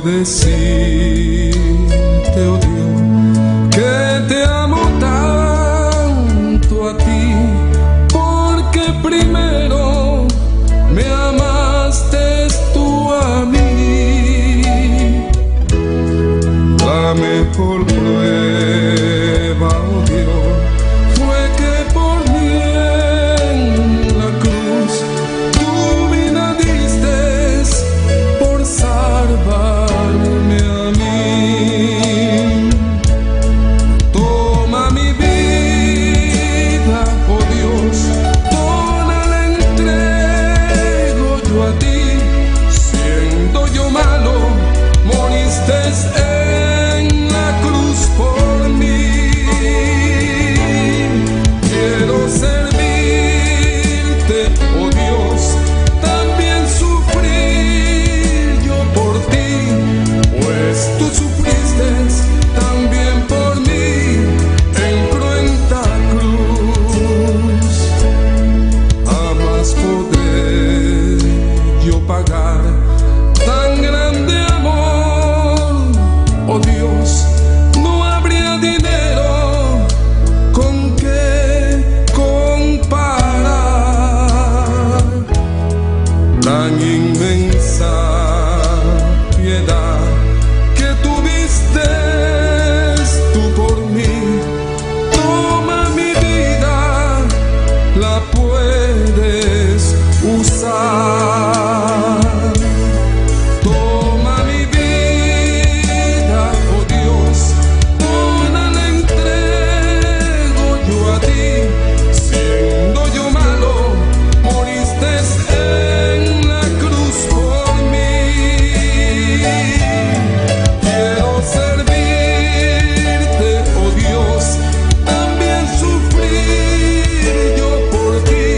Decirte, oh Dios, que te amo tanto a ti, porque primero me amaste tú a mí. La mejor prueba, oh Dios, fue que por mí en la cruz tu vida diste por salvarme a mí. Toma mi vida, oh Dios, toda la entrego yo a ti. Siendo yo malo, moriste en la cruz por mí. Quiero servirte, oh Dios, también sufrir yo por ti, pues tú sufriste también por mí en cruenta cruz. Jamás podré yo pagar tan grande amor, oh Dios, no habría dinero con que comparar tan inmensa piedad que tuviste tú por mí. Toma mi vida, la puedes usar. Toma mi vida, oh Dios, toda la entrego yo a ti. Siendo yo malo, moriste en la cruz por mí. Quiero servirte, oh Dios, también sufrir yo por ti,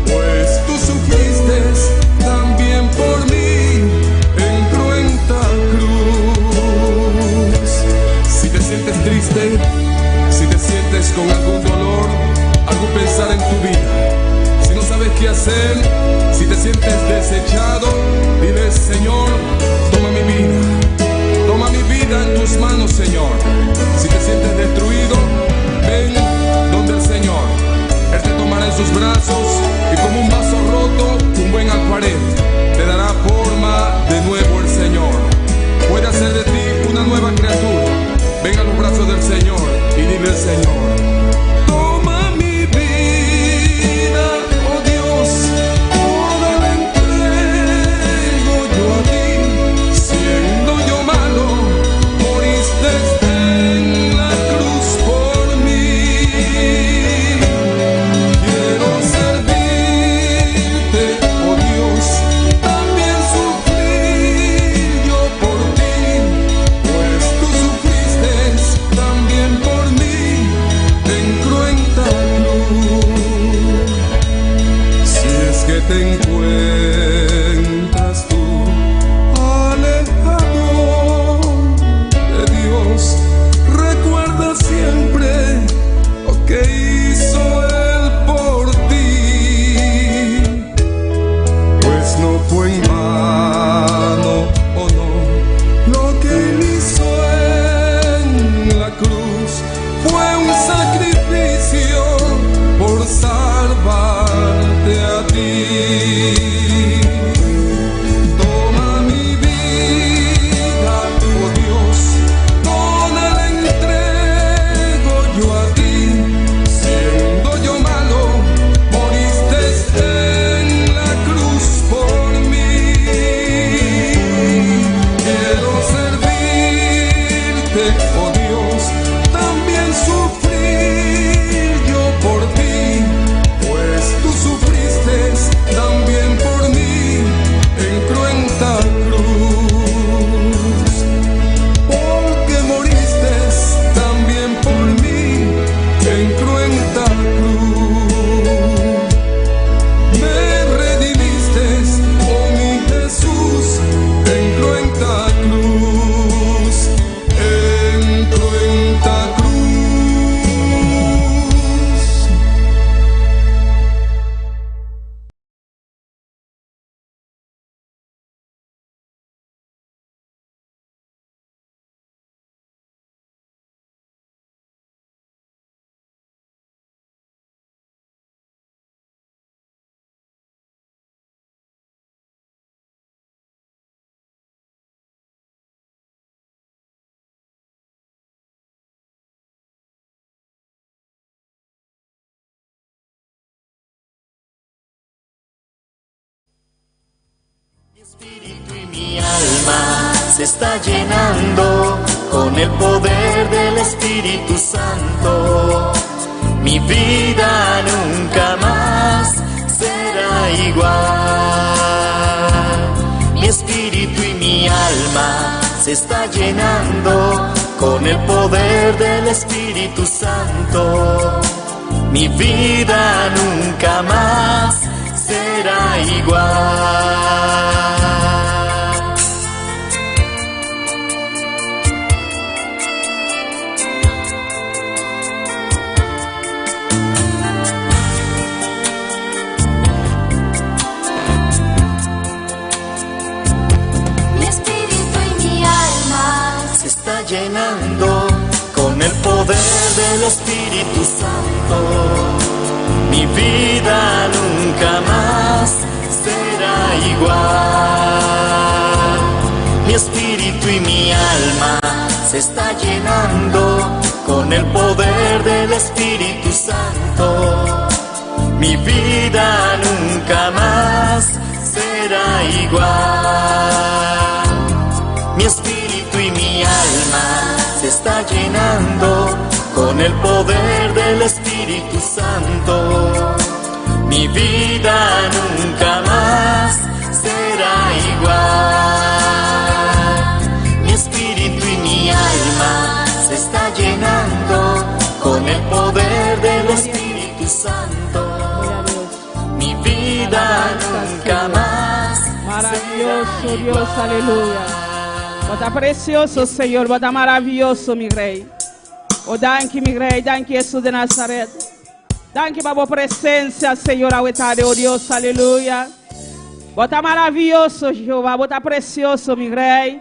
pues tú sufriste también por mí en cruenta cruz. Si te sientes triste, si te sientes con algún dolor, algún pesar en tu vida, si no sabes qué hacer, si te sientes desechado, dile: Señor, toma mi vida. Toma mi vida en tus manos, Señor. Si te sientes destruido, ven donde el Señor. Él te tomará en sus brazos y, como un vaso roto, un buen alfarero, te dará forma de nuevo el Señor. Puede hacer de ti una nueva criatura. Ven a los brazos del Señor y dile al Señor: Toma mi vida, oh Dios, toda la entrego yo a ti. Siendo yo malo, moriste en la cruz por mí. Quiero servirte, oh Dios, también sufrir yo por ti, pues tú sufriste también por mí en cruenta cruz. Si es que te encuentras tú alejado de Dios, recuerda siempre lo que hizo Él por ti, pues no fue en vano, oh no, lo que Él hizo en la cruz fue un sacrificio por salvarte a ti. Toma mi vida, oh Dios, toda la entrego yo a ti. Siendo yo malo, moriste en la cruz por mí. Quiero servirte, oh Dios, también sufrir yo por ti, pues tú sufriste también por Espíritu y mi alma se está llenando con el poder del Espíritu Santo. Mi vida nunca mas será igual. Mi espíritu y mi alma se está llenando con el poder del Espíritu Santo. Mi vida nunca mas será igual. Mi espíritu y mi alma se está llenando con el poder del Espíritu Santo. Mi vida nunca mas será igual. Mi espíritu y mi alma se está llenando con el poder del Espíritu Santo. Mi vida nunca mas será igual. Mi espíritu y mi alma se está llenando con el poder del Espíritu Santo. Mi vida nunca mas será igual. Mi espíritu y mi alma se está llenando con el poder del Espíritu Santo. Mi vida nunca mas Maravioso, Dios, aleluya. Bo ta precioso, Señor. Bo ta maravioso, mi Rey. Oh, danki, mi Rey. Danki, Jesus di Nazaret. Danki pa bo presencia, Señor, awe tardi, oh Dios, aleluya. Bo ta maravioso, Jehová. Bo ta precioso, mi Rey.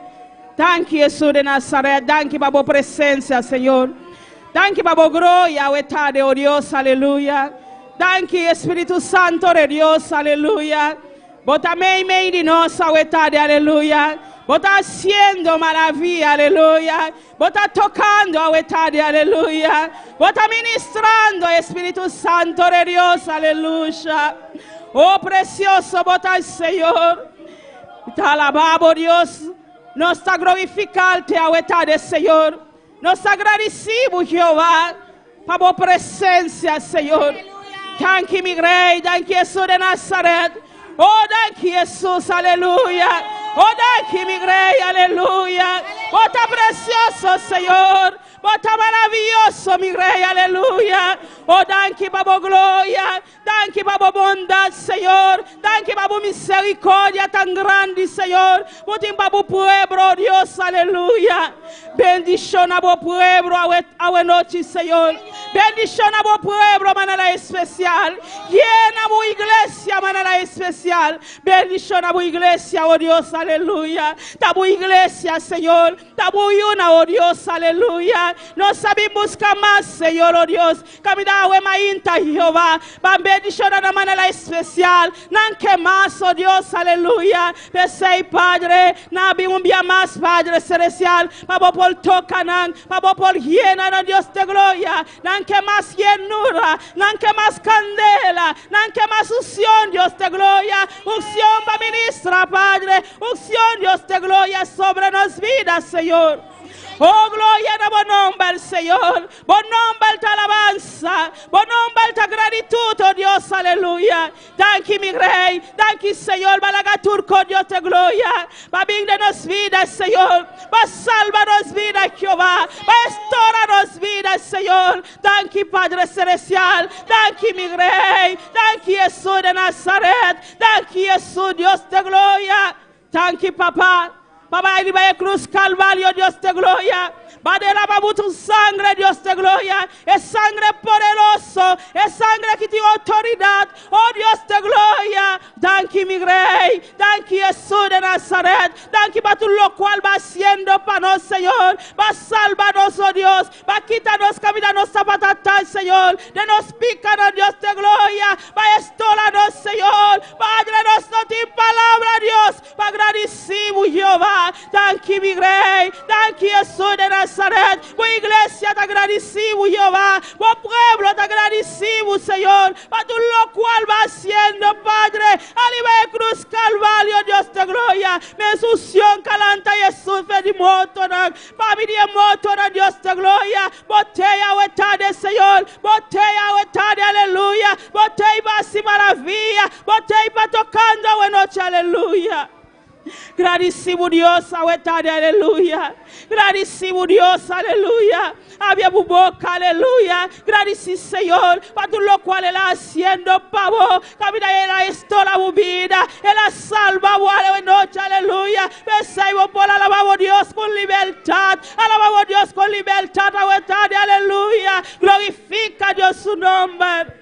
Danki, Jesus di Nazaret. Danki pa bo presencia, Señor. Danki pa bo gloria, awe tardi, oh Dios, aleluya. Danki, Spirito Santo di Dios, aleluya. Bo ta mei mei di nos, awe tardi, aleluya. Bo ta haciendo maraviya, aleluya. Bo ta tocando, awe tardi, aleluya. Bo ta ministrando, Spirito Santo di Dios, aleluya. Oh, precioso, bo ta, Señor. Ta alaba bo, Dios. Nos ta glorifica Bo awe tardi, Señor. Nos ta gradici Bo, Jehová, pa bo presencia, Señor. Danki, mi Rey. Danki, Jesus di Nazaret. Oh, danki, Jesus, aleluya. Oh, danki, mi Rey, aleluya. Bo ta precioso, Señor. Bo ta maravioso, mi Rey, aleluya. Oh, danki pa bo gloria. Danki pa bo bondad, Señor. Danki pa bo misericordia tan grandi, Señor. Bo tin pa bo pueblo, Dios, aleluya. Bendiciona bo pueblo awe nochi, Señor. Bendiciona bo pueblo, manera especial. Yena bo iglesia, manera especial. Bendiciona bo iglesia, oh Dios, aleluya. Ta bo iglesia, Señor. Ta bo yiunan, oh Dios, aleluya. Nos sa busca mas, Señor, oh Dios. Caminda awe mainta, Jehová. Ban bendiciona na manera especial. Nan ke mas, oh Dios, aleluya. P'esey, Padre, nan a bin un dia mas, Padre Celestial. Pa bo por toca nan, pa bo por yena nan, Dios di gloria. Nan ke mas yenura, nan ke mas candela, nan ke mas uncion, Dios di gloria. Uncion pa ministra, Padre. Uncion, Dios di gloria, sobre nos bida, Señor. Oh, gloria na bo nomber, Señor. Bo nomber ta alabansa. Bo nomber ta gratitud, oh Dios, aleluya. Danki, mi Rey. Danki, Señor. Bo a laga tur cos, Dios di gloria. Pa bin den nos bida, Señor. Pa salba nos bida, Jehová. Pa restaura nos bida, Señor. Danki, Padre Celestial. Danki, mi Rey. Danki, Jesus di Nazaret. Danki, Jesus, Dios di gloria. Danki, Papa. Papa, riba e cruz Calvario, Dios di gloria. Bo a derama mucho sanger, Dios di gloria. E sanger poderoso, e sanger cu tin autoridad. Oh Dios di gloria. Danki, mi Rey. Danki, Jesus di Nazaret. Danki pa tur locual bo ta haciendo pa nos, Señor. Pa salba nos, oh Dios. Pa kita nos caminda nos tabata, Señor. Di nos pica, Dios di gloria. Pa restaura nos, Señor. Padre, nos no tin palabra, Dios. Pa gradici, Jehová. Danki. Danki, mi Rei. Danki, Hesus di Nazaret. Bo iglesia ta gradisí bo, Jehová. Bo pueblo ta gradisí bo, Señor, pa tur lokual bo a hasiendo, Padre, ariba e krus Kalvario, Dios di gloria. Mes unshon ka lanta Hesus fe di mortonan. Pa mi di e mortonan, Dios di gloria. Bo tei awe tarde, Señor. Bo tei awe tarde, aleluya. Bo tei pa hasi maravia. Bo tei pa tokando awe nochi, aleluya. Gradisí bo Dios awe tarde, aleluya. Gradisí bo Dios, aleluya. Abia bo boka, aleluya. Gradisí Señor pa tur lokual El a hasiendo pa bo. Kaminda El a restorá bo bida, El a salba bo awe nochi, aleluya. P'esei bo por alabá bo Dios ku libertat. Alabá bo Dios ku libertat awe tarde, aleluya. Glorifika Dios su nomber.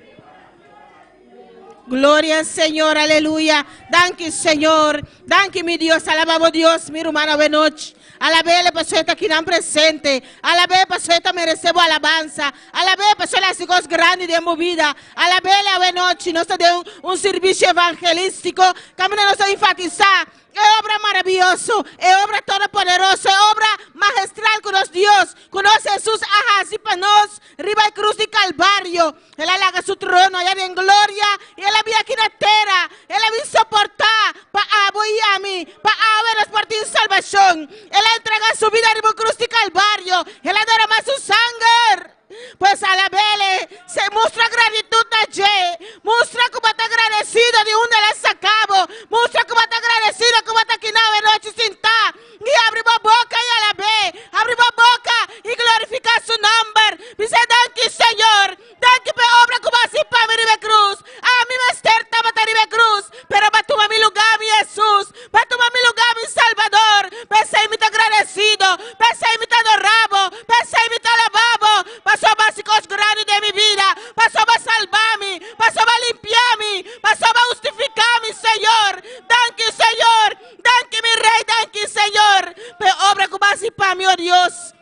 Gloria al Señor, aleluya. Danki, Señor. Danki, mi Dios. Alabá bo Dios, mi ruman awe nochi. Alab'El pasobra e ta kinan presente. Alab'El pasobra e ta meresé bo alabansa. Alab'El pasobra el a hasi kos grandi den bo bida. Alab'El awe nochi. Nos ta den un sirvisio evangelístiko kaminda nos ta enfatisá E obra maravioso, e obra todopoderoso, e obra magestral ku nos Dios, ku nos Hesus a hasi pa nos riba e krus di Kalvario. El a laga su trono aya den gloria i el a bin aki na tera. El a bin soportá pa abo i ami, pa awe nos por tin salbashon. El a entregá su bida riba un krus di Kalvario. El a derama su sanger. Pues alab'El, se mustra gratitud na dje. Mustra ku bo ta agradesido di unda El a saka bo. Mustra ku bo ta agradesido ku bo ta aki na awe nochi sintá. I abri bo boka i alab'É. Abri bo boka i glorifiká Su nòmber. Bis'É, Danki, Señor. Danki pa e obra ku bo a hasi pa mi riba e krus. Ami mester tabata riba e krus, pero bo a tuma mi lugá, mi Hesus. Bo a tuma mi lugá, mi Salbador. P'esei mi ta agradesido. P'esei mi ta adorá bo. P'esei mi ta alabá bo. Pasobra bo a hasi kos grandi den mi bida. Pasobra bo a salbá mi. Pasobra bo a limpiá mi. Pasobra bo a hustifiká mi, Señor. Danki, Señor. Danki, mi Rei. Danki, Señor, pa e obra ku bo a hasi pa mi, o Dios.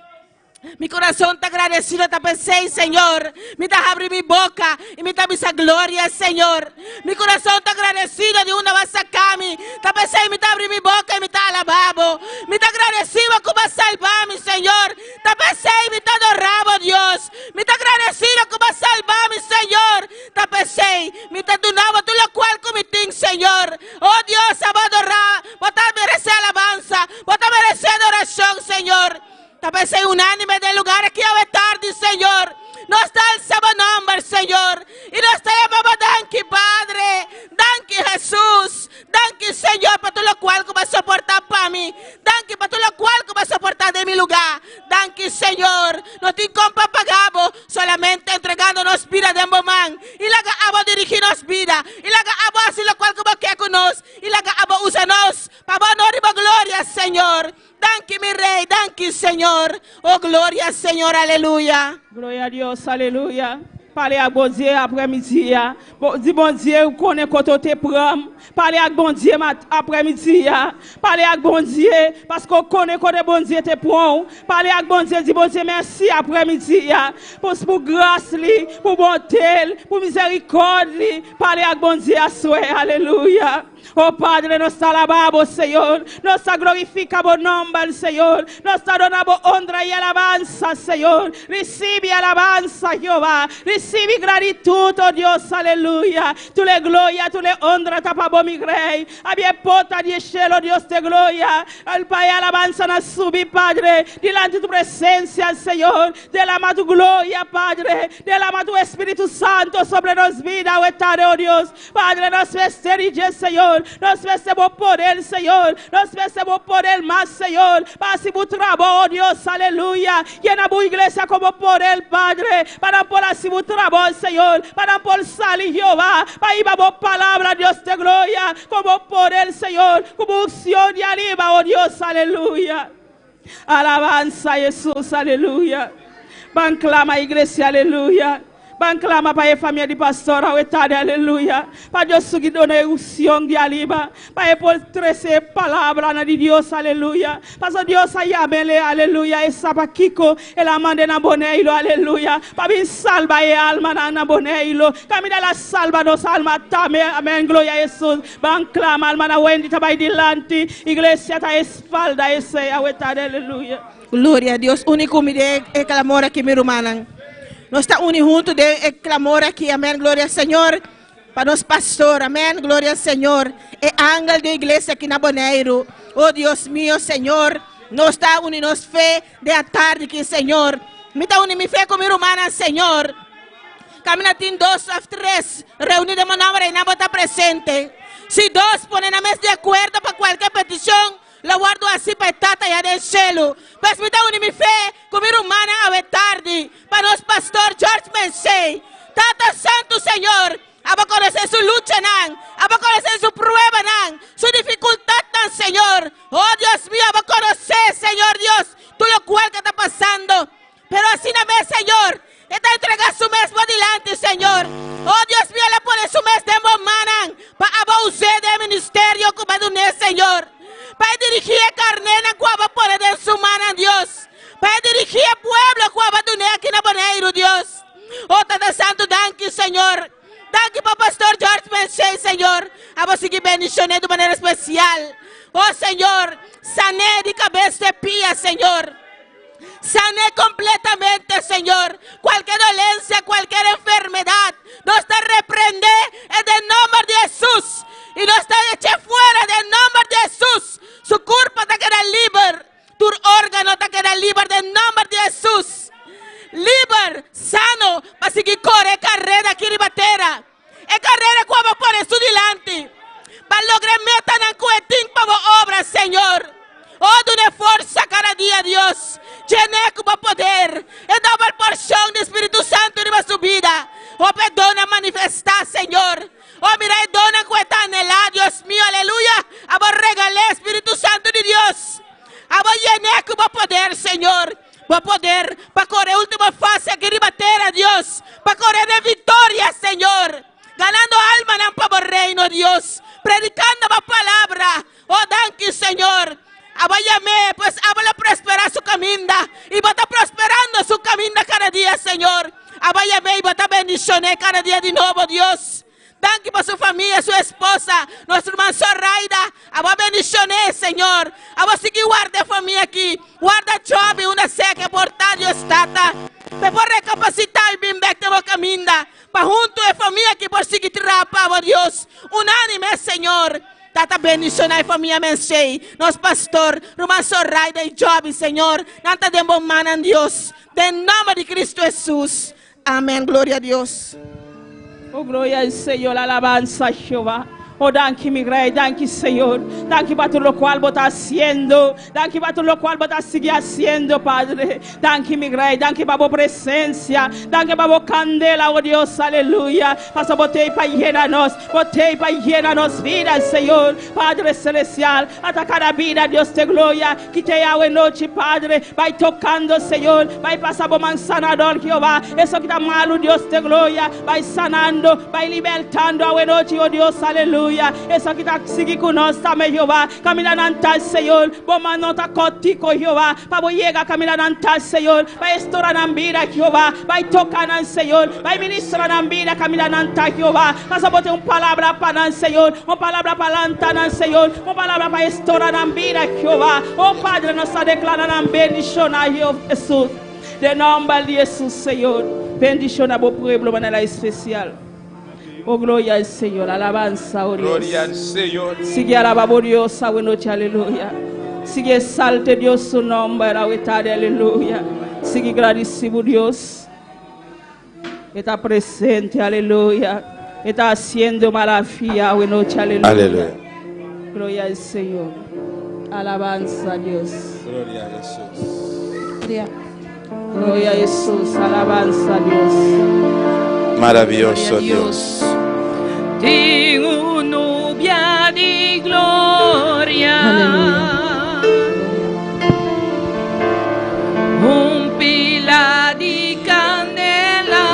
Mi corazón ta agradecido ta p'esey, Señor. Mi ta habri mi boca y mi ta bisa gloria, Señor. Mi corazón ta agradecido di unda bo a saca mi. Ta p'esey mi ta habri mi boca y mi ta alaba bo. Mi ta agradecido cu bo a salba mi, Señor. Ta p'esey mi ta adora bo, Dios. Mi ta agradecido cu bo a salba mi, Señor. Ta p'esey mi ta duna bo tur locual cu mi tin, Señor. Oh Dios, abo adora. Bo ta merece alabanza. Bo ta merece adoracion, Señor. Ta p'esei unánime den lugar aki awe tardi, Señor. Nos ta alsa bo nomber, Señor, i nos ta yama bo danki, Padre. Danki, Hesus. Danki, Señor, pa tur lokual ku bo a soportá pa mi. Danki pa tur lokual ku bo a soportá den mi lugá. Danki, Señor. No tin kon pa paga bo, solamente entregando nos bida den bo man. I laga abo dirigí nos bida. I laga abo hasi lokual ku bo ke ku nos. I laga abo usa nos pa bo honor i bo gloria, Señor. Danki mi Rey, danki Señor. Oh gloria Señor, aleluya. Gloria a Dios, aleluya. Pale ak Bondye aprè midi a. Bon, di Bondye ou konnen kote ou te pran m. Pale ak Bondye mat aprè midi a. Pale ak Bondye paske ou konnen kote Bondye te pran w. Pale ak Bondye, di Bondye mèsi aprè midi a. Pou pou gras li, pou bonte l, pou mizerikòd li. Pale ak Bondye aswè, aleluya. Oh Padre, nos ta alabá bo, Señor. Nos ta glorifica bo nomber, Señor. Nos ta dona bo honra y alabanza, Señor. Ricibi alabanza, Jehová. Ricibi gratitud, oh Dios, aleluya. Tur e gloria, tur e honra ta pa bo, mi Rey. Habri e porta di cielo, Dios di gloria. Pa e alabanza nan subi, Padre, dilanti tu presencia, Señor. Derama tu gloria, Padre. Derama tu Espíritu Santo sobre nos vida, awe tarde, oh Dios. Padre, nos mester di dje, Señor. Nos mester bo poder, Señor. Nos mester bo poder mas, Señor. Pa hasi bo trabou, oh Dios, aleluya. Yena bo iglesia ku bo poder, Padre. Pa nan por hasi bo trabou, Señor. Pa nan por sali, Jehová. Pa hiba bo palabra, Dios de gloria. Ku bo poder, Señor. Ku bo unción di ariba, oh Dios, aleluya. Alabanza, Jesús, aleluya. Ban clama, iglesia, aleluya. Ban clama pa e famia di pastor awe tarde, aleluya. Pa Dios sigui duna e unción di ariba, pa e por trece e palabranan di Dios, aleluya. Paso Dios a yam'ele, aleluya, e sa pakico el a mand'e na Boneiru, aleluya, pa bin salba e almanan na Boneiru. Caminda el a salba nos alma tambe, amen, gloria a Jesus. Ban clama, almanan Wendy ta bay dilanti, iglesia ta espalda esey awe tarde, aleluya. Gloria a Dios, uni cu mi den e clamor aki mi rumannan. Nos ta uni hunto den e clamor aki, amen, gloria al Señor, pa nos pastor, amen, gloria al Señor, e angel di iglesia aki na Boneiru. Oh Dios mio, Señor, nos ta uni nos fe den atardi aki, Señor. Mi ta uni mi fe cu mi rumannan, Señor. Camina tin dos of tres reuni den bo nomber, einan bo ta presente. Si dos pone nan mes di acuerdo pa cualkier peticion, Lo wòrdu hasi pa e Tata ya den shelu. Pues mi ta uni mi fe ku mi rumannan awe tardi pa nos Pastor George Mensey. Tata Santu Señor, abo konosé su luchanan, abo konosé su pruebanan, su difikultatnan, Señor. Oh Dios mio, abo konosé, Señor Dios, tur lokual ke ta pasando. Pero asina mes, Señor, e ta entregá su mes bo dilanti, Señor. Oh Dios mio, el a pone su mes den bo mannan pa abo us'é den e ministerio ku bo a dun'é, Señor. Pa e dirigí e karnénan ku abo a pone den su mannan, Dios. Pa e dirigí e pueblo ku abo a dun'é aki na Boneiru, Dios. Oh Tata Santu, danki, Señor. Danki pa Pastor George Mensey, Señor. Abo sigui bendishoné di un manera spesial. Oh Señor, san'é di kabes te pia, Señor. Sané completamente, Señor. Cualquier dolencia, cualquier enfermedad, nos ta reprende en el nombre de Jesús. Y nos ta eche fuera den nomber di Jesús. Su curpa ta keda liber. Tur órgano ta keda liber den nomber di Jesús. Liber, sano, pa sigui core e carrera aki riba tera. E carrera cu abo pone su dilanti pa logra e metanan cu e tin pa bo obra, Señor. Oh, dun'e forsa cada dia, Dios. Jen'e cu bo poder. E dobel porcion di Spiritu Santo riba su bida. Oh, pa e donnan manifesta, Señor. Oh, mira e donnan cu e ta anhela, Dios mio, aleluya. Abo regal'e, Spiritu Santo di Dios. Abo jen'e cu bo poder, Señor. Bo poder pa kore e ultimo fase aki riba tera, Dios, pa kore den victoria, Señor, ganando almanan pa bo reino, Dios, predicando bo palabra. Oh, danki, Señor. Abo yam'é, pues abo lo prospera su caminda, y bo ta prosperando su caminda cada dia, Señor. Abo yam'é y bo ta bendicion'é cada dia di nobo, Dios. Danki pa su famia, su esposa, nos ruman Zoraida. Abo a bendicion'é, Señor. Abo sigui warda e famia aki. Warda Joby unda sea ke por ta, Dios Tata. P'e por recapacita y bin bek den bo caminda, pa hunto e famia aki por sigui traha pa bo, Dios. Unánime, Señor. Tata bendiciona e famia Mensey, nos pastor, ruman Zoraida y Joby, Señor. Nan ta den bo mannan, Dios. Den nomber di Cristo Jesus. Amen gloria a Dios. Oh gloria al Señor, alabanza a Jehová. Oh danki mi Rey, danki Señor. Danki pa tur locual bo ta haciendo. Danki pa tur locual bo ta sigui haciendo, Padre. Danki mi Rey, danki pa bo presencia. Danki pa bo candela, oh Dios, aleluya. Paso bo t'ey pa yena nos, bo t'ey pa yena nos vida, Señor. Padre Celestial, ata cada bida, Dios te gloria. Ki te awe nochi, Padre, bai tocando, Señor, bai pasa bo man sanador, Jehová. Eso ki ta malu, Dios te gloria, bai sanando, bai libertando awe nochi, oh Dios, aleluya. Eso ki ta sigui cu nos tambe, Jehová, caminda nan ta, Señor. Bo man no ta cortico, Jehová, pa bo yega caminda nan ta, Señor. Bai estora nan bida, Jehová, bai toca nan, Señor, bai ministra nan bida caminda nan ta, Jehová. Pasa bo tin un palabra pa nan, Señor, un palabra pa lanta nan, Señor, un palabra pa estora nan bida, Jehová. Oh Padre, nos ta declara nan bendiciona, Jesús. Den nomber di Jesús, Señor, bendiciona bo pueblo manera especial. Oh, gloria al Señor, alabanza, oh Dios. Gloria al Señor. Sigue alaba bo Dios awe noche, aleluya. Sigue exalte Dios su nomber awe tarde, aleluya. Sigue gradeci bo Dios. E ta presente, aleluya. E ta haciendo maravilla awe noche, aleluya. Aleluya. Gloria al Señor. Alabanza a Dios. Gloria a Jesús. Gloria. Gloria a Jesús. Alabanza a Dios. Maravilloso Dios. Tin un nubia di gloria. Aleluya. Un pila di candela.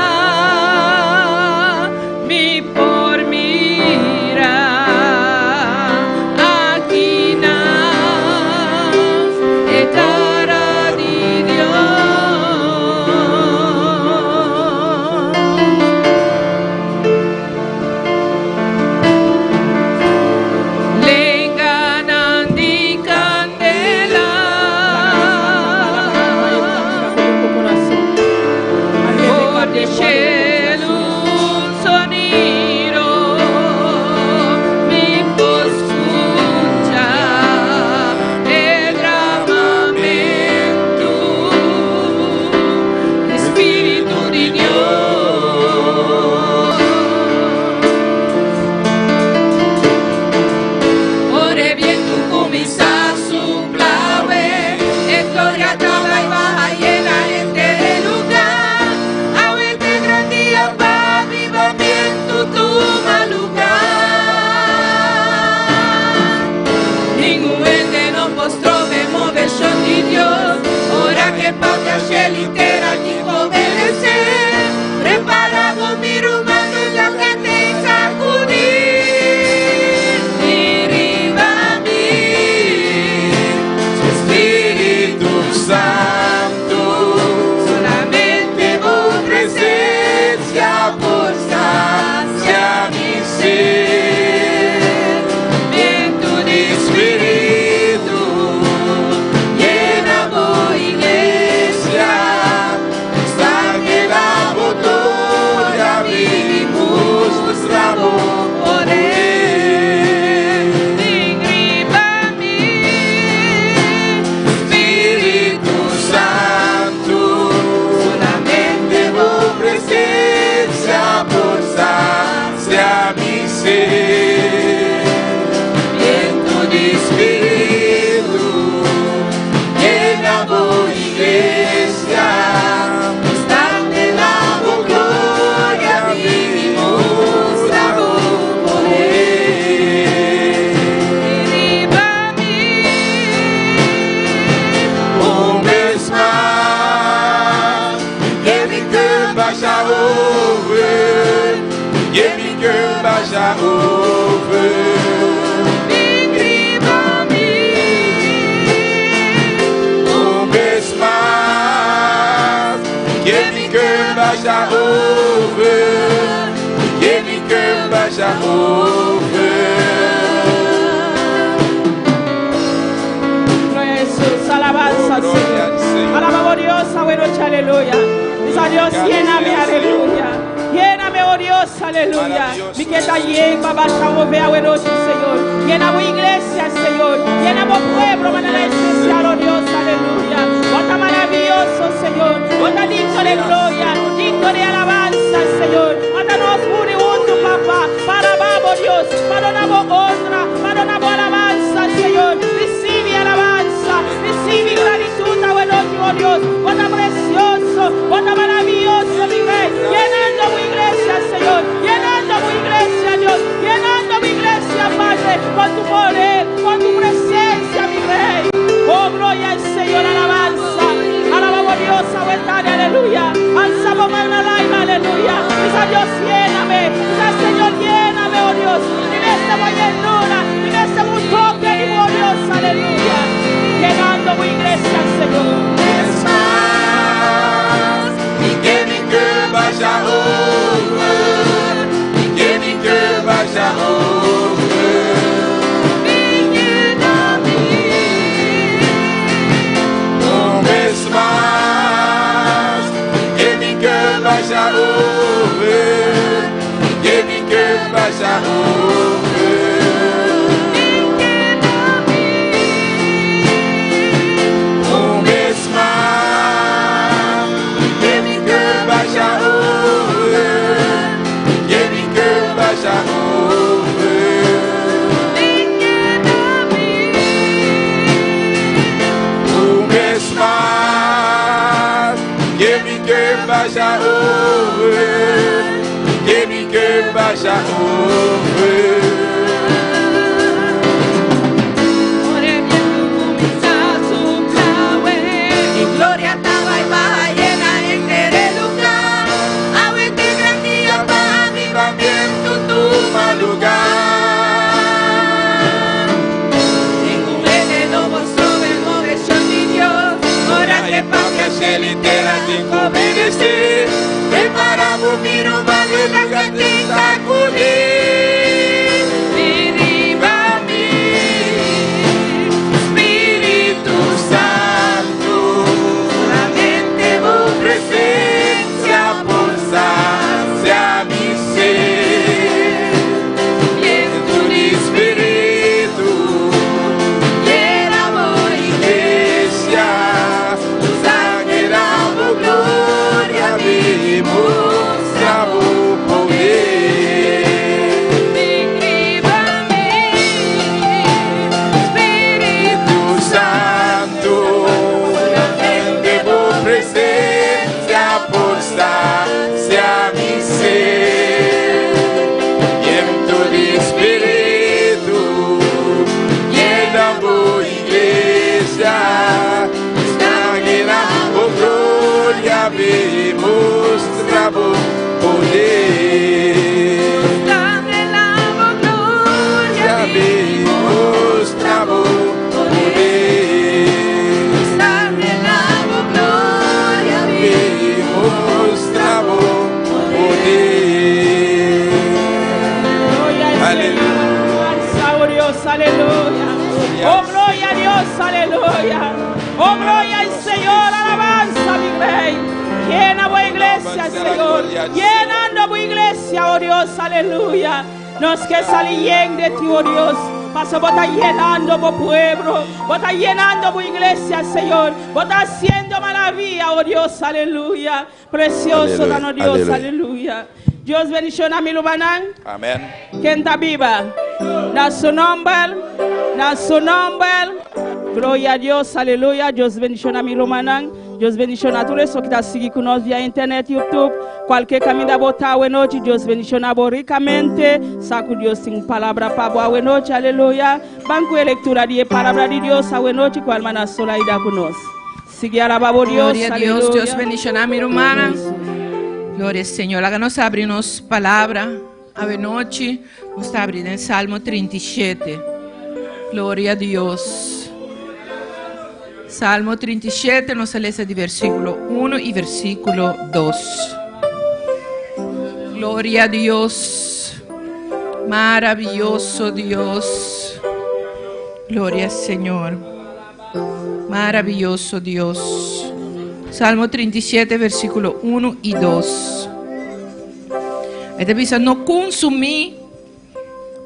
aleluya. Bisa Dios, lléname, aleluya. Lléname, oh Dios, aleluya. Mi ke ta yen pa basha move awe nochi, Señor. Llena bo iglesia, Señor. Llena bo pueblo, manera especial, oh Dios, aleluya. Bo ta maraviyoso, Señor. Bo ta digno di gloria, digno di alabansa, Señor. Ata nos uni huntu, Papa, pa alabá bo Dios, pa duna bo honra, pa duna bo alabansa, Señor. Ricibi alabansa, ricibi gratitud awe nochi, oh Dios. Bo ta precioso, bo ta maraviyoso, mi Rey. Yenando bo iglesia, Señor. Yenando bo iglesia, Dios. Yenando bo iglesia, Padre, con tu poder, con tu presencia, mi Rey. Oh, gloria al Señor, alabanza. Alabamos a Dios, awe tardi, aleluya. Alzamos mano al aire, aleluya. Bisa Dios, lléname. Bisa Señor, lléname, oh Dios. Mi mester bo llenura. Mi mester un toque di bo, Dios, aleluya. Yenando bo iglesia, Señor. Es mas, mi ke mi ke basha over, mi ke mi ke basha over. Bin yena mi. Un bes mas, mi ke mi ke basha over, mi ke mi ke basha over. Bin yena mi. Un bes mas, mi ke mi ke basha over, mi ke mi ke basha over. Bin yena mi. Un bes mas, mi ke mi ke basha over, mi ke mi ke basha over. Ora bientu kuminsá supla i gloria ta bai baha yena henter e lugá. Awe ta e gran dia pa avivamentu tuma lugá. Ningun hende no por stroba e moveshon di Dios. Ora ku e papia shelu i tera tin ku obedesé. Prepará bo mira e lugá tin sakudí. Bin riba mi, Spiritu Santu, solamente bo presensia por sasia mi set. Bientu di Spiritu, llena bo iglesia, llena bo gloria, mustra bo poder. Bin riba mi, Spiritu Santu, solamente bo presensia por sasia mi set. Bientu di Spiritu, llena bo iglesia, llena bo gloria, mustra bo poder. Anhelá bo gloria, Mustra bo poder. Anhelá bo gloria, Mustra bo poder. Gloria al Aleluya. Señor. Alabanza, oh Dios, aleluya. Oh, gloria a Dios, aleluya. Oh, gloria al Señor, alabanza, mi Rey. Llena bo iglesia, Señor. Llenando bo iglesia, oh Dios, aleluya. Nos ke sali yen di ti, oh Dios. Paso bo ta yenando bo pueblo. Bo ta yenando bo iglesia, Señor. Bo ta hasiendo maraviya, oh Dios, aleluya. Precioso, Aleluya, ta nos Dios, aleluya. aleluya. Dios bendishoná mi rumannan. Amèn. Ken ta biba? Na su nòmber, na su nòmber. Gloria na Dios, aleluya. Dios bendishoná mi rumannan. Dios bendishoná tur ku ta sigui ku nos via internet, YouTube. Kualke kaminda bo ta nochi, Dios bendishoná bo rikamente. Sa ku Dios tin palabra pa bo nochi, aleluya. Ban ku lektura di palabra di Dios nochi, ku ruman Solaida ku nos. Sigui alabá Dios, Gloria na Dios, aleluya. Dios bendishoná mi rumannan. Gloria na Señor. Laga nos habri nos palabra. Awe nochi, nos ta habri den Salmo 37. Gloria na Dios. Salmo 37, nos ta lesa di versíkulo 1 i versíkulo 2. Gloria na Dios. Maravioso Dios. Gloria na Señor. Maravioso Dios. Salmo 37, versíkulo 1 i 2. E ta bisa, No kunsumí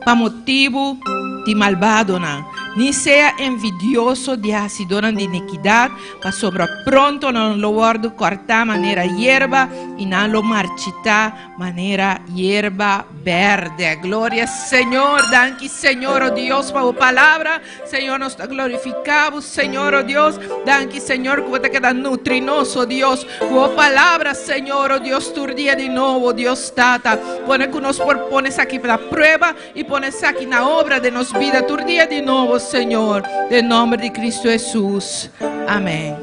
pa motibu di malbadonan, ni sea envidioso di hasidónan di inikidat, pasobra pronto nan lo wòrdu kòrtá manera yerba i nan lo marchitá manera yerba bèrdè. Gloria Señor! Danki Señor, o Dios, pa bo palabra. Señor, nos ta glorifiká bo, Señor, o Dios. Danki, Señor, ku bo ta keda nutri nos, o Dios, ku bo palabra, Señor, o Dios, tur dia di nobo, Dios Tata. Pone ku nos por pone esaki na prueba i pone esaki na obra den nos bida tur dia di nobo, Señor. Den nomber di Cristo Hesus. Amén.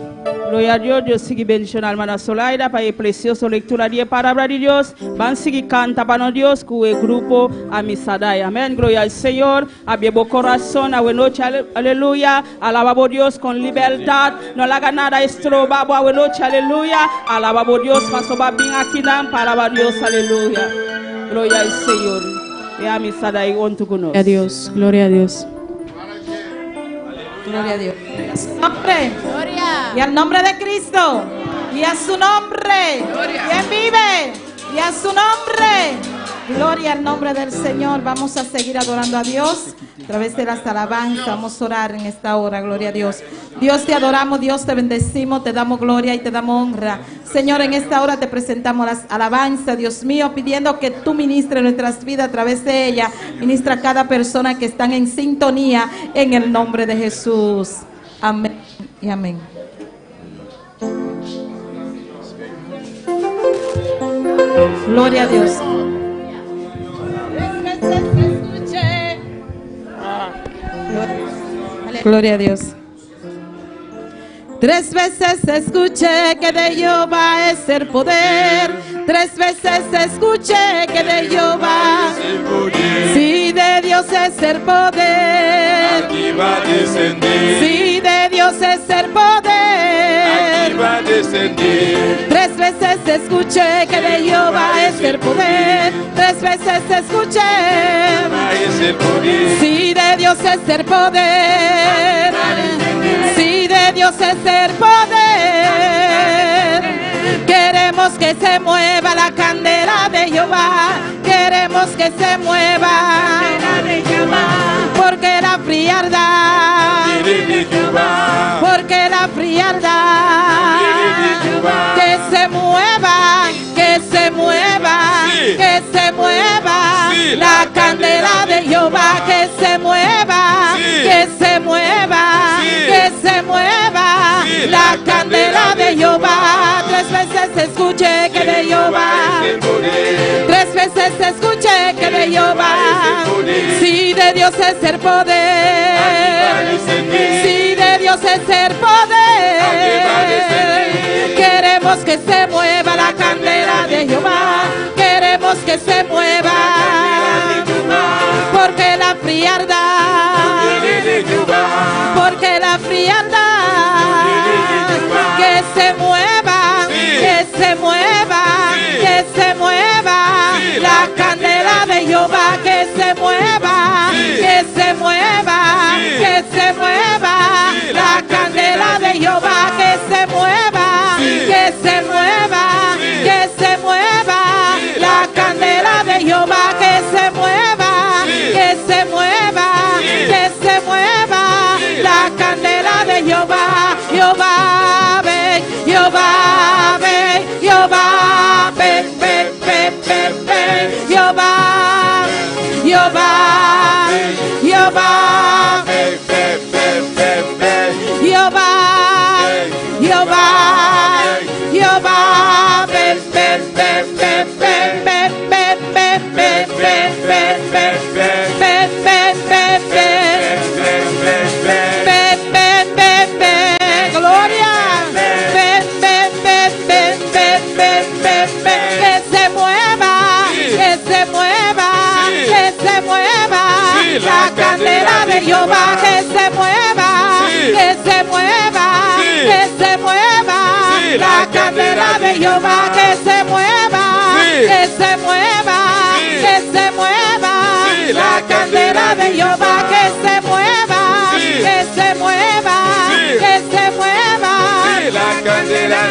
Gloria a Dios, Dios sigui bendiciona hermana Solaida pa e precioso lectura di e palabra di Dios. Ban sigui canta pa nos Dios cu e grupo Amisadai. Amen. Gloria al Señor. Abie bo corazon awe nochi, aleluya. Alaba bo Dios con libertad. No laga nada estroba bo awe nochi, aleluya. Alaba bo Dios pasobra bin akinan pa alaba Dios, aleluya. Gloria al Señor. E Amisadai hunto cu nos. Gloria a Dios, gloria a Dios. Gloria a Dios. Y a su nombre. Gloria. Y al nombre de Cristo. Y a su nombre. Gloria. ¿Quién vive? Y a su nombre. Gloria al nombre del Señor. Vamos a seguir adorando a Dios a través de las alabanzas. Vamos a orar en esta hora. Gloria a Dios. Dios te adoramos, Dios te bendecimos, te damos gloria y te damos honra. Señor, en esta hora te presentamos las alabanzas, Dios mío, pidiendo que tú ministres nuestras vidas a través de ella. Ministra a cada persona que están en sintonía en el nombre de Jesús. Amén y amén. Gloria a Dios. Gloria a Dios. Tres veces escuché que de Jehová es el poder. Tres veces escuché que de Jehová. Si de Dios es el poder. Aquí va a descender. Si de Dios es el poder. Aquí va a descender. Tres veces escuché que de Jehová es el poder. Tres veces escuché. Es el poder. Si de Dios es el poder. Si de Dios es el poder. Queremos que se mueva la candela de Jehová. Queremos que se mueva. Porque la frialdad. Porque la frialdad. Que se mueva, que se mueva, que se mueva. La candela de Jehová, que se mueva, que se mueva, que se mueva. La candela de Jehová. Tres veces escuché que de Jehová. Tres veces escuché que de Jehová. Si de Dios es el poder. Si de Dios es el poder. Queremos que se mueva la candela de Jehová. Queremos que se mueva. Porque la frialdad. Porque la frialdad. Que se mueva. Que se mueva. Que se mueva. La candela de Jehová. Que se mueva. Que se mueva. Que se mueva. La candela de Jehová. Que se mueva. Que se mueva. Que se mueva. La candela de Jehová. Que se mueva. Que se mueva. Que se mueva. La candela de Jehová. Jehová, ven. Jehová, ven. Jehová, ven, ven, ven, ven, ven. Jehová, Jehová, Jehová, Ven, ven, ven, ven, ven. Jehová, Jehová, Jehová, ven, ven, ven, ven, ven, ven, ven, ven, ven, ven, ven, ven, ven, ven, ven, ven. Ven, ven, ven. Ven, ven, ven, ven, gloria. Ven, ven, ven, ven, ven, ven, ven, ven. Que se mueva, que se mueva, que se mueva. La candela de Jehová, que se mueva, que se mueva, que se mueva. La candela de Jehová, que se mueva, que se mueva, que se mueva. La candela de Jehová, que se mueva, que se mueva, que se mueva. La candela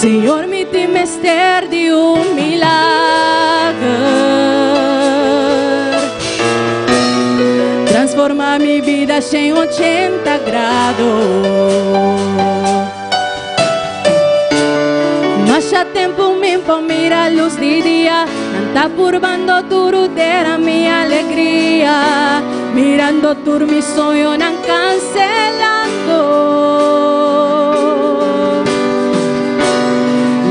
Señor mi tin mester di un milager. Transforma mi bida 180 grado. Masha tempu mi por mira lus di dia. Nan ta purbando duru dera mi alegria. Mirando tur mi soñonan kanselando.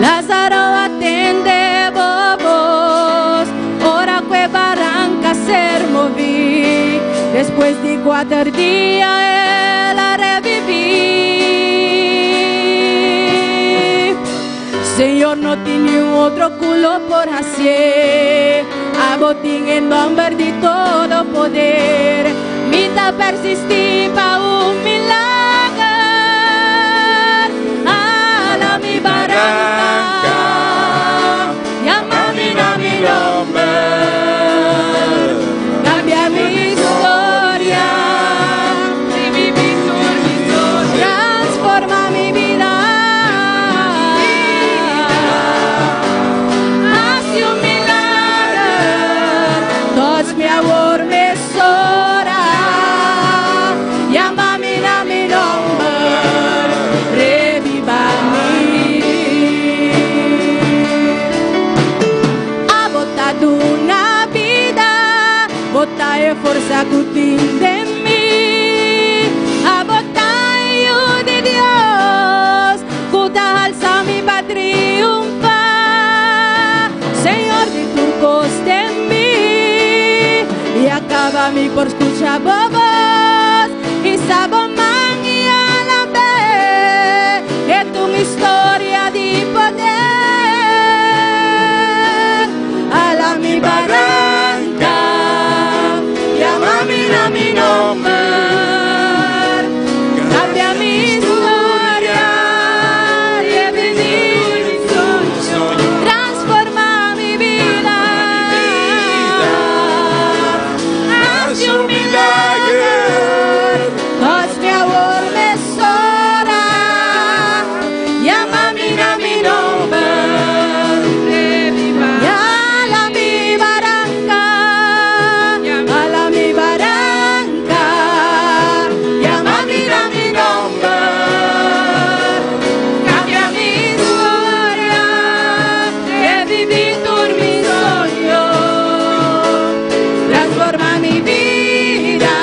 Lázaro a tende bo bos ora ku e baranka ser moví. Despues di kuater dia el a reviví. Señor no tin niun otro ku lo por hasié. Abo tin e nomber di todo poder. Mi ta persistí pa un milager. Ala mi baranka, yama mi na mi nomber. Kambia mi historia. Transforma mi bida. Hasi un milager. Touch mi awor mesora. Yama mi na mi nomber. Reviva mi. Abo ta duna bida. Bo ta e forsa ku tin den mi. Abo ta e Yu di Dios ku ta halsa mi pa triunfá. Señor di tur kos den mi. I a kaba mi por skucha bo bos i sa bo man i alab'é. E ta un historia di poder. Ala mi baranka, yama mi na mi nomber. Kambia mi historia, reviví mi soño, transforma mi bida. Hasi un milager, touch mi awor mesora. Yama mi na mi nomber. Ala mi baranka, ala mi baranka, yama mi na mi nomber. Kambia mi historia, reviví tur mi soño, transforma mi bida.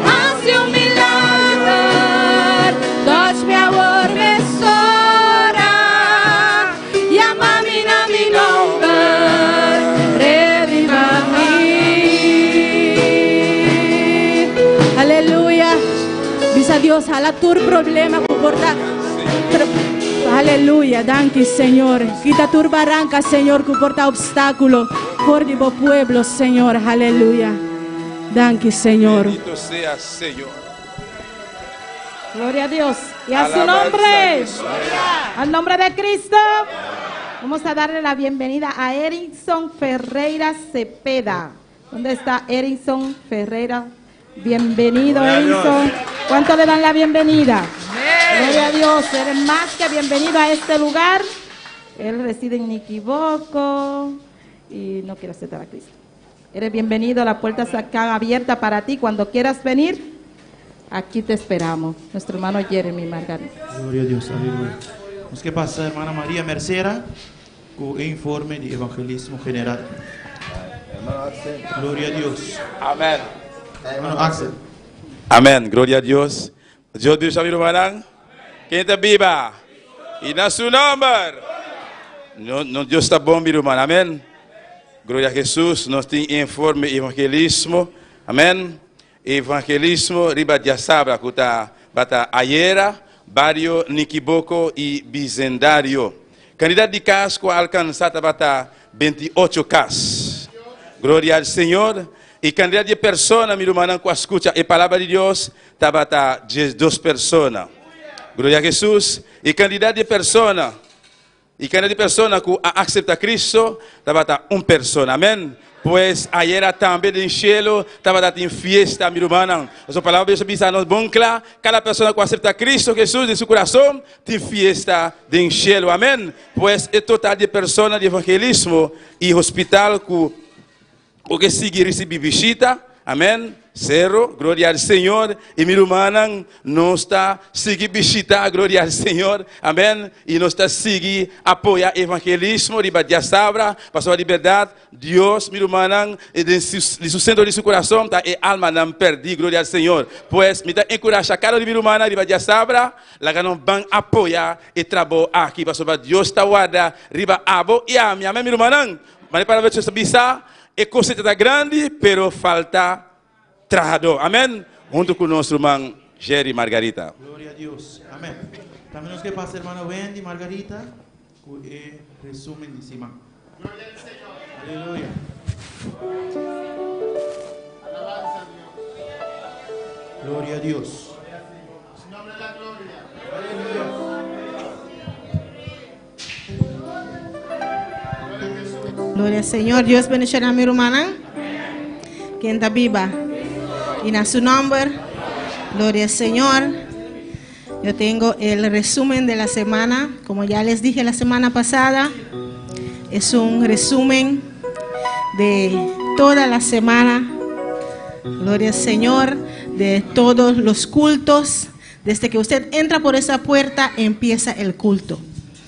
Hasi un milager, touch mi awor mesora. Yama mi na mi nomber, reviva mi. Aleluya. Bisa Dios, hala tur problema ku por ta. Aleluya, danki Señor. Kita tur baranka, Señor, ku por ta opstákulo for di bo pueblo, Señor. Aleluya. Danki Señor. Bendito sea Señor. Gloria a Dios. Y a su Alabanza nombre. a Jesús. Al nombre de Cristo. Vamos a darle la bienvenida a Erickson Ferreira Cepeda. ¿Dónde está Erickson Ferreira? Bienvenido, Gloria a Dios. Erickson. ¿Cuánto le dan la bienvenida? Gloria a Dios. Eres más que bienvenido a este lugar. Él reside en Nikiboko y no quiere aceptar a Cristo. Eres bienvenido, la puerta está abierta para ti. Cuando quieras venir, aquí te esperamos. Nuestro hermano Jeremy Margarita. Gloria a Dios, aleluya. Nos ke pasa, hermana María Mercera, ku informe di evangelismo general. Gloria a Dios. Amén. Hermano Axel. Amén. Gloria a Dios. Dios Dios amigo hermano. Ken ta biba? I na su nòmber. No, no, Dios ta bon, mi ruman. Amèn. Gloria a Hesus. Nos tin informe evangelismo. Amèn. Evangelismo riba djasabra ku ta bata ayera, bario Nikiboko i bisendario. Kantidat di kas ku a alkansá tabata 28 kas. Gloria al Señor. I kantidat di persona, mi rumannan, ku a skucha e palabra di Dios tabata 12 persona. Gloria a Hesus. I kantidat di persona, i kantidat di persona ku a akseptá Kristu tabata un persona. Amèn. Pues ayera tambe den shelu tabata tin fiesta, mi rumannan. Pasobra Palabra di Dios ta bisa nos bon kla, kada persona ku asepta Kristu Hesus den su kurason tin fiesta den shelu. Amen. Pues e total di persona di evangelismo i hospital ku ku ke sigui risibí bishita, amen, Sero, gloria al Señor, i mi rumannan, nos ta sigui bishita, gloria al Señor, amen, i nos ta sigui apoya evangelismo riba diasabra, pasobra di berdad Dios, mi rumannan, den su sentro di su kurason ta e almanan perdí, gloria al Señor. Pues mi ta enkurasha kada un di mi rumannan riba diasabra, laga nos ban apoya e trabou aki, pasobra Dios ta warda riba abo i ami, amen mi rumannan. Manera palabra di Dios ta bisa, E kosecha ta grandi, pero falta trahadó. Amèn. Huntu ku nos ruman Jerry Margarita. Gloria a Dios. Amèn. Tambe nos ke pasa hermana Wendy Margarita ku e resumen di siman. Gloria al Señor. Aleluya. Alabanza a Dios. Gloria a Dios. Su nombre es la gloria. Aleluya. Gloria al Señor. Dios bendiciona mi rumannan. Quien ta viva. Y na su nombre. Gloria al Señor. Yo tengo el resumen de la semana. Como ya les dije la semana pasada, es un resumen de toda la semana. Gloria al Señor. De todos los cultos. Desde que usted entra por esa puerta, empieza el culto.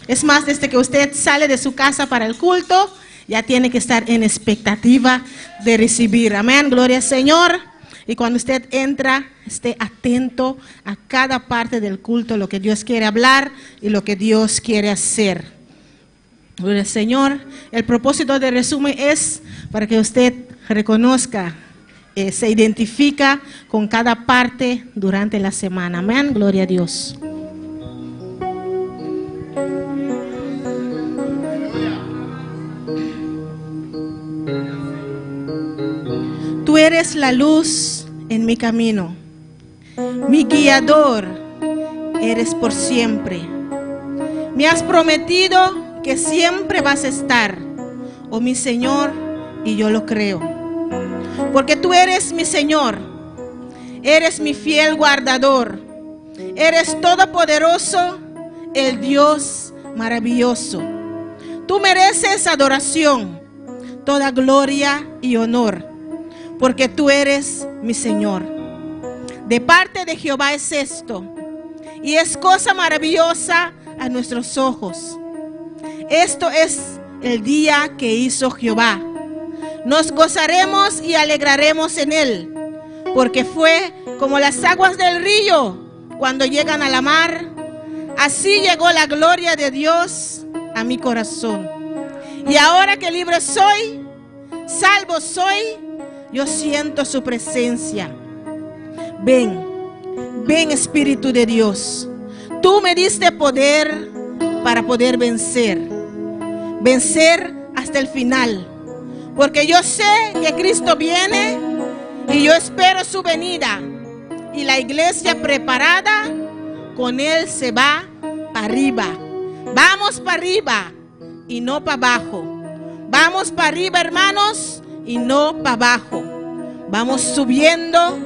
Es más, desde que usted sale de su casa para el culto, ya tiene que estar en expectativa de recibir. Amén, gloria al Señor. Y cuando usted entra, esté atento a cada parte del culto, lo que Dios quiere hablar y lo que Dios quiere hacer. Gloria al Señor. El propósito del resumen es para que usted reconozca, eh, se identifica con cada parte durante la semana. Amén. Gloria a Dios. Tú eres la luz en mi camino, mi guiador eres por siempre. Me has prometido que siempre vas a estar, oh mi Señor, y yo lo creo. Porque tú eres mi Señor, eres mi fiel guardador, eres todopoderoso, el Dios maravilloso. Tú mereces adoración, toda gloria y honor, porque tú eres mi Señor. De parte de Jehová es esto, y es cosa maravillosa a nuestros ojos. Esto es el día que hizo Jehová. Nos gozaremos y alegraremos en él, porque fue como las aguas del río cuando llegan a la mar. Así llegó la gloria de Dios a mi corazón. Y ahora que libre soy, salvo soy, yo siento su presencia. Ven, ven Espíritu de Dios. Tú me diste poder para poder vencer. Vencer hasta el final. Porque yo sé que Cristo viene y yo espero su venida. Y la iglesia preparada con Él se va para arriba. Vamos para arriba y no para abajo. Vamos para arriba, hermanos, y no para abajo. Vamos subiendo,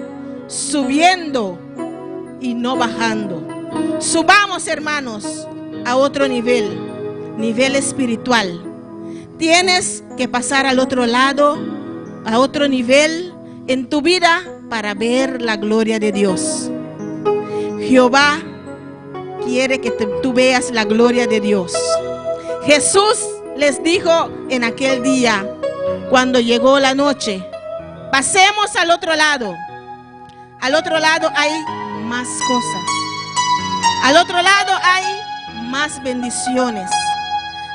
subiendo y no bajando. Subamos, hermanos, a otro nivel, nivel espiritual. Tienes que pasar al otro lado, a otro nivel en tu vida para ver la gloria de Dios. Jehová quiere que tú veas la gloria de Dios. Jesús les dijo en aquel día, cuando llegó la noche, pasemos al otro lado. Al otro lado hay más cosas. Al otro lado hay más bendiciones.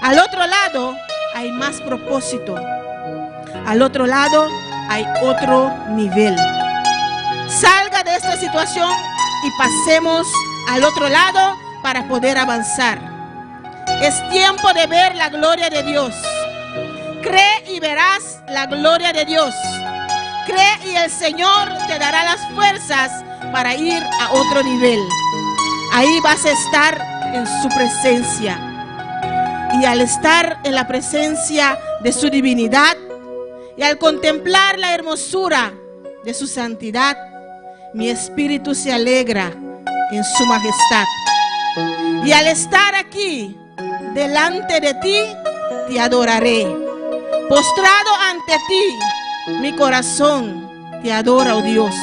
Al otro lado hay más propósito. Al otro lado hay otro nivel. Salga de esta situación y pasemos al otro lado para poder avanzar. Es tiempo de ver la gloria de Dios. Cree y verás la gloria de Dios. Cree y el Señor te dará las fuerzas para ir a otro nivel. Ahí vas a estar en su presencia. Y al estar en la presencia de su divinidad. Y al contemplar la hermosura de su santidad, mi espíritu se alegra en su majestad. Y al estar aquí delante de ti, te adoraré. Postrado ante ti, mi corazón te adora, oh Dios.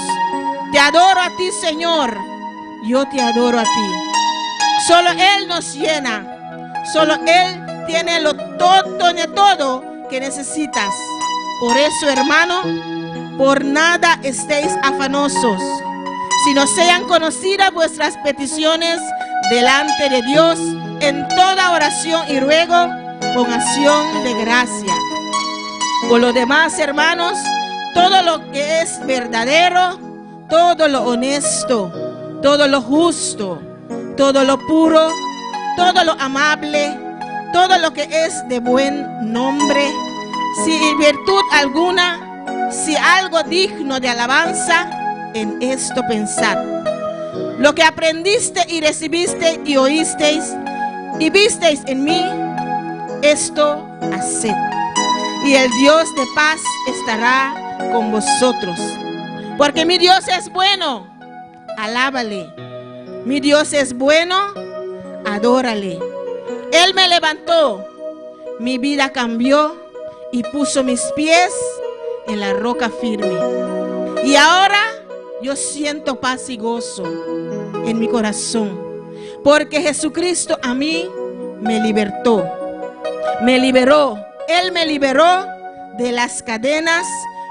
Te adoro a ti, Señor. Yo te adoro a ti. Solo Él nos llena. Solo Él tiene lo todo, tiene todo que necesitas. Por eso, hermano, por nada estéis afanosos, sino sean conocidas vuestras peticiones delante de Dios en toda oración y ruego con acción de gracia. Por lo demás, hermanos, todo lo que es verdadero, todo lo honesto, todo lo justo, todo lo puro, todo lo amable, todo lo que es de buen nombre, si virtud alguna, si algo digno de alabanza, en esto pensad. Lo que aprendiste y recibiste y oísteis y visteis en mí, esto haced. Y el Dios de paz estará con vosotros. Porque mi Dios es bueno, alábale. Mi Dios es bueno, adórale. Él me levantó, mi vida cambió y puso mis pies en la roca firme. Y ahora yo siento paz y gozo en mi corazón, porque Jesucristo a mí me libertó, me liberó. Él me liberó de las cadenas,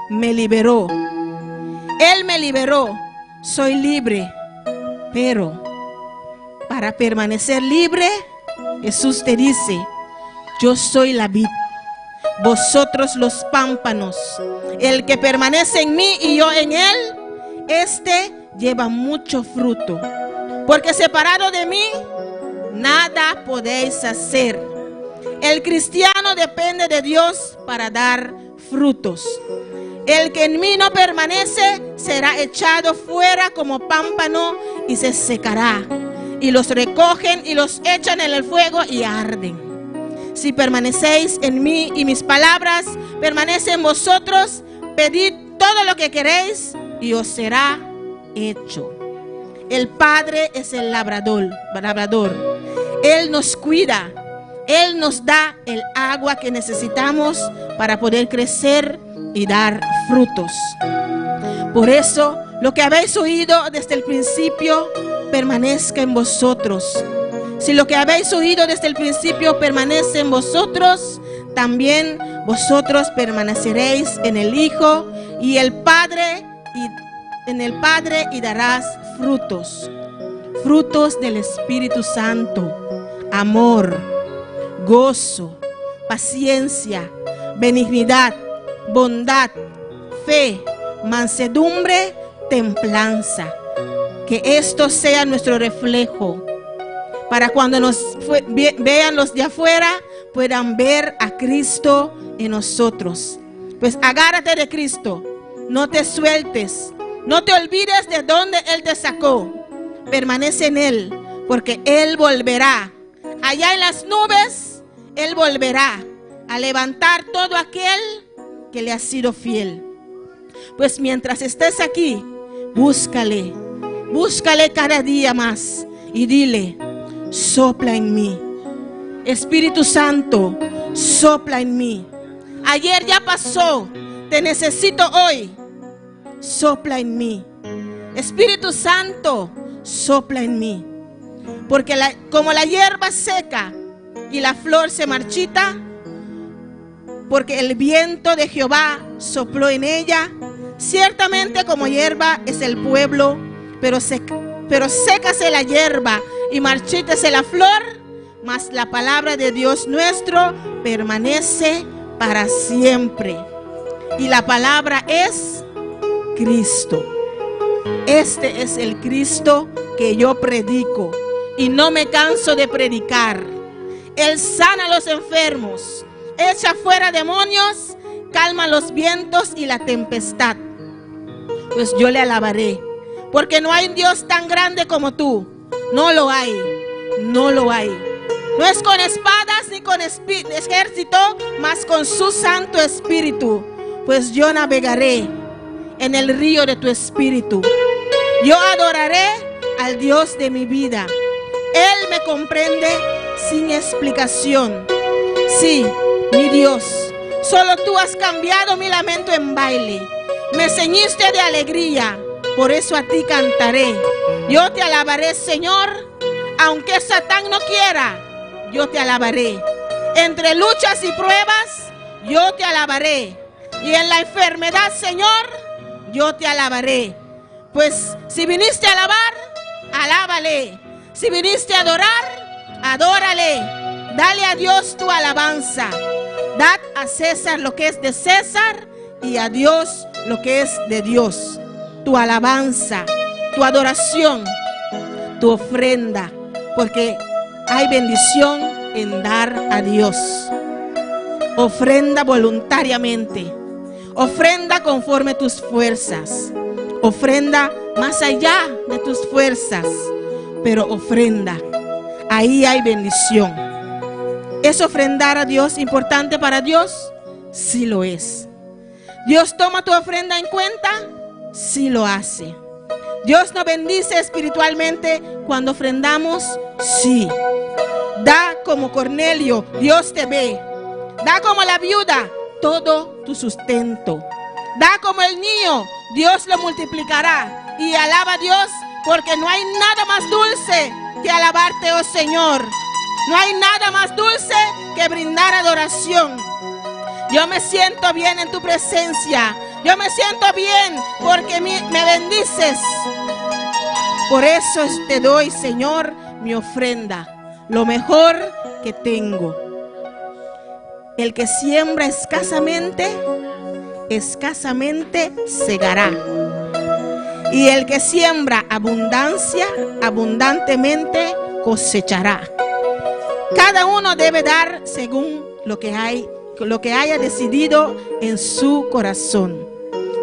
me liberó. Él me liberó, soy libre, pero para permanecer libre, Jesús te dice, yo soy la vid, vosotros los pámpanos. El que permanece en mí y yo en él, este lleva mucho fruto. Porque separado de mí, nada podéis hacer. El cristiano depende de Dios para dar frutos. El que en mí no permanece será echado fuera como pámpano y se secará. Y los recogen y los echan en el fuego y arden. Si permanecéis en mí y mis palabras permanecen en vosotros, pedid todo lo que queréis y os será hecho. El Padre es el labrador, labrador. Él nos cuida. Él nos da el agua que necesitamos para poder crecer y dar frutos. Por eso, lo que habéis oído desde el principio permanezca en vosotros. Si lo que habéis oído desde el principio permanece en vosotros, también vosotros permaneceréis en el Hijo y el Padre y en el Padre y darás frutos. Frutos del Espíritu Santo, amor, gozo, paciencia, benignidad, bondad, fe, mansedumbre, templanza. Que esto sea nuestro reflejo, para cuando nos vean los de afuera, puedan ver a Cristo en nosotros. Pues agárrate de Cristo, no te sueltes, no te olvides de dónde Él te sacó. Permanece en Él, porque Él volverá. Allá en las nubes, Él volverá a levantar todo aquel que le ha sido fiel. Pues mientras estés aquí, búscale, búscale cada día más y dile, sopla en mí. Espíritu Santo, sopla en mí. Ayer ya pasó, te necesito hoy. Sopla en mí. Espíritu Santo, sopla en mí. Porque como la hierba seca y la flor se marchita, porque el viento de Jehová sopló en ella, ciertamente como hierba es el pueblo, pero, pero sécase la hierba y marchítese la flor, mas la palabra de Dios nuestro permanece para siempre. Y la palabra es Cristo. Este es el Cristo que yo predico y no me canso de predicar. Él sana a los enfermos, echa fuera demonios, calma los vientos y la tempestad. Pues yo le alabaré, porque no hay un Dios tan grande como tú. No lo hay, no lo hay. No es con espadas ni con ejército, mas con su Santo Espíritu. Pues yo navegaré en el río de tu espíritu. Yo adoraré al Dios de mi vida. Él me comprende sin explicación. Sí, mi Dios, solo tú has cambiado mi lamento en baile. Me ceñiste de alegría, por eso a ti cantaré. Yo te alabaré, Señor, aunque Satán no quiera, yo te alabaré. Entre luchas y pruebas, yo te alabaré. Y en la enfermedad, Señor, yo te alabaré. Pues si viniste a alabar, alábale. Si viniste a adorar, adórale. Dale a Dios tu alabanza. Dad a César lo que es de César y a Dios lo que es de Dios. Tu alabanza, tu adoración, tu ofrenda. Porque hay bendición en dar a Dios. Ofrenda voluntariamente. Ofrenda conforme tus fuerzas. Ofrenda más allá de tus fuerzas. Pero ofrenda. Ahí hay bendición. ¿Es ofrendar a Dios importante para Dios? Sí lo es. ¿Dios toma tu ofrenda en cuenta? Sí lo hace. ¿Dios nos bendice espiritualmente cuando ofrendamos? Sí. Da como Cornelio, Dios te ve. Da como la viuda, todo tu sustento. Da como el niño, Dios lo multiplicará. Y alaba a Dios porque no hay nada más dulce que alabarte, oh Señor. No hay nada más dulce que brindar adoración. Yo me siento bien en tu presencia. Yo me siento bien porque me bendices. Por eso te doy, Señor, mi ofrenda, lo mejor que tengo. El que siembra escasamente, escasamente segará. Y el que siembra abundancia, abundantemente cosechará. Cada uno debe dar según lo que hay, lo que haya decidido en su corazón.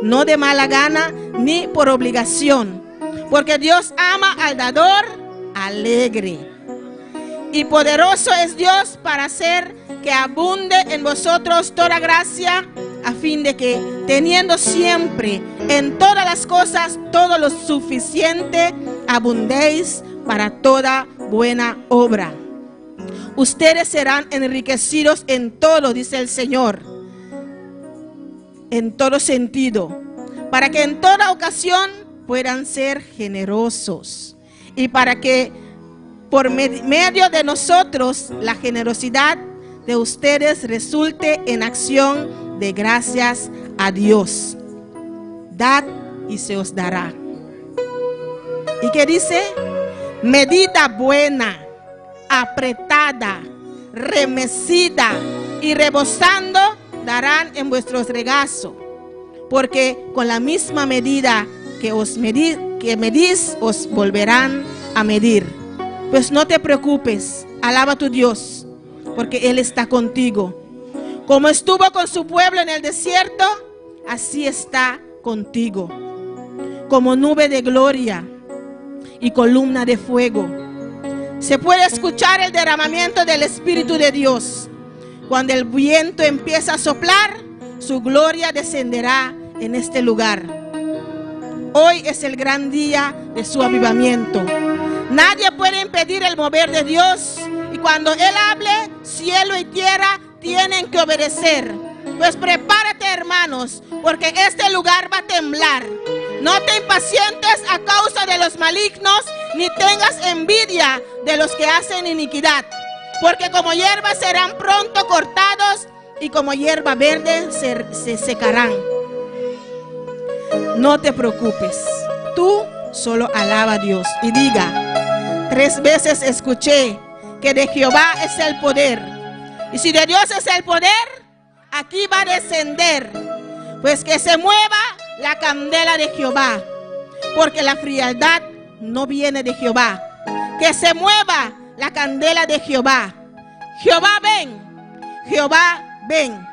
No de mala gana ni por obligación, porque Dios ama al dador alegre. Y poderoso es Dios para hacer que abunde en vosotros toda gracia, a fin de que, teniendo siempre en todas las cosas todo lo suficiente, abundéis para toda buena obra. Ustedes serán enriquecidos en todo, dice el Señor, en todo sentido, para que en toda ocasión puedan ser generosos y para que por medio de nosotros la generosidad de ustedes resulte en acción de gracias a Dios. Dad y se os dará. ¿Y qué dice? Medida buena, apretada, remecida y rebosando darán en vuestros regazos. Porque con la misma medida que os medí, que medís, os volverán a medir. Pues no te preocupes, alaba a tu Dios, porque Él está contigo. Como estuvo con su pueblo en el desierto, así está contigo. Como nube de gloria y columna de fuego. Se puede escuchar el derramamiento del Espíritu de Dios. Cuando el viento empieza a soplar, su gloria descenderá en este lugar. Hoy es el gran día de su avivamiento. Nadie puede impedir el mover de Dios. Y cuando Él hable, cielo y tierra tienen que obedecer. Pues prepárate, hermanos, porque este lugar va a temblar. No te impacientes a causa de los malignos, ni tengas envidia de los que hacen iniquidad. Porque como hierba serán pronto cortados y como hierba verde se, se secarán. No te preocupes. Tú solo alaba a Dios y diga, tres veces escuché que de Jehová es el poder. Y si de Dios es el poder, aquí va a descender. Pues que se mueva la candela de Jehová. Porque la frialdad no viene de Jehová. Que se mueva la candela de Jehová. Jehová ven. Jehová ven.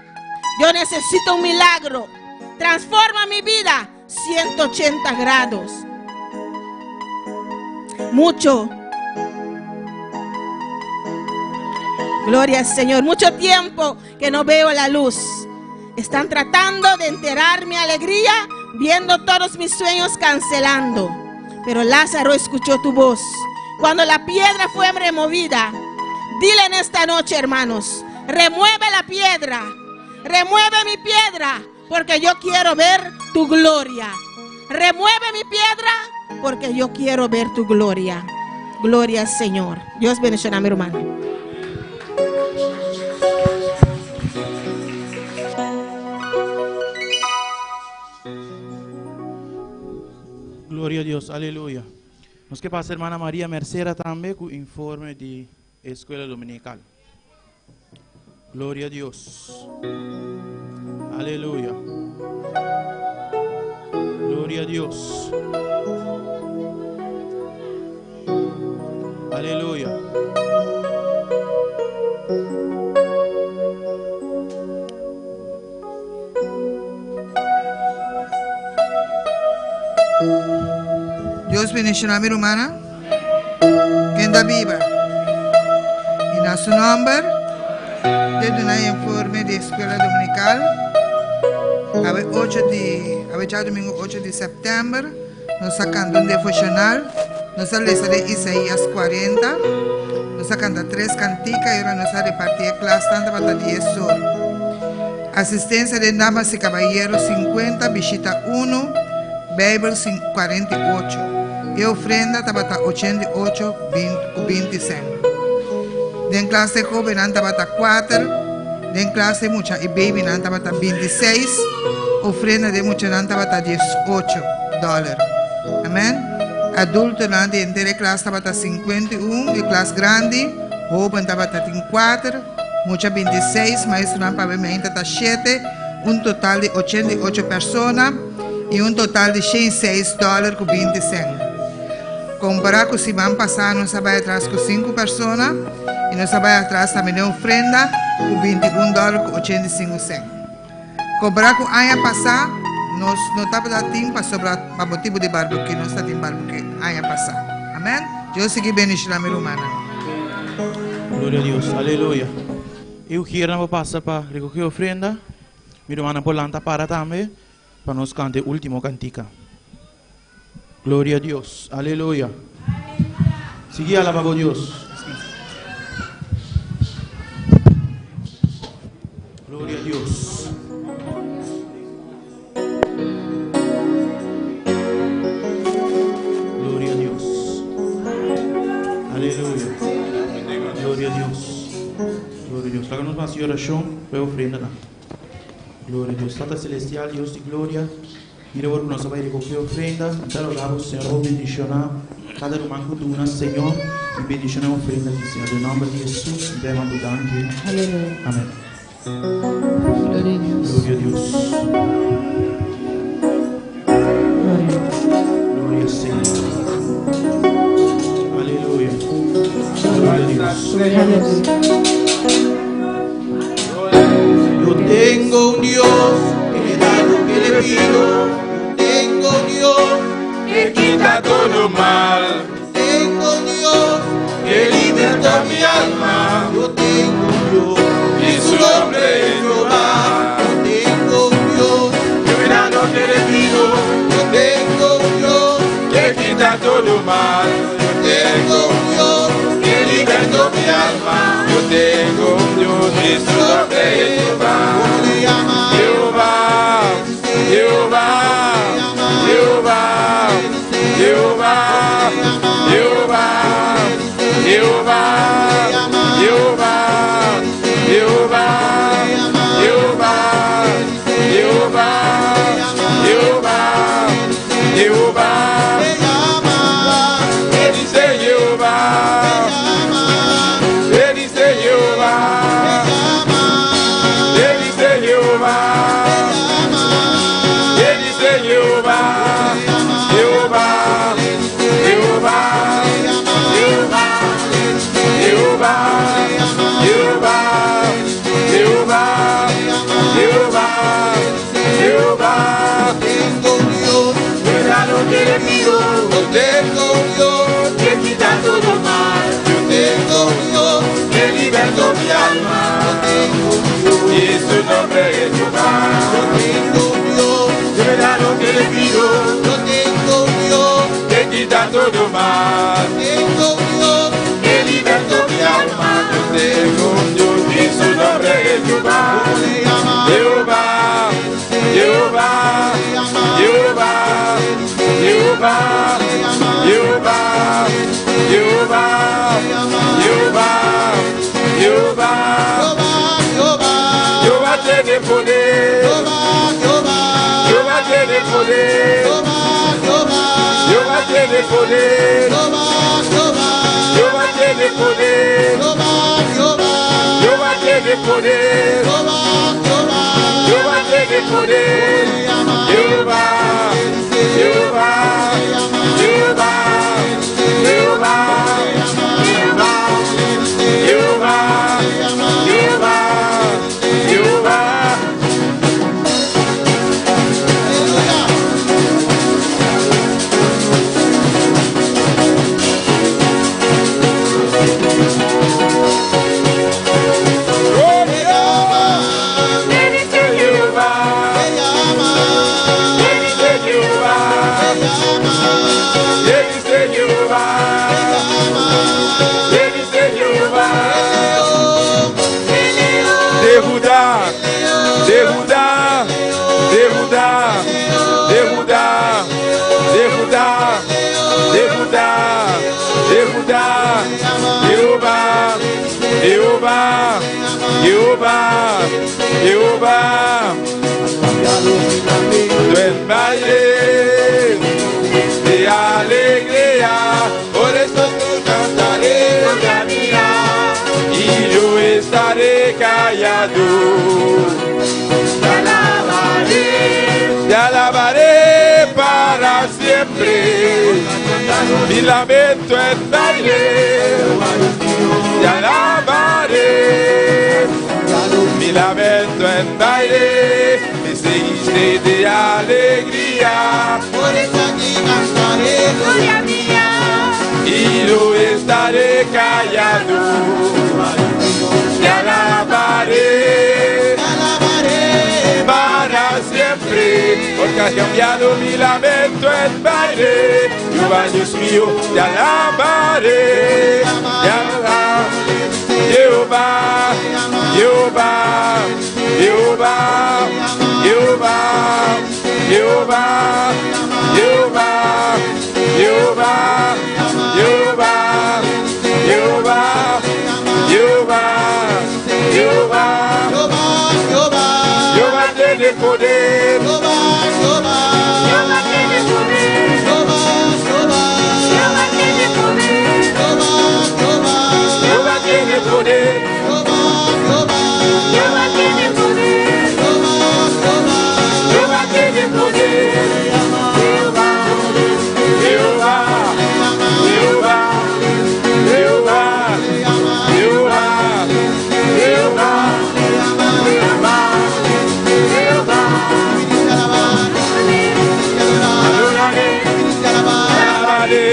Yo necesito un milagro. Transforma mi vida 180 grados. Mucho. Gloria al Señor. Mucho tiempo que no veo la luz. Están tratando de enterrar mi alegría, viendo todos mis sueños cancelando. Pero Lázaro escuchó tu voz. Cuando la piedra fue removida, dile en esta noche, hermanos, remueve la piedra, remueve mi piedra, porque yo quiero ver tu gloria. Remueve mi piedra, porque yo quiero ver tu gloria. Gloria al Señor. Dios bendiga a mi hermano. Gloria a Dios, aleluya. Nos ke pasa hermana Maria Mercera tambe ku informe di escuela dominical. Gloria a Dios. Aleluya. Gloria a Dios. Aleluya. Dios bendiciona mi rumana. Kenda biba. Y na su nomber, te duna informe di escuela dominical. Awe 8 di, awe djadomingo 8 di september, nos a canta un devocional. Nos a lesa den Isaías 40. Nos a canta tres cantica y ora nos a reparti e klas tan tabata dies or. Asistencia den damas y caballeros 50, bishita uno, Bijbel 48. E ofrenda tabata 88 ku 20 cent. Den klas de hobennan tabata kuater, den klas de mucha y babynan tabata 26, ofrenda den muchanan tabata 18 dollar. Amen. Adultonan di henter e klas tabata 51, e klas grandi, hoben tabata tin kuater, mucha 26, maestronan pa bemeinta ta shete, un total di 88 persona y un total di 106 dollar ku 20 cent. Kompará ku siman pasá nos a bai atras ku sinku persona i nos a bai atras tambe den ofrenda ku 21 dòler ku 85 sènt. Kompará ku aña pasá nos no tabata tin pasobra pa motibu di barbekü nos ta tin barbekü aña pasá. Amèn. Dios sigui bendishoná mi rumannan. Gloria a Dios, aleluya. E ujiernan por pasa pa recoge ofrenda. Mi rumannan por lanta para tambe pa nos canta e ultimo cantica. Gloria a Dios. Aleluya. Sigui alaba bo Dios. Gloria a Dios. Gloria a Dios. Aleluya. Gloria a Dios. Gloria a Dios. Laga nos hasi oracion pa e ofrendanan. Gloria a Dios. Tata Celestial, Dios di gloria. Mira awor ku nos a bai rekohé ofrenda, mi ta roga bo, Señor, bo bendishoná kada ruman ku duna, Señor, i bendishoná e ofrenda aki, Señor. Den nòmber di Hesus, mi ta yama bo danki. Amèn. Gloria a Dios. Gloria al Señor. Aleluya. Gloria a Dios. Yo tengo un Dios que me da lo que le pido. Yo tengo un Dios que quita todo mal. Tengo un Dios que liberta mi alma. Yo tengo un Dios y su nombre es Jehová. Yo tengo un Dios que me da lo que le pido. Yo tengo un Dios que quita todo mal. Yo tengo un Dios que libertó mi alma. Yo tengo un Dios y su nombre es Jehová. Jehová, Jehová, Jehová, Jehová, Jehová, Jehová, Jehová, Jehová, Jehová, Jehová, Jehová, Jehová. ¿Qué dice Jehová? ¿Qué dice Jehová? ¿Qué dice Jehová? ¿Qué dice Jehová? Jehová, Jehová, Jehová, nombre es Jehová. Yo tengo un Dios que me da lo que le pido. Yo tengo un Dios que quita todo mal. Tengo un Dios que liberta mi alma. Yo tengo un Dios y su nombre es Jehová. Jehová, Jehová, Jehová, Jehová, Jehová, Jehová, Jehová, Jehová, Jehová tiene poder. Jehová tiene poder. Jehová tiene poder. Jehová tiene poder. Jehová tiene poder. Jehová tiene poder. Jehová, Jehová, Jehová, Jehová, Jehová, Jehová, Jehová. De Judá, de Judá, de Judá, de Judá, de Judá, de Judá, de Judá, Jehová, Jehová, Jehová, Jehová. En baile de alegría, por eso te cantaré, y yo estaré callado. Te alabaré para siempre. Mi lamento en baile, te alabaré. Mi lamento en baile, me seguiste de alegría. Por eso aquí cantaré, gloria mía. Y yo estaré callado. Te alabaré, te alabaré para siempre, porque has cambiado mi lamento en baile. Jehová Dios mío, te alabaré, te alabaré. Jehová, Jehová, Jehová, Jehová, Jehová, Jehová, Jehová, Jehová, Jehová, Jehová, Jehová, Jehová tiene poder. Jehová, Jehová, Jehová tiene poder. Jehová, Jehová, Jehová tiene poder. Jehová, Jehová, Jehová tiene poder. Jehová, Jehová, Jehová tiene poder. Jehová, Jehová, Jehová tiene poder. Jehová, Jehová, Jehová, Jehová, Jehová, Jehová, Jehová, Jehová. Adoraré, alabaré,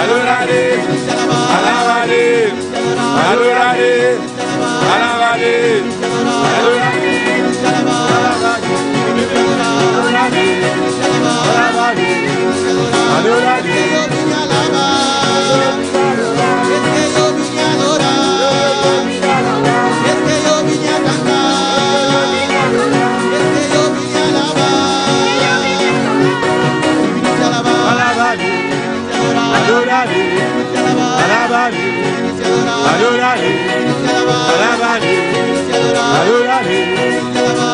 adoraré, alabaré, adoraré, alabaré, adoraré, adoraré, alabaré, adoraré. Es que yo vine a adorar, es que yo vine a cantar, es que yo vine a alabar, viniste a alabar, Alabaré, adoraré, alabaré, adoraré, alabaré, adoraré,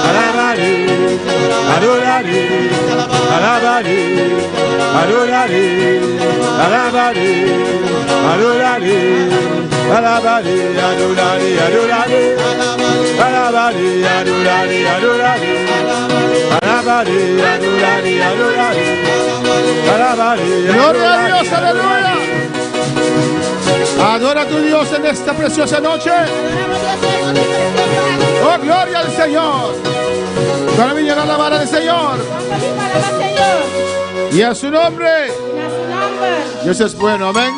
alabaré, adoraré, alabaré, adoraré, alabaré, adoraré, alabaré, adoraré, adoraré, alabaré, adoraré, adoraré, alabaré, adoraré, adoraré, alabaré, Gloria a Dios, aleluya. Adora a tu Dios en esta preciosa noche. Oh, gloria al Señor. Para mí alabar al Señor. Y a su nombre. Dios es bueno, amén.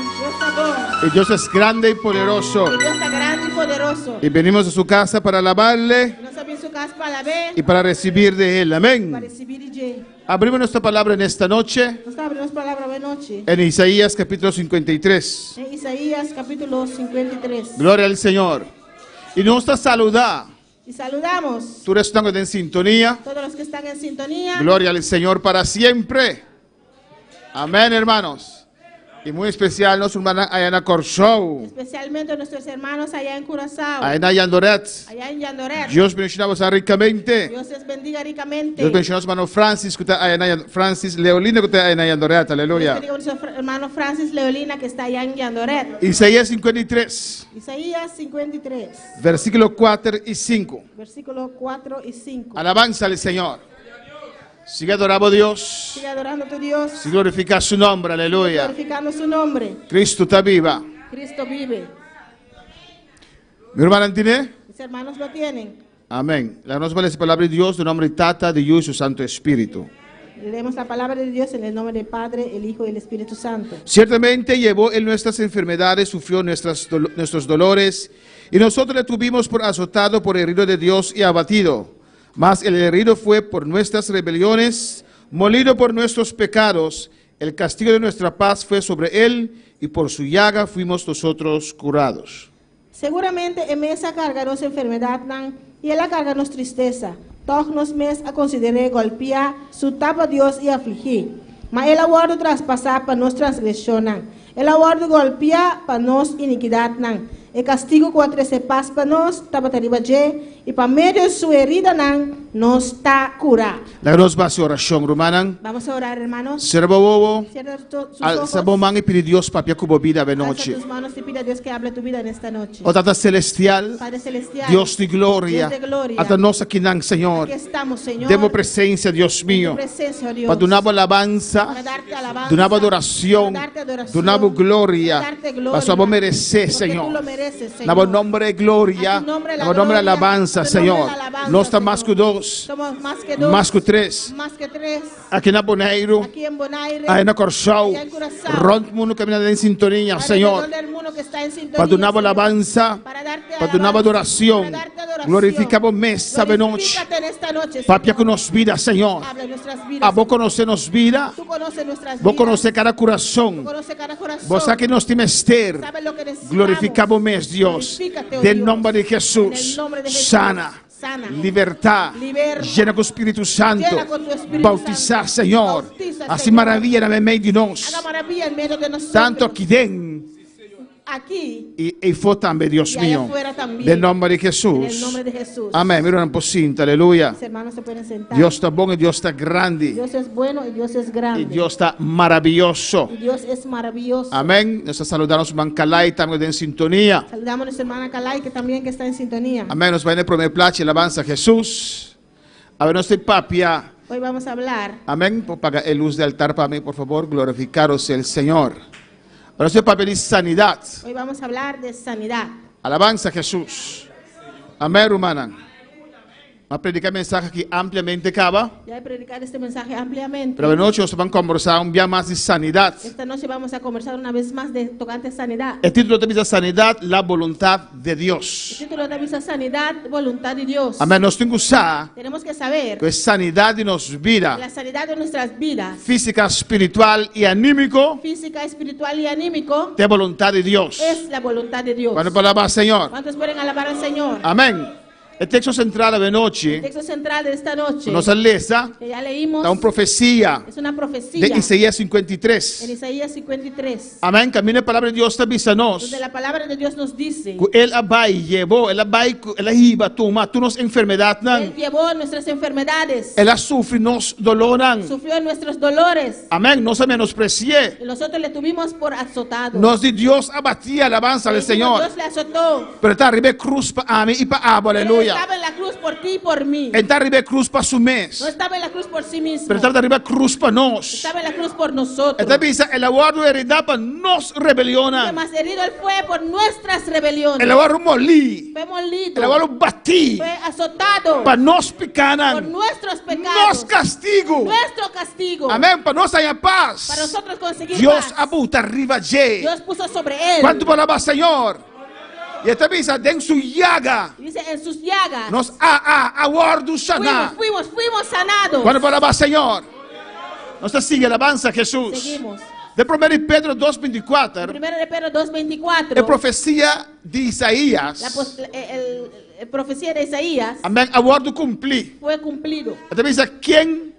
Y Dios es grande y poderoso. Dios ta grandi i poderoso. Y venimos a su casa para alabarle Nos a bin su kas pa pa alab'é. Y para recibir de Él. Pa Amén. risibí di dje. Abrimos nuestra palabra en esta noche Nos ta habri nos palabra awe nochi. en Isaías capítulo 53. Den Isaías kapítulo 53. Gloria al Señor. Y nos ta saluda. Y saludamos. Tur esnan den sintonia. Todos los que están en sintonía. Gloria al Señor para siempre. Amén, hermanos. Y muy especial nos hermana allá na Kòrsou. Especialmente nuestros hermanos allá en Curazao. Allá na Jandoret. Allá en Jandoret. Dios bendiciona boso ricamente. Dios les bendiga ricamente. Dios bendiciona su hermano Francis, ku ta allá na Francis Leolina, ku ta allá na Jandoret. Aleluya. Dios bendiga a nuestro hermano Francis Leolina que está allá en Jandoret. Isaías 53. Isaías 53. Versículo 4 y 5. Versículo 4 y 5. Alabanza al Señor. Sigue adorando a Dios. Sigue adorando a tu Dios. Sigue glorifica su nombre, aleluya. Glorificando su nombre. Cristo ta biba. Cristo vive. Mi rumannan tin'é? Mis hermanos lo tienen. Amén. Laga nos lesa palabra di Dios, den nomber di Tata, di Yu y su Santo Espíritu. Leemos la palabra de Dios en el nombre del Padre, el Hijo y el Espíritu Santo. Ciertamente llevó él nuestras enfermedades, sufrió nuestras nuestros dolores, y nosotros le tuvimos por azotado, por herido de Dios y abatido. Mas el herido fue por nuestras rebeliones, molido por nuestros pecados. El castigo de nuestra paz fue sobre él, y por su llaga fuimos nosotros curados. Seguramente e mes a karga nos enfermedatnan, i el a karga nos tristesa. Tòg nos mes a konsider'é gòlpiá, sutá pa Dios i afligí. Ma el a wòrdu traspasá pa nos transgreshonnan, el a wòrdu gòlpiá pa nos inikidatnan. E kastigu ku a trese pas pa nos tabata riba dje, i pa medio di su heridanan nos ta kurá. Laga nos basi orashon, rumannan. Vamos a orar, hermanos. Sera bo wowo, Cierra sus alsa ojos. bo man i pidi Dios papia ku bo bida awe Alza nochi. tus manos y pide a Dios que hable tu vida en esta noche. O Tata Celestial, Padre Celestial, Dios di gloria, Dios de gloria, ata nos akinan, Señor. Aquí estamos, Señor. Den bo presencia, Dios mío. En tu presencia, oh Dios. Pa duna bo alabanza, Para darte alabanza, duna bo adoración, para darte adoración, duna bo gloria, para darte gloria, pasobra bo merece, porque Señor. tú lo mereces, Señor. Na bo nombre gloria, A tu nombre la na bo nombre gloria, alabanza, a tu nombre Señor. la alabanza, Nos ta mas Señor. ku dos, Somos más que dos, mas ku tres. más que tres. Aki na Boneiru, Aquí en Bonaire, aya na Kòrsou, allá en Curazao, rònt mundu kaminda den sintonia, alrededor Señor. del mundo que está en sintonía, Pa duna bo Señor. alabanza, Para darte pa duna bo alabanza, adoracion. para darte adoración. Glorifica bo mes awe nochi. Glorifícate en esta noche, Señor. Papia ku nos bida, Señor. Habla en nuestras vidas. Abo konosé nos bida. Tú conoces nuestras Bo vidas. konosé kada kurason. Tú conoces cada corazón. Bo sa ki nos tin mester. Sabe lo que necesitamos. Glorifica bo mes, Dios. Glorifícate, oh Den Dios. nomber di Jesús. En el nombre de Jesús. Sana. Sana. Libertá. Liberta. Llena ku Spiritu Santo. Llena con tu Espíritu Bautisá, Santo. Señor. Bautiza, Hasi Señor. maravilla na meimei di nos. Haga maravilla en medio de nosotros. Tanto aki den Aquí y eifó tambe, Dios y allá mío. afuera también. Den nomber di En el Jesús. nombre de Jesús. Amén. Mi rumannan por sinta. Aleluya. Mis hermanos se pueden sentar. Dios ta bon y Dios ta grandi. Dios es bueno y Dios es grande. Y Dios ta maraviyoso. Y Dios es maravilloso. Amén. Nos ta saluda nos ruman Calay tambe den sintonia. Saludamos a nuestra hermana Calay que también que está en sintonía. Amén. Nos bai na e promé plachi alabanza a Jesús. Awe nos ta papia. Hoy vamos a hablar. Amén. Por paga e luz de altar pa mi, por favor. Glorificado sea el Señor. Awe nos ta papia di sanidad. Hoy vamos a hablar de sanidad. Alabanza a Jesús. Amén, rumannan. A prediká e mensahe aki ampliamente kaba. Ya he predicado este mensaje ampliamente. Pero anochi nos ta bai kombersá un bia mas di sanidat. Esta noche vamos a conversar una vez más de tocante sanidad. E título ta bisa Sanidad, la voluntad de Dios. El título ta bisa Sanidad, voluntad de Dios. Amén. Nos tin ku sa Tenemos que saber ku e sanidat di nos bida. La sanidad de nuestras vidas. Físika, spiritual i anímiko. Física, espiritual y anímico. Ta e boluntat di Dios. Es la voluntad de Dios. Kuantu por alabá Señor? ¿Cuántos pueden alabar al Señor? Amén. E teksto sentral awe nochi, El texto central de esta noche, nos a lesa, que ya leímos, ta un profesia es una profecía de Isaías 53. en Isaías 53. Amén. Kaminda e palabra di Dios ta bisa nos. Donde la palabra de Dios nos dice. Ku el a bai llevó, el a bai, el a hiba, tuma tur nos enfermedatnan. Él llevó nuestras enfermedades. El a sufri nos dolónan. Sufrió nuestros dolores. Amén. Nos a menospreci'é. Y nosotros le tuvimos por azotado. Nos di Dios a batié, alabansa al Señor. Dios le azotó. Pero e ta riba e krus pa ami i pa abo, aleluya. Estaba en la cruz por ti y por mí. E n' ta riba e krus pa su mes. No estaba en la cruz por sí mismo. Pero e tabata riba e krus pa nos. Estaba en la cruz por nosotros. E ta bisa, el a wòrdu heridá pa nos rebelionnan. Mas herido él fue por nuestras rebeliones. El a wòrdu molí. Fue molido. El a wòrdu batí. Fue azotado. Pa nos pikánan. Por nuestros pecados. Nos castigo. Nuestro castigo. Amén. Pa nos haña pas. Para nosotros conseguir Dios paz. a buta riba dje. Dios puso sobre él. Kuantu por alabá Señor? I e ta bisa, Den su yaga. Y dice, en sus llagas. Nos a a a wòrdu saná. Fuimos, fuimos, fuimos sanados. Kuantu por alabá Señor? Nos ta sigui alabansa Hesus. Seguimos. Den Promé di Pedro dos bintikuater, Primero de Pedro 2.24. e profesia di Isaías, La pos- el, el- el profecía de Isaías amèn, a wòrdu kumplí. fue cumplido. E ta bisa, Ken,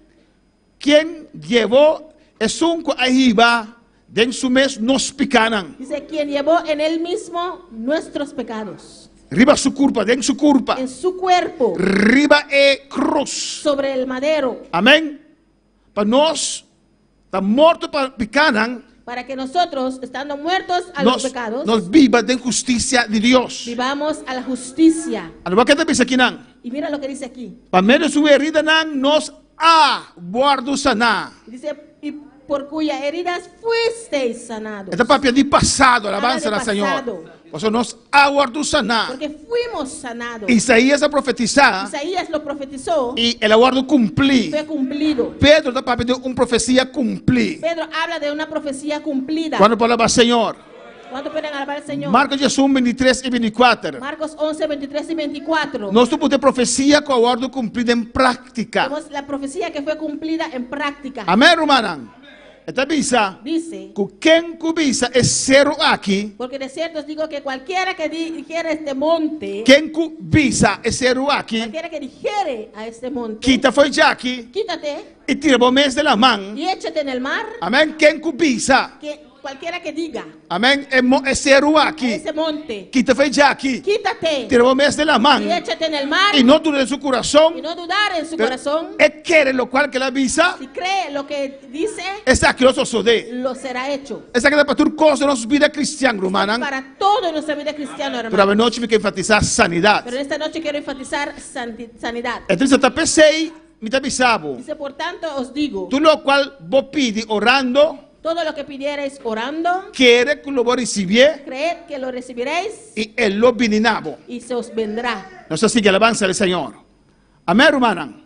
ken llevó esun ku a hiba den su mes nos pikánan? Dice, quien llevó en él mismo nuestros pecados. Riba su kurpa, den su kurpa. En su cuerpo. Riba e krus. Sobre el madero. Amèn. Pa nos ta morto pa pikánan. Para que nosotros, estando muertos a los Nos, pecados, nos biba den hustisia di Dios. vivamos a la justicia. Anto wak ke ta bisa akinan. Y mira lo que dice aquí. Pa medio su heridanan nos a wòrdu saná. Dice, y por cuya heridas fuisteis sanados. E ta papia di pasado, alabansa Habla na de Señor. pasado. Pasobra nos a wòrdu saná. Porque fuimos sanados. Isaías a profetisá Isaías lo profetizó. i el a wòrdu kumplí. Fue cumplido. Pedro ta papia di un profesia kumplí. Pedro habla de una profecía cumplida. Kuantu por alabá Señor? ¿Cuánto pueden alabar al Señor? Marcos diesun, bintitres i bintikuater. Marcos 11, 23 y 24. Nos tur por ta e profesia ku a wòrdu kumplí den práktika. Vemos la profecía que fue cumplida en práctica. Amèn, rumannan? E ta bisa Dice, ku ken ku bisa e seru aki, porque de cierto os digo que cualquiera que dijere este monte, ken ku bisa e seru aki, cualquiera que dijere a este monte, kita fo'i djaki quítate i tira bo mes den laman. y échate en el mar, Amèn. Ken ku bisa. que cualquiera que diga Amèn. E mo, e seru aki. a ese monte, Kita fo'i djaki. Quítate. Tira bo mes den laman. Y échate en el mar. I no duda den su kurason. Y no dudar en su Pero corazón. E kere lokual ku el a bisa. Si cree lo que dice. Esaki lo sosodé. Lo será hecho. Esaki ta pa tur kos den nos bida kristian, rumannan. Para todo en nuestra vida cristiana, hermano. Pero avenochi mi ke enfatisá sanidat. Pero en esta noche quiero enfatizar sanidad. E ta bisa ta p'esei mi ta bisa bo. Dice, por tanto os digo. Tur lokual bo pidi orando. Todo lo que pidiereis orando. Kere ku lo bo risibié. Creed que lo recibiréis. I e lo bini na bo. Y se os vendrá. Nos ta sigui alabansa del Señor. Amén, rumannan.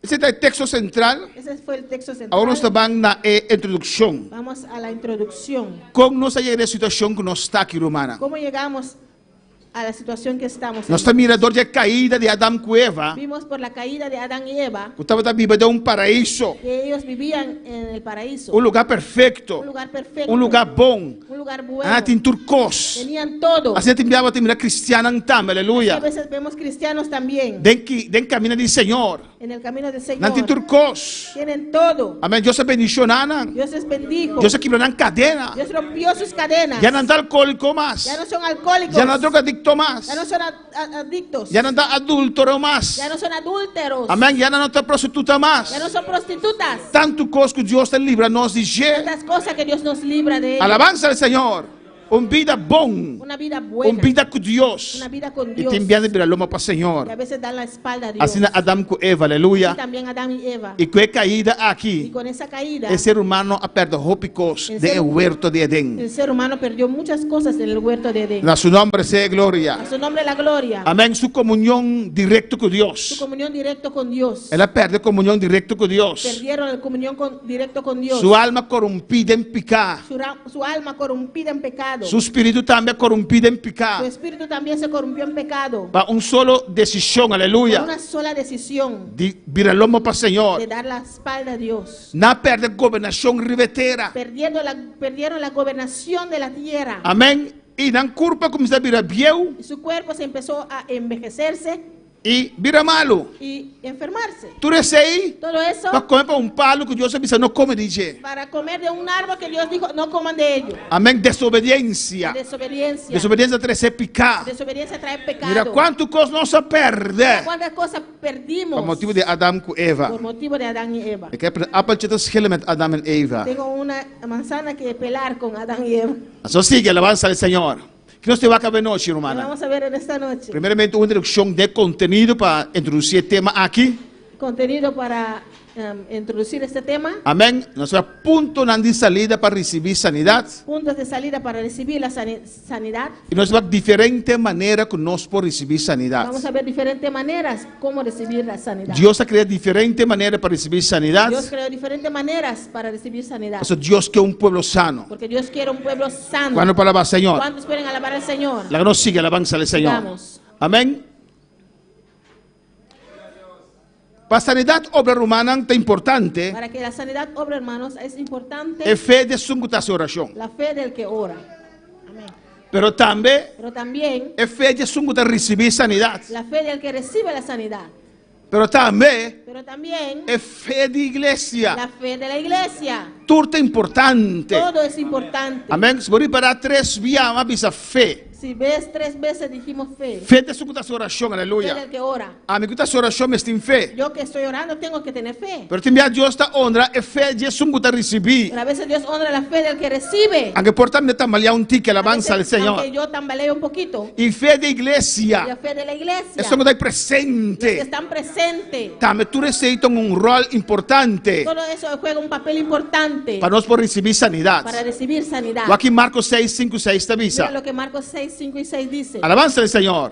Ese ta e teksto sentral. Ese fue el texto central. Awor nos ta ban na e introdukshon. Vamos a la introducción. Kon nos a yega na e situashon ku nos ta aki, rumannan? ¿Cómo llegamos a la situación que estamos? Nos ta mira dor di e kaida di Adam ku Eva. Vimos por la caída de Adán y Eva. Ku tabata biba den un paraíso. Que ellos vivían en el paraíso. Un lugá perfekto. Un lugar perfecto. Un lugá bon. Un lugar bueno. Ah, tin tur kos. Tenían todo. Asina tin biaha bo ta mira kristiannan tambe, aleluya. A veces vemos cristianos también. Den ki, den kamina di Señor. En el camino del Señor. Nan tin tur kos. Tienen todo. Amén. Dios a bendishoná nan. Dios les bendijo. Dios a kibra nan kadena. Dios rompió sus cadenas. Ya nan ta alkohóliko mas. Ya no son alcohólicos. Ya nan drogadikto mas. Ya no son adictos. Ya nan ta adúltero mas. Ya no son adúlteros. Amén. Ya nan no ta prostituta mas. Ya no son prostitutas. Tantu kos ku Dios ta libra nos di dje. Tantas cosas que Dios nos libra de ellas. Alabansa al Señor. Un bida bon. Una vida buena. Un bida ku Dios. Una vida con I Dios. tin biaha bira loma pa Señor. Y a veces dan la espalda a Dios. Asina Adam ku Eva, aleluya. Así también Adán y Eva. I ku e kaida aki, Y con esa caída, e ser humano a pèrdè hopi kos el den ser e huerto di Edén. El ser humano perdió muchas cosas en el huerto de Edén. Na su nomber sea e gloria. A su nombre la gloria. Amén. Su komunion direkto ku Dios. Su comunión directo con Dios. El a pèrdè komunion direkto ku Dios. Perdieron la comunión con, directo con Dios. Su alma korumpí den piká. Su, su alma corrompida en pecado. Su spiritu tambe a korumpí den piká. Su espíritu también se corrompió en pecado. Pa un solo desishon, aleluya. Por una sola decisión. Di bira lomo pa Señor. De dar la espalda a Dios. Nan a pèrdè gobernashon riba e tera. Perdiendo la, perdieron la gobernación de la tierra. Amén. I nan kurpa kuminsá bira bieu. Y su cuerpo se empezó a envejecerse. I bira malu. I enfermarse. Tur esei Todo eso pa kome pa un palu ku Dios a bisa no kome di dje. Para comer de un árbol que Dios dijo no coman de ello. Amén. Desobediencia. Desobediencia. Desobediencia trese piká. Desobediencia trae pecado. Mira kuantu kos nos a pèrdè. Cuántas cosas perdimos. Pa motibu di Adam ku Eva. Por motivo de Adán y Eva. Ik heb een appeltje te schillen met Adam en Eva. Tengo una manzana que pelar con Adán y Eva. Anto sigui, alabansa al Señor. Ki nos te wak avenochi, Lo rumannan? vamos a ver en esta noche. Primeramente un introduccion den contenido pa introduci e tema aki. Contenido para introducir este tema. Amèn. Nos ta puntonan di salida pa risibí sanidat. Puntos de salida para recibir la sanidad. I nos ta wak diferente manera ku nos por risibí sanidat. Vamos a ver diferentes maneras como recibir la sanidad. Dios a krea diferente manera pa risibí sanidat. Dios creó diferentes maneras para recibir sanidad. Pasobra Dios ke un pueblo sano. Porque Dios quiere un pueblo sano. Kuantu por alabá Señor? ¿Cuántos pueden alabar al Señor? Laga nos sigui alabansa al Señor. Sigamos. Amèn. Pa sanidat obra rumannan ta importante. Para que la sanidad obre, hermanos, es importante. E fe di esun ku ta hasi orashon. La fe del que ora. Amén. Pero tambe. Pero también. E fe di esun ku ta risibí sanidat. La fe del que recibe la sanidad. Pero tambe. Pero también. E fe di iglesia. La fe de la iglesia. Tur ta importante. Todo es importante. Amén. Si bo ripará tres bia a bisa fe. Si ves tres veces dijimos fe. Fe ta esun ku ta hasi orashon, aleluya. Fe del que ora. Ami ku ta hasi orashon mester tin fe. Yo que estoy orando tengo que tener fe. Pero tin bia Dios ta honra e fe di esun ku ta risibí. Pero a veces Dios honra la fe del que recibe. Anke por ta mi ta tambaleá un tiki, alabansa al Señor. Aunque yo tambaleo un poquito. Y fe di iglesia. Y la fe de la iglesia. Esun ku ta presente. Los que están presente. Tambe tur esei ta un ròl importante. Todo eso juega un papel importante. Pa nos por risibí sanidat. Para recibir sanidad. Wak ki Marko seis, sinku, seis ta bisa. Mira lo que Marcos 6, 5 y 6 dice. Alabansa del Señor.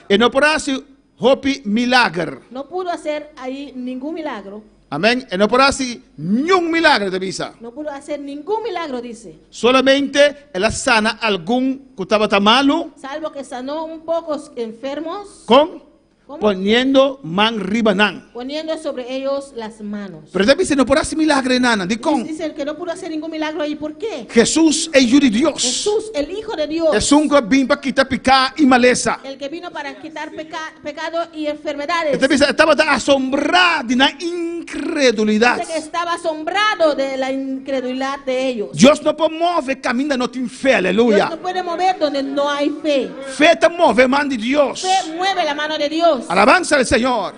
E no por hasi hopi milager. No pudo hacer ahí ningún milagro. Amén. E no por hasi niun milager, ta bisa. No pudo hacer ningún milagro, dice. Solamente el a sana algun ku tabata malu. Salvo que sanó un pocos enfermos. Kon? Komo? Poniendo man riba nan. Poniendo sobre ellos las manos. Pero ta bisa no por hasi milagre nan. Dikon? Dice que no pudo hacer ningún milagro ahí. ¿Por qué? Hesus e Yu di Dios. Jesús, el Hijo de Dios. Esun ku a bin pa kita piká i malesa. El que vino para quitar pecado y enfermedades. E ta bisa e tabata asombrá di nan inkredulidat. Dice que estaba asombrado de la incredulidad de ellos. Dios no por move kaminda no tin fe. Aleluya. Dios no puede mover donde no hay fe. Fe ta move man di Dios. Fe mueve la mano de Dios. Alabansa al Señor.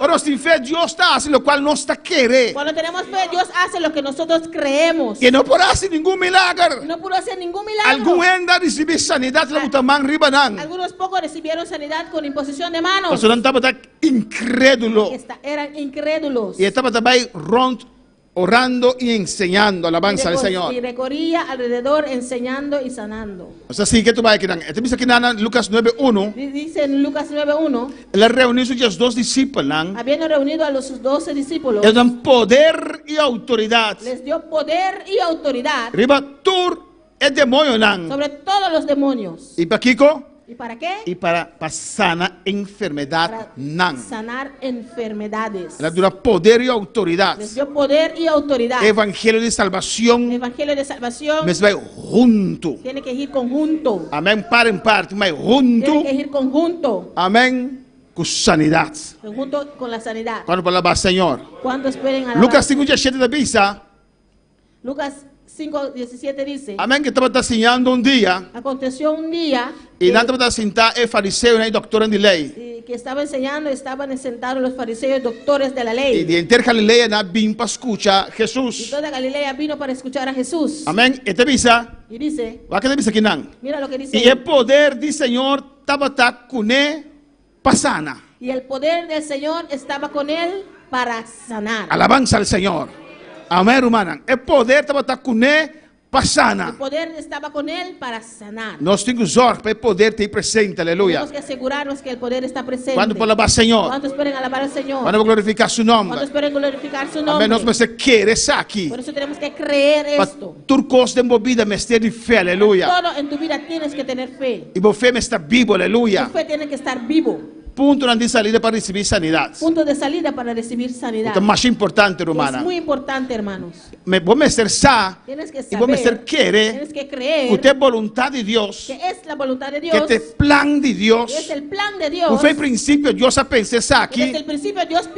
Ora nos tin fe, Dios ta hasi locual nos ta kere. Cuando tenemos fe, Dios hace lo que nosotros creemos. Y e no por hasi ningun milager. No pudo hacer ningún milagro. Algun hende a ricibi sanidad la buta man riba nan. Algunos pocos recibieron sanidad con imposición de manos. Pasobra nan tabata incredulo. Esta, eran incrédulos. Y e tabata bay rond Orando y enseñando, alabanza al Señor. Y recorría alrededor enseñando y sanando. Nos a sigui ke tu bai akinan. E ta bisa akinan na Lucas nuebe unu. Dice en Lucas 9:1. El a reuní su diesdos disipelnan. Habiendo reunido a los sus doce discípulos. El dan poder y autoridad. Les dio poder y autoridad. Riba tur e demoñonan. Sobre todos los demonios. Y pakiko? ¿Y para qué? Y para pa sana enfermedadnan. Para sanar enfermedades. El a duna poder y autoridad. Les dio poder y autoridad. Evangelio di salbacion. Evangelio de salvación. Mester bai hunto. Tiene que ir conjunto. Amen. Par en par, tin bai hunto. Tiene que ir conjunto. Amen. Cu sanidad. Conjunto con la sanidad. Cuando por alaba Señor. ¿Cuántos pueden alabar? Lucas 5, 17 ta bisa. Lucas 5, 17 dice. Amen que tabata siñando un dia. Aconteció un día. Y nan tabata sintá e fariseonan y doctornan di ley. Y que estaba enseñando, estaban sentados los fariseos y doctores de la ley. Y di henter Galilea nan a bin pa scucha Jesús. Y toda Galilea vino para escuchar a Jesús. Amen. E ta bisa. Y dice. Wak ke ta bisa kinan. Mira lo que dice. Y e poder di Señor tabata cune pa sana. Y el poder del Señor estaba con él para sanar. Alabanza al Señor. Amén, rumannan. E poder tabata kuné pa sana. El poder estaba con él para sanar. Nos tin ku zorg pa e poder ta ei presente. Aleluya. Tenemos que asegurarnos que el poder está presente. Kuantu por alabá Señor? ¿Cuántos pueden alabar al Señor? Kuantu por glorifiká su nomber? ¿Cuántos pueden glorificar su nombre? Amén. Nos mester kere esaki. Por eso tenemos que creer Pa esto. tur kos den bo bida mester di fe. Aleluya. Todo en tu vida tienes que tener fe. I bo fe mester ta bibo. Aleluya. Tu fe tiene que estar vivo. Puntonan di salida pa risibí sanidat. Punto de salida para recibir sanidad. Ku ta masha importante, rumana. Es muy importante, hermanos. Me, bo mester sa Tienes que i bo mester saber, kere tienes que creer ku ta e boluntat di Dios, que es la voluntad de ke Dios, ta e plan di Dios, que es el plan de ku Dios. for e prinsipio Dios a pensa esaki, Desde el principio Dios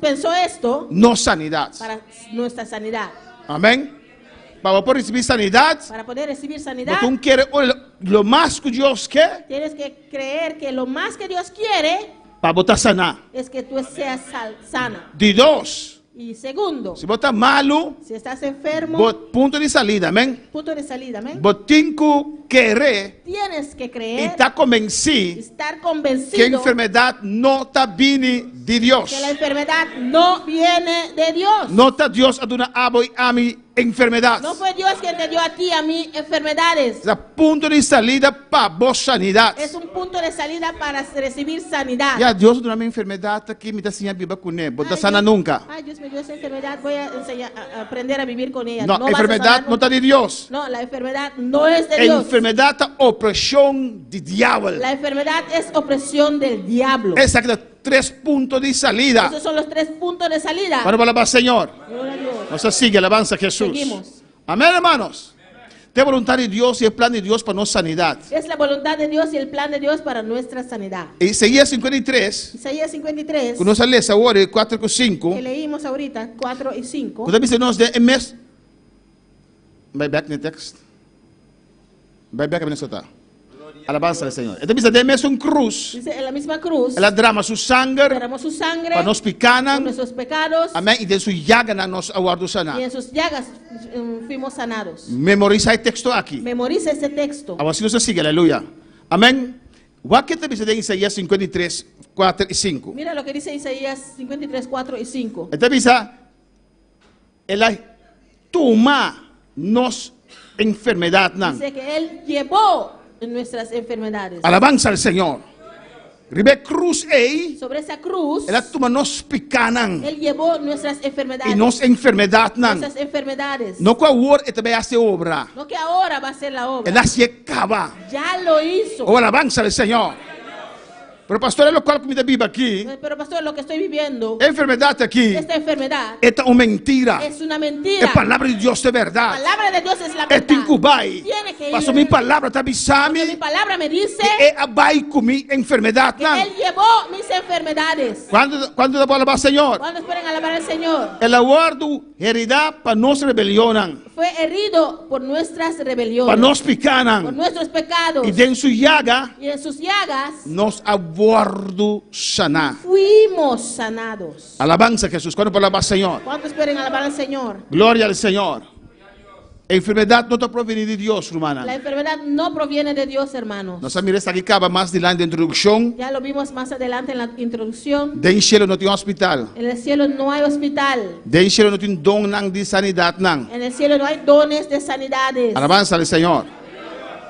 pensó esto nos sanidat. para nuestra sanidad. Amén. Pa bo por risibí sanidat, Para poder recibir sanidad, bo tin kere lo mas ku Dios ke. Tienes que creer que lo mas que Dios quiere Pa bo ta saná. es que tú seas sana. Di dos, Y segundo, si bo ta malu, si estás enfermo, bo punto di salida, amén. Punto de salida, amén. Bo tin ku. kere Tienes que i creer, ta konbensí estar ku e convencido enfermedat no ta bini di Dios. que la enfermedad no viene de Dios. No ta Dios a duna abo i ami enfermedat. No fue Dios quien te dio a ti y a mí enfermedades. Ta punto di salida pa bo sanidat. Es un punto de salida para recibir sanidad. Ya, Dios a duna mi enfermedat aki, mi ta siña biba kuné. Bo ta sana nunka. Ay, Dios me dio esa enfermedad, voy a enseñar a aprender a vivir con ella. No, No vas a enfermedat sanar no nunca. ta di Dios. No, la enfermedad no es de Dios. Enfermedat ta opreshon di diabel. La enfermedad es opresión del diablo. Esaki ta tres punto di salida. Esos son los tres puntos de salida. Cuando bo alabá Señor? Gloria a Dios. Nos a sigui alabanza a Jesús. Seguimos. Amén, hermanos. Ta e voluntad di Dios y e plan di Dios pa nos sanidad. Es la voluntad de Dios y el plan de Dios para nuestra sanidad. Isaías 53, Isaías 53, cu nos a lesa awor, e cuatro cu cinco, que leímos ahorita, 4 y 5. cu ta bisa nos den e mes. Bai bek na e tekst. Bai bek kaminda ta. Alabansa al Señor. E ta bisa den mesun cruz. Dice, en la misma cruz. El a drama su sanger. Derramó su sangre. Pa nos picanan. Por nuestros pecados. Amén. Y den su yaganan nos a wordo saná. Y en sus llagas fuimos sanados. Memorisa e texto aki. Memoriza este texto. Awor si nos a sigui, aleluya. Amén. Wak ke ta bisa den Isaías 53, 4 y 5. Mira lo que dice Isaías 53, 4 y 5. E ta bisa, El a tuma nos enfermedadnan. Dice que Él llevó nuestras enfermedades. Alabanza al Señor. Riba e cruz ei, Sobre esa cruz, El a tuma nos picanan Él llevó nuestras enfermedades. y nos enfermedadnan. Nuestras enfermedades. No cu awor e ta bay haci obra. No que ahora va a hacer la obra. El a haci caba. Ya lo hizo. Oh, alabanza al Señor. Pero pastor, e locual cu mi ta biba aki, Pero pastor, lo que estoy viviendo, e enfermedad aki, esta enfermedad, e ta un mentira. es una mentira. E palabra di Dios ta berdad. La palabra de Dios es la E verdad. tin cu bay. Tiene que ir. Paso mi palabra ta bisa mi. Porque mi palabra me dice Que e a bay cu mi enfermedadnan. Que él llevó mis enfermedades. Cuando, cuando ta por alaba Señor? ¿Cuántos pueden alabar al Señor? El a wordo herida pa nos rebelionnan. Fue herido por nuestras rebeliones. Pa nos picanan. Por nuestros pecados. Y den su llaga. Y en sus llagas. Nos a wordo saná. Fuimos sanados. Alabanza a Jesús. ¿Cuántos pueden alabar al Señor? ¿Cuántos pueden alabar al Señor? Gloria al Señor. Enfermedad no ta proveni di Dios, rumannan. La enfermedad no proviene de Dios, hermanos. Nos a mira esaki caba mas dilanti den introduccion. Ya lo vimos más adelante en la introducción. Den cielo no tin hospital. En el cielo no hay hospital. Den cielo no tin donnan di sanidadnan. En el cielo no hay dones de sanidades. Alabanza al Señor.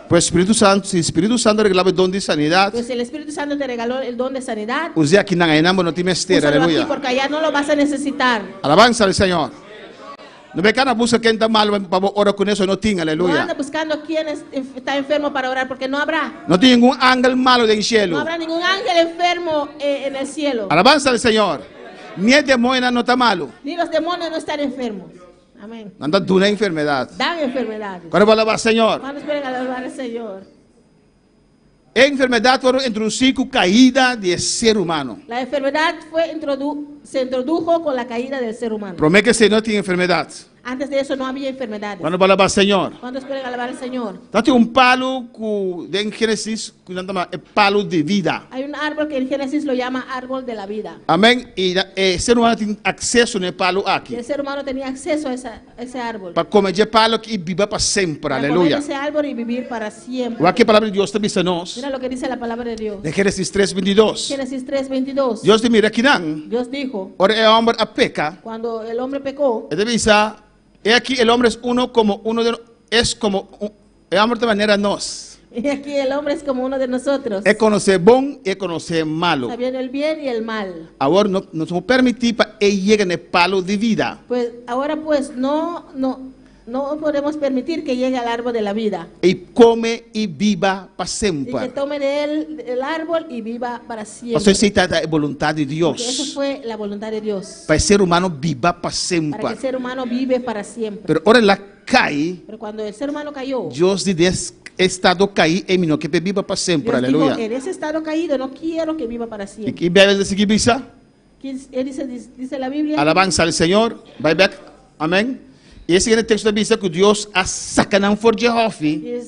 Pues Spiritu Santo, si Spiritu Santo regalaba el don di sanidad, Pues el Espíritu Santo te regaló el don de sanidad. Us'é akinan, einan bo no tin mester, Úsalo aquí aleluya. porque allá no lo vas a necesitar. Alabanza al Señor. No be kana busca ken ta malo pa bo ora con eso, no tin, aleluya. No anda buscando quién es, está enfermo para orar porque no habrá. No tin ningún ángel malo den cielo. No habrá ningún ángel enfermo eh, en el cielo. Alabanza al Señor. Ni el demonio no está malo. Ni los demonios no están enfermos. Amén. Nan ta duna enfermedad. Dan enfermedades. Cuando va a alabar al Señor? ¿Cuántos pueden alabar al Señor? E enfermedad fueron introducí con caída de ser humano. La enfermedad fue introdu se introdujo con la caída del ser humano. Promé que no tin enfermedad. Antes de eso no había enfermedades. ¿Cuándo va a alabar al Señor? ¿Cuántos pueden alabar al Señor? Tabatin un palo ku den Génesis ku nan ta yama e palo di vida. Hay un árbol que en Génesis lo llama árbol de la vida. Amén. Y e ser humano tin acceso na e palo aki. Y el ser humano tenía acceso a esa, ese árbol. Pa come dje palo aki y biba pa semper. Para Aleluya. comer ese árbol y vivir para siempre. Wak ke palabra di Dios ta bisa nos. Mira lo que dice la palabra de Dios. Den Génesis 3, 22. Génesis 3, 22. Dios di mira kinan. Dios dijo. Ora e homber a peca. Cuando el hombre pecó. E ta bisa, he aquí el hombre es uno como uno de es como un, e homber ta manera nos. Y aquí el hombre es como uno de nosotros. E conoce bon y e conoce malo. Sabiendo el bien y el mal. Awor no no por permiti pa e yega na e palo di vida. Pues ahora pues no no no podemos permitir que llegue al árbol de la vida. Y come y biba pa Y que semper. tome de él el árbol y viva para siempre. Pasobra esei ta e voluntad di Dios. Porque eso fue la voluntad de Dios. Pa e ser humano biba pa Para que semper. el ser humano vive para siempre. Pero ora el a cai, Pero cuando el ser humano cayó, Dios di den e estado caí ei mi no ke p'e biba pa semper. Dios dijo, Aleluya. en ese estado caído no quiero que viva para siempre. Y ki Bijbel ta sigui bisa? Él dice, dice la Biblia. Alabanza al Señor. Bai bek. Amen. Y e siguiente texto ta bisa ku Dios a saca nan for dje hofi. Y el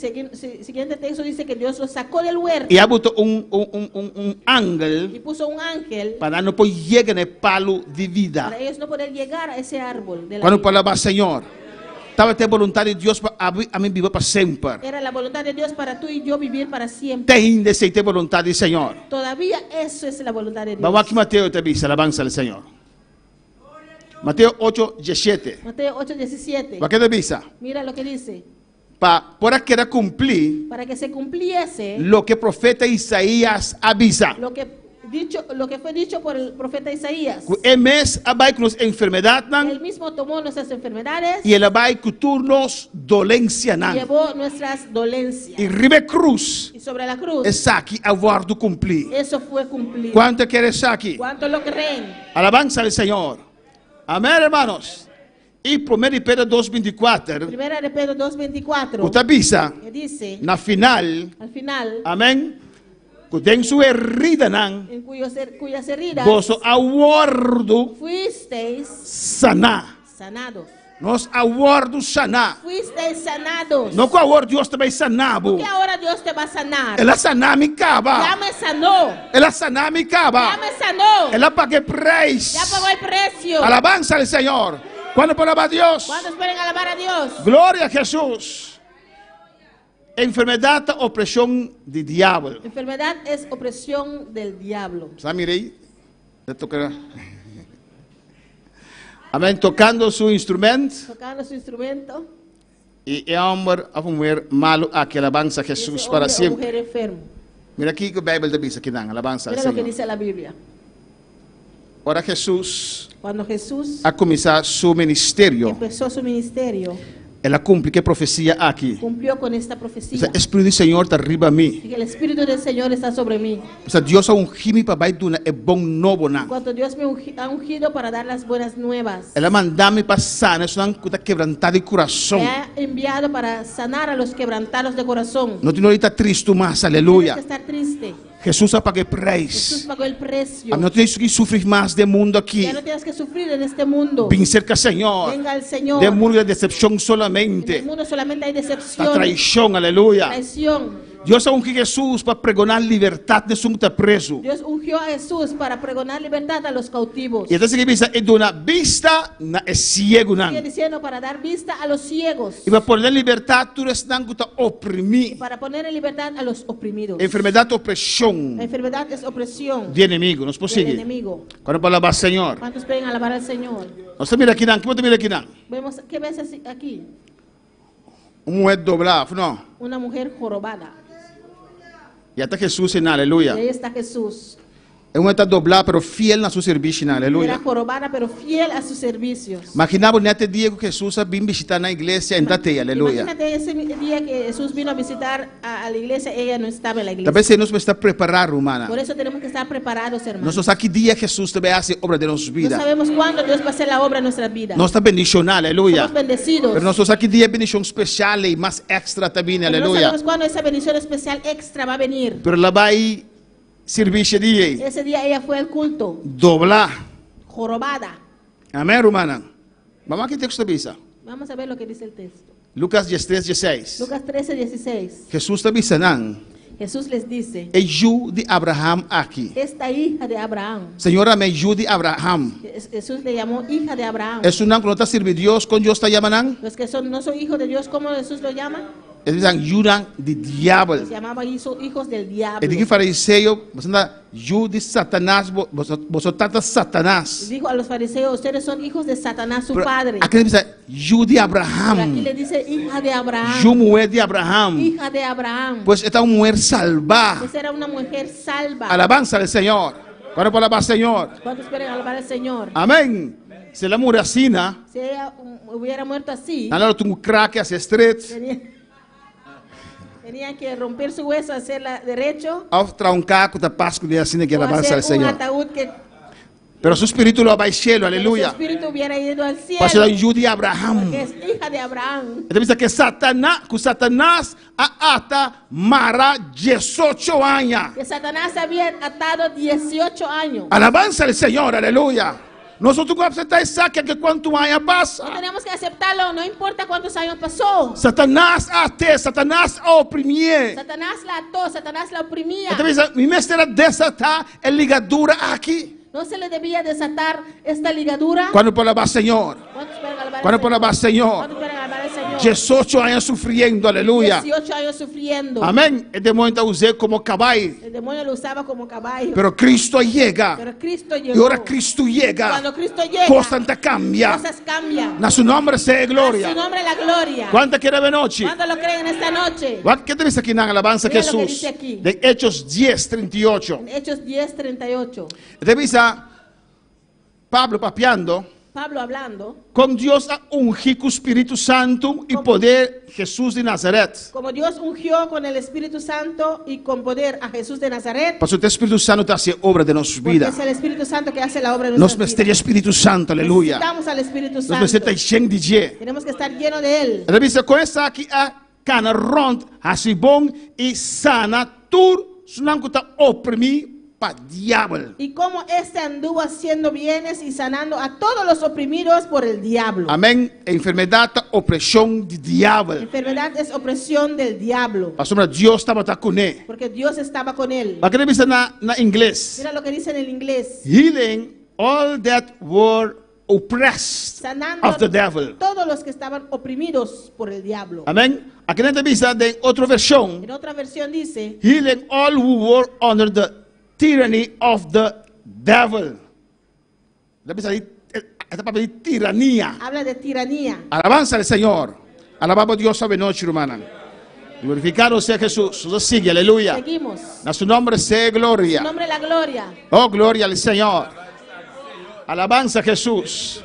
siguiente texto dice que Dios los sacó del huerto. Y a buta un, un, un, un, un ángel. Y puso un ángel. Pa nan no por yega na e palu di vida. Para ellos no poder llegar a ese árbol de la Cuando vida. por alaba Señor. Tabata e boluntat di Dios pa abo i ami biba pa semper. Era la voluntad de Dios para tú y yo vivir para siempre. Te ainda esei ta e boluntat di Señor. Todavía eso es la voluntad de Ba Dios. wak Mateo ta bisa, alabansa al Señor. Mateo ocho, diesshete. Mateo 8, 17. Wak ke ta bisa. Mira lo que dice. Pa por a keda kumplí. Para que se cumpliese. Loke profeta Isaías a bisa. Lo que dicho, lo que fue dicho por el profeta Isaías. Ku e mes a bai ku nos enfermedatnan. Él mismo tomó nuestras enfermedades. I el a bai ku tur nos dolensianan. Llevó nuestras dolencias. I riba e krus. Y sobre la cruz. Esaki a wòrdu kumplí. Eso fue cumplido. Kuantu a kere esaki? Kuanto lo creen? Alabansa al Señor. Amén, hermanos. I Promé di Pedro dos bintikuater. Primera de Pedro dos bintikuater. Ku ta bisa. Ke dise. Na final. Al final. Amén. Ku den su heridanan. En cuyos cuyas heridas. Boso a wòrdu. Fuisteis. Saná. Sanados. Nos a wòrdu saná. Fuisteis sanados. No ku awor Dios ta bai saná bo. No ke ahora Dios te va a sanar. El a saná mi kaba. Ya me sanó. El a saná mi kaba. Ya me sanó. El a paga e preis. Ya pagó el precio. Alabansa al Señor. Kuantu por alabá Dios? Kuantos pueden alabar a Dios? Gloria a Jesús. Enfermedad ta opreshon di diabel. Enfermedad es opresión del diablo. Sa mira ei? Ta toca. Amén. Tocando su instrument. Tocando su instrumento. I e homber of muher malu aki, alabansa a Jesús para siempre. Muher enfermo. Mira kiko Bijbel ta bisa kinan, alabansa al Mira lo que Señor. dice la Biblia. Ora Jesús Cuando Jesús a cuminsa su ministerio, empezó su ministerio, el a cumpli cu e profecia aki. cumplió con esta profecía. Bisa, E Spiritu di Señor ta riba mi. Que el Espíritu del Señor está sobre mí. Bisa, Dios a ungi mi pa bai duna e bon nobonan. Cuanto Dios me ungi, ha ungido para dar las buenas nuevas. El a manda mi pa sana esunnan ku ta kebrantá di kurason. Me ha enviado para sanar a los quebrantados de corazón. No tin ora di ta tristu mas, aleluya. No tienes que estar triste. Hesus a paga e preis. Jesús pagó el precio. Ami no tin ki sufri mas den mundu aki. Ya no tienes que sufrir en este mundo. Bin serka Señor. Venga al Señor. Den mundu ta decepcion solamente. En el mundo solamente hay decepción. Ta traicion, aleluya. Traición. Dios a ungi Jesús pa pregoná libertad na esun ku ta prezu. Dios ungió a Jesús para pregonar libertad a los cautivos. I e ta sigui bisa, E duna bista na e siegunan. Sigue diciendo para dar vista a los ciegos. I pa pone den libertat tur esnan ku ta oprimí. Y para poner en libertad a los oprimidos. Enfermedat ta opreshon. La enfermedad es opresión. Di enemigu. Nos por Del sigui. enemigo. Kuantu por alabá Señor? Kuantos pueden alabar al Señor? Nos ta mira akinan. Kiko bo ta mira akinan? Vemos, ¿qué ves aquí? Un muher doblá, of no? Una mujer jorobada. Ya ta Jesús en aleluya. Y ahí está Jesús. E muher ta doblá pero fiel na su servicio, aleluya. Era jorobada pero fiel a sus servicios. Imagina bo net e dia ku Jesús a bin bishita na iglesia en ta tei, aleluya. Imagínate ese día que Jesús vino a visitar a, a la iglesia, ella no estaba en la iglesia. Ta p'esei nos mester prepará, rumana. Por eso tenemos que estar preparados, hermanos. Nos no sa ki dia Jesús ta bai hasi obra den nos vida. No sabemos cuándo Dios va a hacer la obra en nuestras vidas. Nos ta bendishoná, aleluya. Somos bendecidos. Pero nos no sa ki dia e bendishon spesial ei mas èkstra ta bini, Pero no aleluya. sabemos cuándo esa bendición especial extra va a venir. Pero el a bai sirbishi e dia ei. Ese día ella fue al culto. Doblá. Jorobada. Amén, rumannan. Bam aki teksto ta bisa. Vamos a ver lo que dice el texto. Lucas diestres dieseis. Lucas 13, 16. Jesús ta bisa nan. Jesús les dice. E yu di Abraham aki. Esta hija de Abraham. Señor a yam'é yu di Abraham. Jesús le llamó hija de Abraham. Esunnan ku no ta sirbi Dios, kon Dios ta yama nan? Los que son, no son hijos de Dios, ¿cómo Jesús lo llama? E ta bisa yunan di diabel. Los llamaba hijos del diablo. E di ki fariseo, Boso ta yu di Satanas, boso, boso tata Satanas. Dijo a los fariseos, ustedes son hijos de Satanás, su Pero padre. Aki ta bisa yu di Pero Abraham. aquí le dice hija de Abraham. Yu muher di Abraham. Hija de Abraham. Pues e ta un muher salbá. Esa era una mujer salva. Alabanza al Señor. Cuando por alabar Señor. ¿Cuántos pueden alabar al Señor? Amén. Si el a muri asina. Si ella hubiera muerto así. Nan lo tin ku krak e hasi stret. Tenía, tenía que romper su hueso, hacerla derecho. Of traha un kaha ku ta pas ku asina ke alabanza al hacer un Señor. ataúd que Pero su spiritu lo a bai cielo, aleluya. Su espíritu hubiera ido al cielo. Pasobra e ta yu di Abraham. Porque es hija de Abraham. E ta bisa ke Satana, ku Satanas a ata mara diesocho aña. Que Satanás había atado 18 años. Alabanza al Señor, aleluya. Nos no tin ku acepta esaki aunke kuantu aña pasa. No tenemos que aceptarlo, no importa cuántos años pasó. Satanas a at'é, Satanas a oprimié. Satanás la ató, Satanás la oprimía. E ta bisa, mi mester a desatá e ligadura aki. No se le debía desatar esta ligadura. Kuantu por alabá Señor? ¿Cuántos pueden alabar al Kuantu por alabá Señor? ¿Cuántos pueden alabar al 18 aña sufriendo, aleluya. 18 años sufriendo. Amèn. E demoño ta us'é komo kabai. El demonio lo usaba como caballo. Pero Kristu a yega. Pero Cristo I llegó. ora Kristu yega, Cuando Cristo llega, kosnan ta kambia. cosas cambian. Na su nòmber sea e A gloria. su nombre la gloria. Kuantu ta kere awenochi? ¿Cuántos lo creen en esta noche? Wak ke ta bisa akinan, alabansa Mira lo que Hesus. dice aquí. Den Hechos 10, 38. En Hechos 10, 38. E ta bisa Pablo papiando. Pablo hablando. Kon Dios a ungi ku spiritu santu i poder Hesus di Nazaret. Como Dios ungió con el Espíritu Santo y con poder a Jesús de Nazaret. Pasobra ta e spiritu santu ta hasi e obra den nos Porque bida. es el Espíritu Santo que hace la obra en Nos nuestras mester di vidas. spiritu santu, aleluya. Necesitamos al Espíritu Nos mester Santo. ta yen di dje. Tenemos que estar lleno de Él. E ta bisa kon esaki a kana rònt, hasi bon i sana tur esnan ku ta oprimí pa diabel. Y cómo éste anduvo haciendo bienes y sanando a todos los oprimidos por el diablo. Amén. Enfermedat ta opreshon di diabel. Enfermedad es opresión del diablo. Pasobra Dios tabata kuné. Porque Dios estaba con él. Wak ke ta bisa na na ingles. Mira lo que dice en el inglés. Healing all that were oppressed Sanando of the devil. todos los que estaban oprimidos por el diablo. Amén. Aki nan ta bisa den otro vershon. En otra versión dice. Healing all who were under the tyranny of the devil. Ta bisa di, e ta papia di tirania. Habla de tiranía. Alabanza al Señor. Alabamos Dios awenochi, rumannan. Glorificado sea Jesús. Nos sigui, aleluya. Seguimos. Na su nombre sea gloria. Su nombre la gloria. Oh, gloria al Señor. Alabanza a Jesús.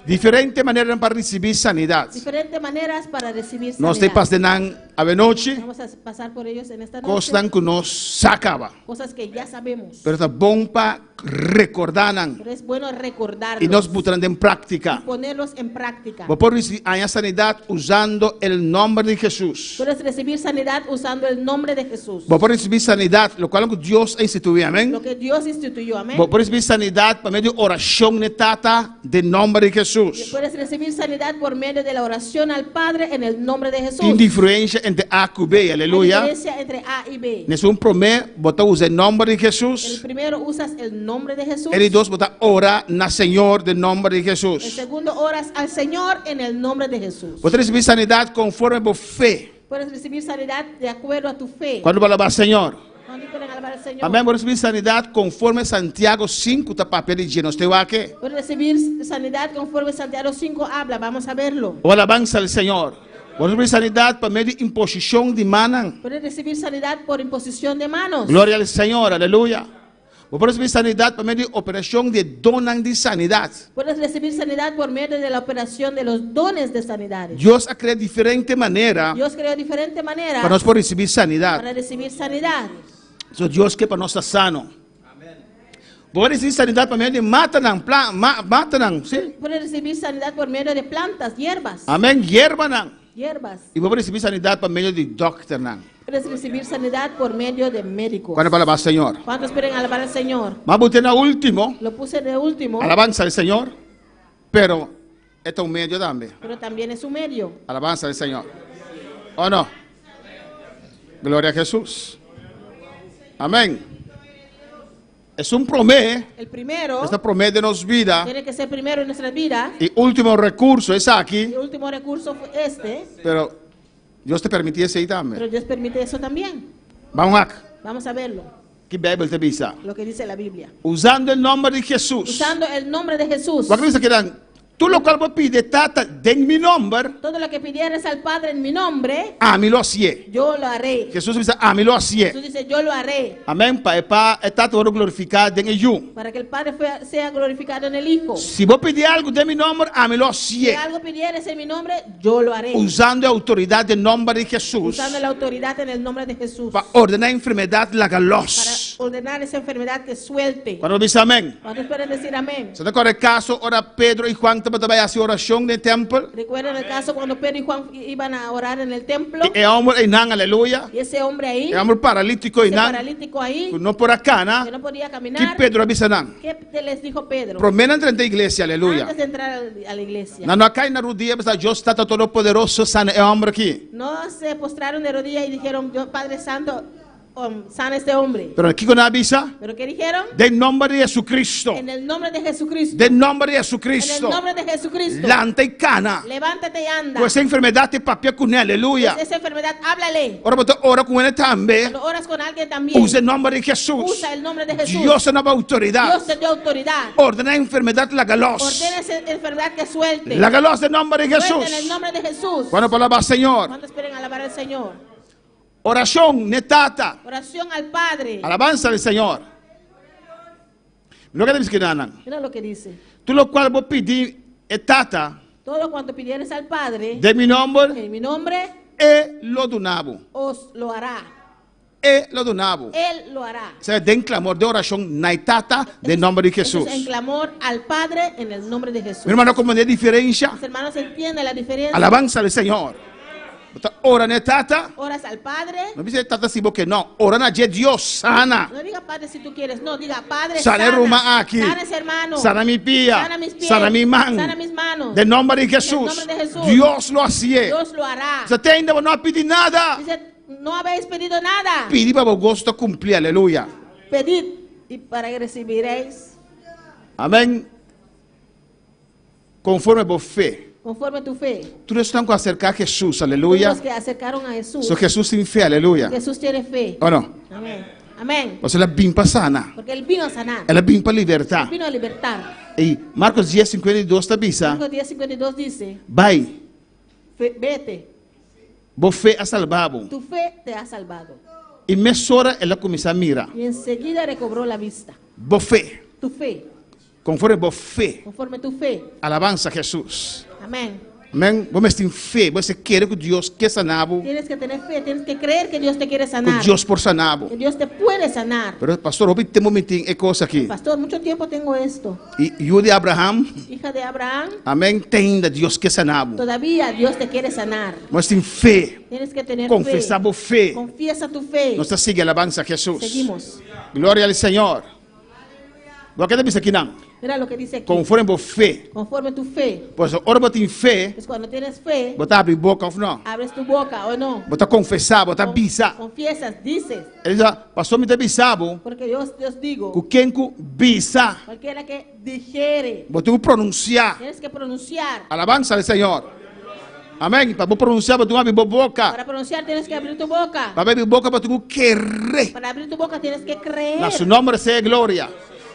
Diferente manera pa risibí sanidat. Diferentes maneras para recibir sanidad. Nos ta pasa den nan awenochi. Vamos a pasar por ellos en esta noche. Kosnan ku nos sa kaba. Cosas que ya sabemos. Pero ta bon pa rekordá nan. Pero es bueno recordarlos. I nos buta nan den práktika. Y ponerlos en práctica. Bo por risibí haña sanidat usando e nòmber di Hesus. Puedes recibir sanidad usando el nombre de Jesús. Bo por risibí sanidat, lokual ku Dios a instituí, amèn. Lo que Dios instituyó, amén. Bo por risibí sanidat pa medio di orashon n'e Tata den nòmber di Hesus. Puedes recibir sanidad por medio de la oración al Padre en el nombre de Jesús. Tin diferensia entre A ku B, Hay aleluya. diferencia entre A y B. Na esun promé, bo ta usa e nòmber di El Hesus. primero usas el nombre de Jesús. E di dos, bo ta ora na Señor den nòmber di El Hesus. segundo oras al Señor en el nombre de Jesús. Bo ta risibí sanidat konforme bo fe. Puedes recibir sanidad de acuerdo a tu fe. Kuantu por alabá Señor? ¿Cuántos pueden alabar al Señor? Amén. Bo risibí sanidat konforme Santiago sinku ta papia di dje. Nos te wak e. Puedes recibir sanidad conforme Santiago 5 habla. Vamos a verlo. O alabansa al Señor. Bo risibí sanidat pa medio di imposishon di mannan. Puedes recibir sanidad por imposición de manos. Gloria al Señor. Aleluya. Bo por risibí sanidat pa medio di operashon di e donnan di sanidat. Puedes recibir sanidad por medio de la operación de los dones de sanidad. Dios a krea diferente manera Dios creó diferente manera pa nos por risibí sanidat. para recibir sanidad. So Dios ke pa nos ta sano. Bo por risibí sanidat pa medio di matanan, pla, ma, matanan, sí. Puedes recibir sanidad por medio de plantas, hierbas. Amén, hierbanan. Hierbas. I bo por risibí sanidat pa medio di dòkternan. Puedes recibir sanidad por medio de médicos. Kuantu por alabá Señor? ¿Cuántos pueden alabar al Señor? M'a bot'é na último. Lo puse de último. Alabansa al Señor. Pero e ta un medio tambe. Pero también es un medio. Alabansa al Señor. ¿O no? Gloria a Jesús. Amén. Esun promé. El primero. Esta promé den nos bida. Tiene que ser primero en nuestra vida. I último rekurso esaki. El último recurso fue este. Pero Dios ta permití esei tambe. Pero Dios permite eso también. Ban wak. Vamos a verlo. Ki Bijbel ta bisa? Lo que dice la Biblia. Usando e nòmber di Jesús. Usando el nombre de Jesús. Wak bisa kinan? Tur lokual bo pidi Tata den mi nòmber. Todo lo que pidieres al Padre en mi nombre. Ami lo hasié. Yo lo haré. Jesús a bisa, Ami lo hasié. Jesús dice, yo lo haré. Amèn. Pa e pa e Tata wòrdu glorifiká den e Yu. Para que el Padre sea glorificado en el Hijo. Si bo pidi algu den mi nòmber, ami lo hasié. Si algo pidieres en mi nombre, yo lo haré. Usando e outoridat den nòmber di Jesús. Usando la autoridad en el nombre de Jesús. Pa ordená enfermedat laga lòs. Para ordenar esa enfermedad que suelte. Kuantu bisa amèn? ¿Cuántos pueden decir amén? Bo ta kòrda e kaso ora Pedro i Juan tabata bai hasi orashon den tèmpel? Recuerdan el caso cuando Pedro y Juan iban a orar en el templo? I e hòmber einan, aleluya. Y ese hombre ahí. E hòmber paralítiko Ese einan. paralítico ahí. Ku no por a kana. Que no podía caminar. Ki Pedro a bisa nan? ¿Qué te les dijo Pedro? Promé nan drenta iglesia, aleluya. Antes de entrar a la iglesia. Nan no a kai na rudia bisa Dios Tata Todopoderoso sana e hòmber aki. No se postraron de rodillas y dijeron, Dios Padre Santo. Um, sana este hombre. Pero kiko nan a bisa? ¿Pero qué dijeron? Den nomber di Jesucristo. En el nombre de Jesucristo. Den nomber di En el Jesucristo. nombre de Jesucristo. Lanta i kana. Levántate y anda. Ku esa enfermedat ta papia kuné. Aleluya. Pues esa enfermedad, háblale. Ora bo ta ora ku hende tambe, Cuando oras con alguien también. usa e nomber di Jesús. Usa el nombre de Jesús. Dios a duna bo outoridat. Dios te dio autoridad. Ordená enfermedat laga los. Ordena esa enfermedad que suelte. Laga los den nomber di Suelte Jesús. en el nombre de Jesús. Kuantu por alabá Señor? ¿Cuántos quieren alabar al Señor? Orashon n'e Tata. Oración al Padre. Alabansa al Señor. Mira loke ta bisa kinanan. Mira lo que dice. Tur lokual bo pidi e Tata. Todo cuanto pidieres al Padre. Den mi nomber. En mi nombre. E lo duna bo. Os lo hará. E lo duna bo. Él lo hará. Esei den clamor, den orashon na e Tata den nomber di Eso Jesús. es en clamor al Padre en el nombre de Jesús. Mi hermano comprende e diferencia? Mis hermanos entienden la diferencia. Alabansa al Señor. Bo ta ora na e Tata. Oras al Padre. No bisa e Tata si bo ke, no. Ora na dje Dios, sana. No diga Padre si tú quieres, no, diga Padre, Sana e sana. ruman aki. Sana ese hermano. Sana mi pia. Sana mis pies. Sana mi man. Sana mis manos. Den nomber di En el Jesús. nombre de Jesús. Dios lo hasié. Dios lo hará. Sa te ainda bo no a pidi nada. Dice, no habéis pedido nada. Pidi pa bo gosto cumpli. Aleluya. Pedid y para que recibiréis. Amén. Conforme bo fe. Conforme tu fe. Tur esnan cu acerca Jesús, aleluya. Los que acercaron a Jesús. So Jesús tin fe, aleluya. Jesús tiene fe. O no? Amén. Amén. Pasobra el a bin pa sana. Porque él vino a sanar. El a bin pa liberta. Él vino a libertar. Y Marcos dies cincuenta i dos ta bisa. Marcos dies cincuenta i dos dice. Bai. Fe, vete. Bo fe a salba bo. Tu fe te ha salvado. I mesora el a kuminsá mira. Y enseguida recobró la vista. Bo fe. Tu fe. Konforme bo fe. Conforme tu fe. Alabansa Hesus. Amén. Amén. Bo mester tin fe. Bo mester kere ku Dios ke sana bo. Tienes que tener fe, tienes que creer que Dios te quiere sanar. Ku Dios por sana bo. Que Dios te puede sanar. Pero pastor, hopi tempu mi tin e kos aki. Pastor, mucho tiempo tengo esto. I yu di Abraham. Hija de Abraham. Amén. Te ainda Dios ke sana bo. Todavía Dios te quiere sanar. Nos tin fe. Tienes que tener Confesa fe. bo fe. Confiesa tu fe. Nos ta sigui alabansa a Jesús. Seguimos. Gloria al Señor. Bo a keda bisa kinan. Mira lo que dice aquí. Conforme bo fe. Conforme tu fe. Pues ora bo tin fe. Pues cuando tienes fe. Bo ta abri boca of no? Abres tu boca o no? Bo ta confesa, bo ta bisa. Confiesas, dices. El bisa, pastor mi ta bisa bo. Porque yo os digo. Ku ken ku bisa. Cualquiera que dijere. Bo tin ku pronuncia. Tienes que pronunciar. Alabanza al Señor. Amén. Pa bo pronuncia, bo tin ku abri bo boca. Para pronunciar tienes que abrir tu boca. Pa abri boca, bo tin ku kere. Para abrir tu boca tienes que creer. Na su nomber sea gloria.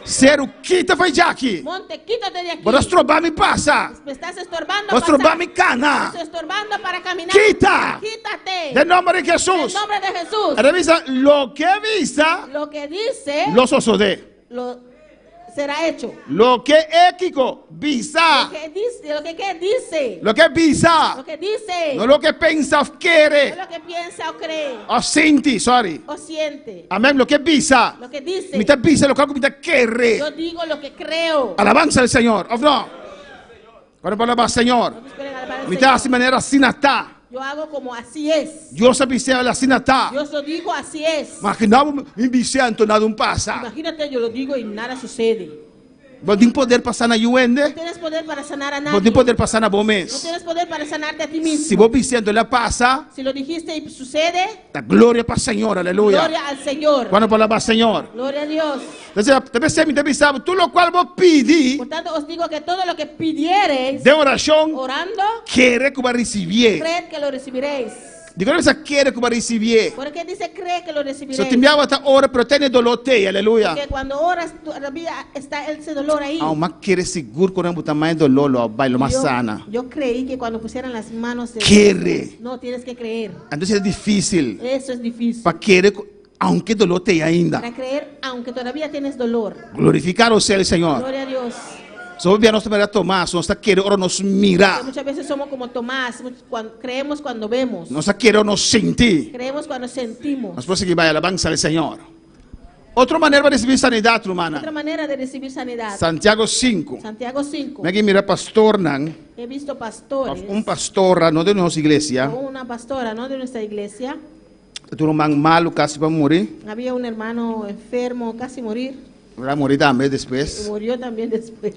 Seru, kita fai djaki. Monte, quítate de aquí. Bo ta stroba mi pasa. Me estás estorbando. Bo ta stroba pasar. mi kana. Me estás estorbando para caminar. Kita. Quítate. Den nomber di Jesús. En nombre de Jesús. Revisa lo ke bisa. Lo que dice. Lo sosode. Lo será hecho. Lo ke e kiko bisa. Lo que dice, lo que, que dice. Lo ke bisa. Lo que dice. No lo ke pensa of kere. No lo que piensa o cree. Of sinti, sorry. O siente. Amén. Lo ke bisa. Lo que dice. Mi ta bisa lo ke mi ta kere. Yo digo lo que creo. Alabanza al Señor. Of no. Cuando palabra Señor. Mi ta hasi manera asina ta. Yo hago como así es. Dios a bis'é asina ta. Dios lo dijo así es. Imagina bo mi bis'é anto nada un pasa. Imagínate, yo lo digo y nada sucede. Bo tin poder pa sana yu hende. No tienes poder para sanar a Bo nadie. tin poder pa sana bo mes. No tienes poder para sanarte a ti mismo. Si bo bis'é anto el a pasa. Si lo dijiste y sucede. Ta gloria pa Señor, aleluya. Gloria al Señor. Cuando palabra Señor. Gloria a Dios. Entonces, te pensé, mi te pensaba, tú lo cual vos pidí. Por tanto, os digo que todo lo que pidiereis. De oración. Orando. Kere ku bo a recibié. Creed que lo recibiréis. Digo, no dice kere ku bo a recibié. ¿Por qué dice cree que lo recibiréis? So, te enviaba esta hora, pero tiene dolor te, aleluya. Porque cuando oras, todavía está ese dolor ahí. Aún más quiere seguro con un tamaño de dolor, lo va, lo más Yo sana. creí que cuando pusieran las manos de Quiere. No, tienes que creer. Entonces es difícil. Eso es difícil. Pa kere, aunque dolor te ainda. Para creer, aunque todavía tienes dolor. Glorificado sea el Señor. Gloria a Dios. Somos bien nuestra manera Tomás, nos quiere ora nos mira. Porque muchas veces somos como Tomás, creemos cuando vemos. Nos quiere nos sentir. Creemos cuando sentimos. Nos puede seguir vaya alabanza al Señor. Otra manera de recibir sanidad, hermana. Otra manera de recibir sanidad. Santiago 5. Santiago 5. Me mira pastor nan. He visto pastores. Un pastora, no de nuestra iglesia. O una pastora, no de nuestra iglesia. Tuvo un man malo casi para morir. Había un hermano enfermo, casi morir. Va a morir también después. Murió también después.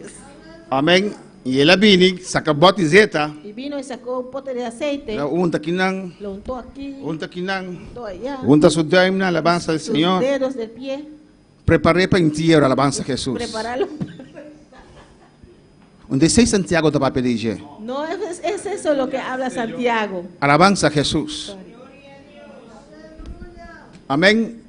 Amén. I el a bini, saka bòt di zeta. Y vino y sacó un pote de aceite. El a unta akinan. Lo untó aquí. Unta akinan. Untó allá. Unta su duimnan, alabansa al Sus Señor. dedos del pie. Prepar'é pa entiero, alabansa a Jesús. Prepararlo. Un desei Santiago ta papia di dje. No es, es eso lo que habla Santiago. Alabansa a Jesús. Amén.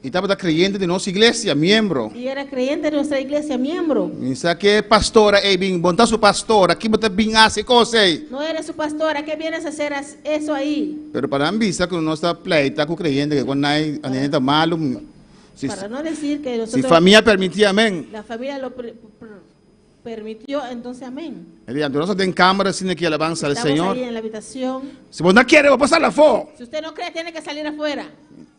Y tabata creyente di nos iglesia, miembro. Y era creyente de nuestra iglesia, miembro. Mi sa ke pastora ei bin, bo no ta su pastora, ki bo ta bin hasi kos ei? No eres su pastora, ¿qué vienes a hacer eso ahí? Pero pa nan bisa ku nos ta pleita ku creyente ke kon nai anhende ta malu, si, Para no decir que si nosotros, famia permiti, amén. la familia lo permitió, entonces amén. E di, anto nos ta den kamera asina ki alabansa al Estamos Señor. ahí en la habitación. Si bo no kere, bo por sali afó. Si usted no cree, tiene que salir afuera.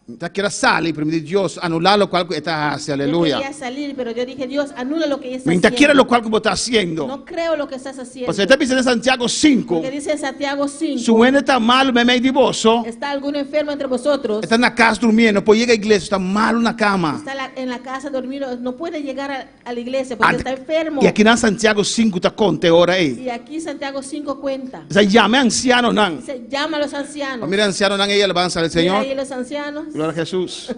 Mi ta kier a sali, pero mi di, Dios, anulá lokual ku e ta hasi. Yo Aleluya. quería salir, pero yo dije, Dios, anula lo que ella está Mi ta kere haciendo. lokual ku bo ta hasiendo. No creo lo que estás haciendo. Pasobra e ta bisa den Santiago sinku, Porque dice en Santiago Si 5, un hende ta malu meimei di boso, está alguno enfermo entre vosotros, e ta na kas durmiendo, no por yega iglesia, ta malu na kama. está en la casa dormido, no puede llegar a la iglesia porque está enfermo. I akinan Santiago sinku ta konta e ora ei. Y aquí Santiago 5 cuenta. Dice, Yama e ansianonan. Dice, llama a los ancianos. Mira e ansianonan ei, alabansa al Mira Señor. ahí los ancianos. Gloria a Jesús.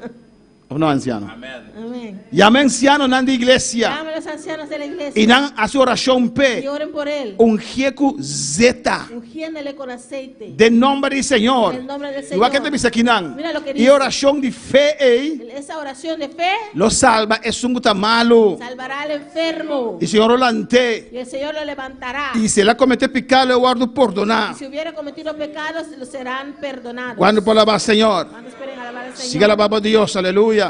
Of no anciano? Amén. Yama e ancianonan di iglesia. Llama a los ancianos de la iglesia. I nan hasi orashon p'e. Y oren por él. Ungié ku zeta. Ungiéndole con aceite. Den nomber di Señor. En el nombre del I wak ke ta Señor. bisa akinan. Mira lo que I dice. orashon di fe ei. Esa oración de fe. Lo salba esun ku ta malu. Salvará al enfermo. I Señor lo lant'é. Y el Señor lo levantará. I si el a kometé piká lo e wòrdu pordoná. Y si hubiera cometido pecados, lo serán perdonados. Kuantu por alabá Señor? ¿Cuántos pueden alabar al Señor? Siga alabá bo Dios, aleluya.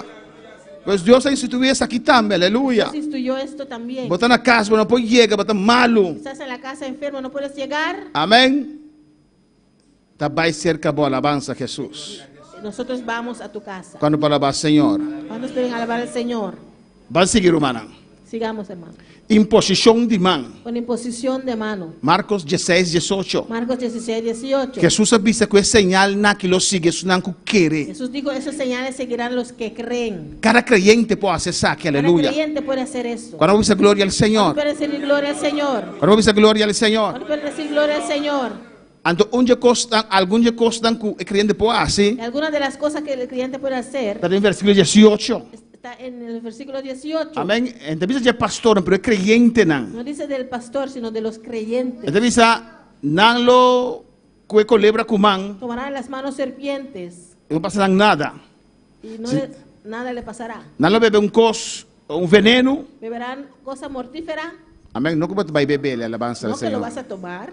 Pues Dios a instituí esaki tambe, aleluya. Dios instituyó esto también. Bo ta na kas, bo no por yega, bo ta malu. Estás en la casa enfermo, no puedes llegar. Amén. Ta bai serka bo, alabansa Jesús. Nosotros vamos a tu casa. Kuantu por alabá Señor? ¿Cuántos pueden alabar al Señor? Ban sigui, rumannan. Sigamos, hermano. Imposishon di man. Con imposición de mano. Marcos dieseis, diesocho. Marcos 16, 18. Jesús a bisa ku e señalnan aki lo sigui esunnan ku kere. Jesús dijo, esas señales seguirán los que creen. Kada kreyente por hasi esaki, Cada aleluya. creyente puede hacer eso. Kuantu por bisa gloria al Señor? Puede decir gloria al Señor. Kuantu por bisa gloria al Señor? ¿Cuántos pueden decir gloria al Señor? Anto un dje kosnan, algun dje kosnan ku e kreyente por hasi, Y algunas de las cosas que el creyente puede hacer ta den versíkulo diesiocho. está en el versículo 18. Amén. E no ta bisa dje pastornan, pero e kreyentenan. No dice del pastor, sino de los creyentes. E ta bisa, nan lo kue kolebra ku man, Tomarán en las manos serpientes i no pasa nan nada. y no Sí. le- nada le pasará. Nan lo bebe un kos, un veneno. Beberán cosa mortífera, Amén. No ku bo ta bai bebe, alabansa no al que lo Señor. vas a tomar.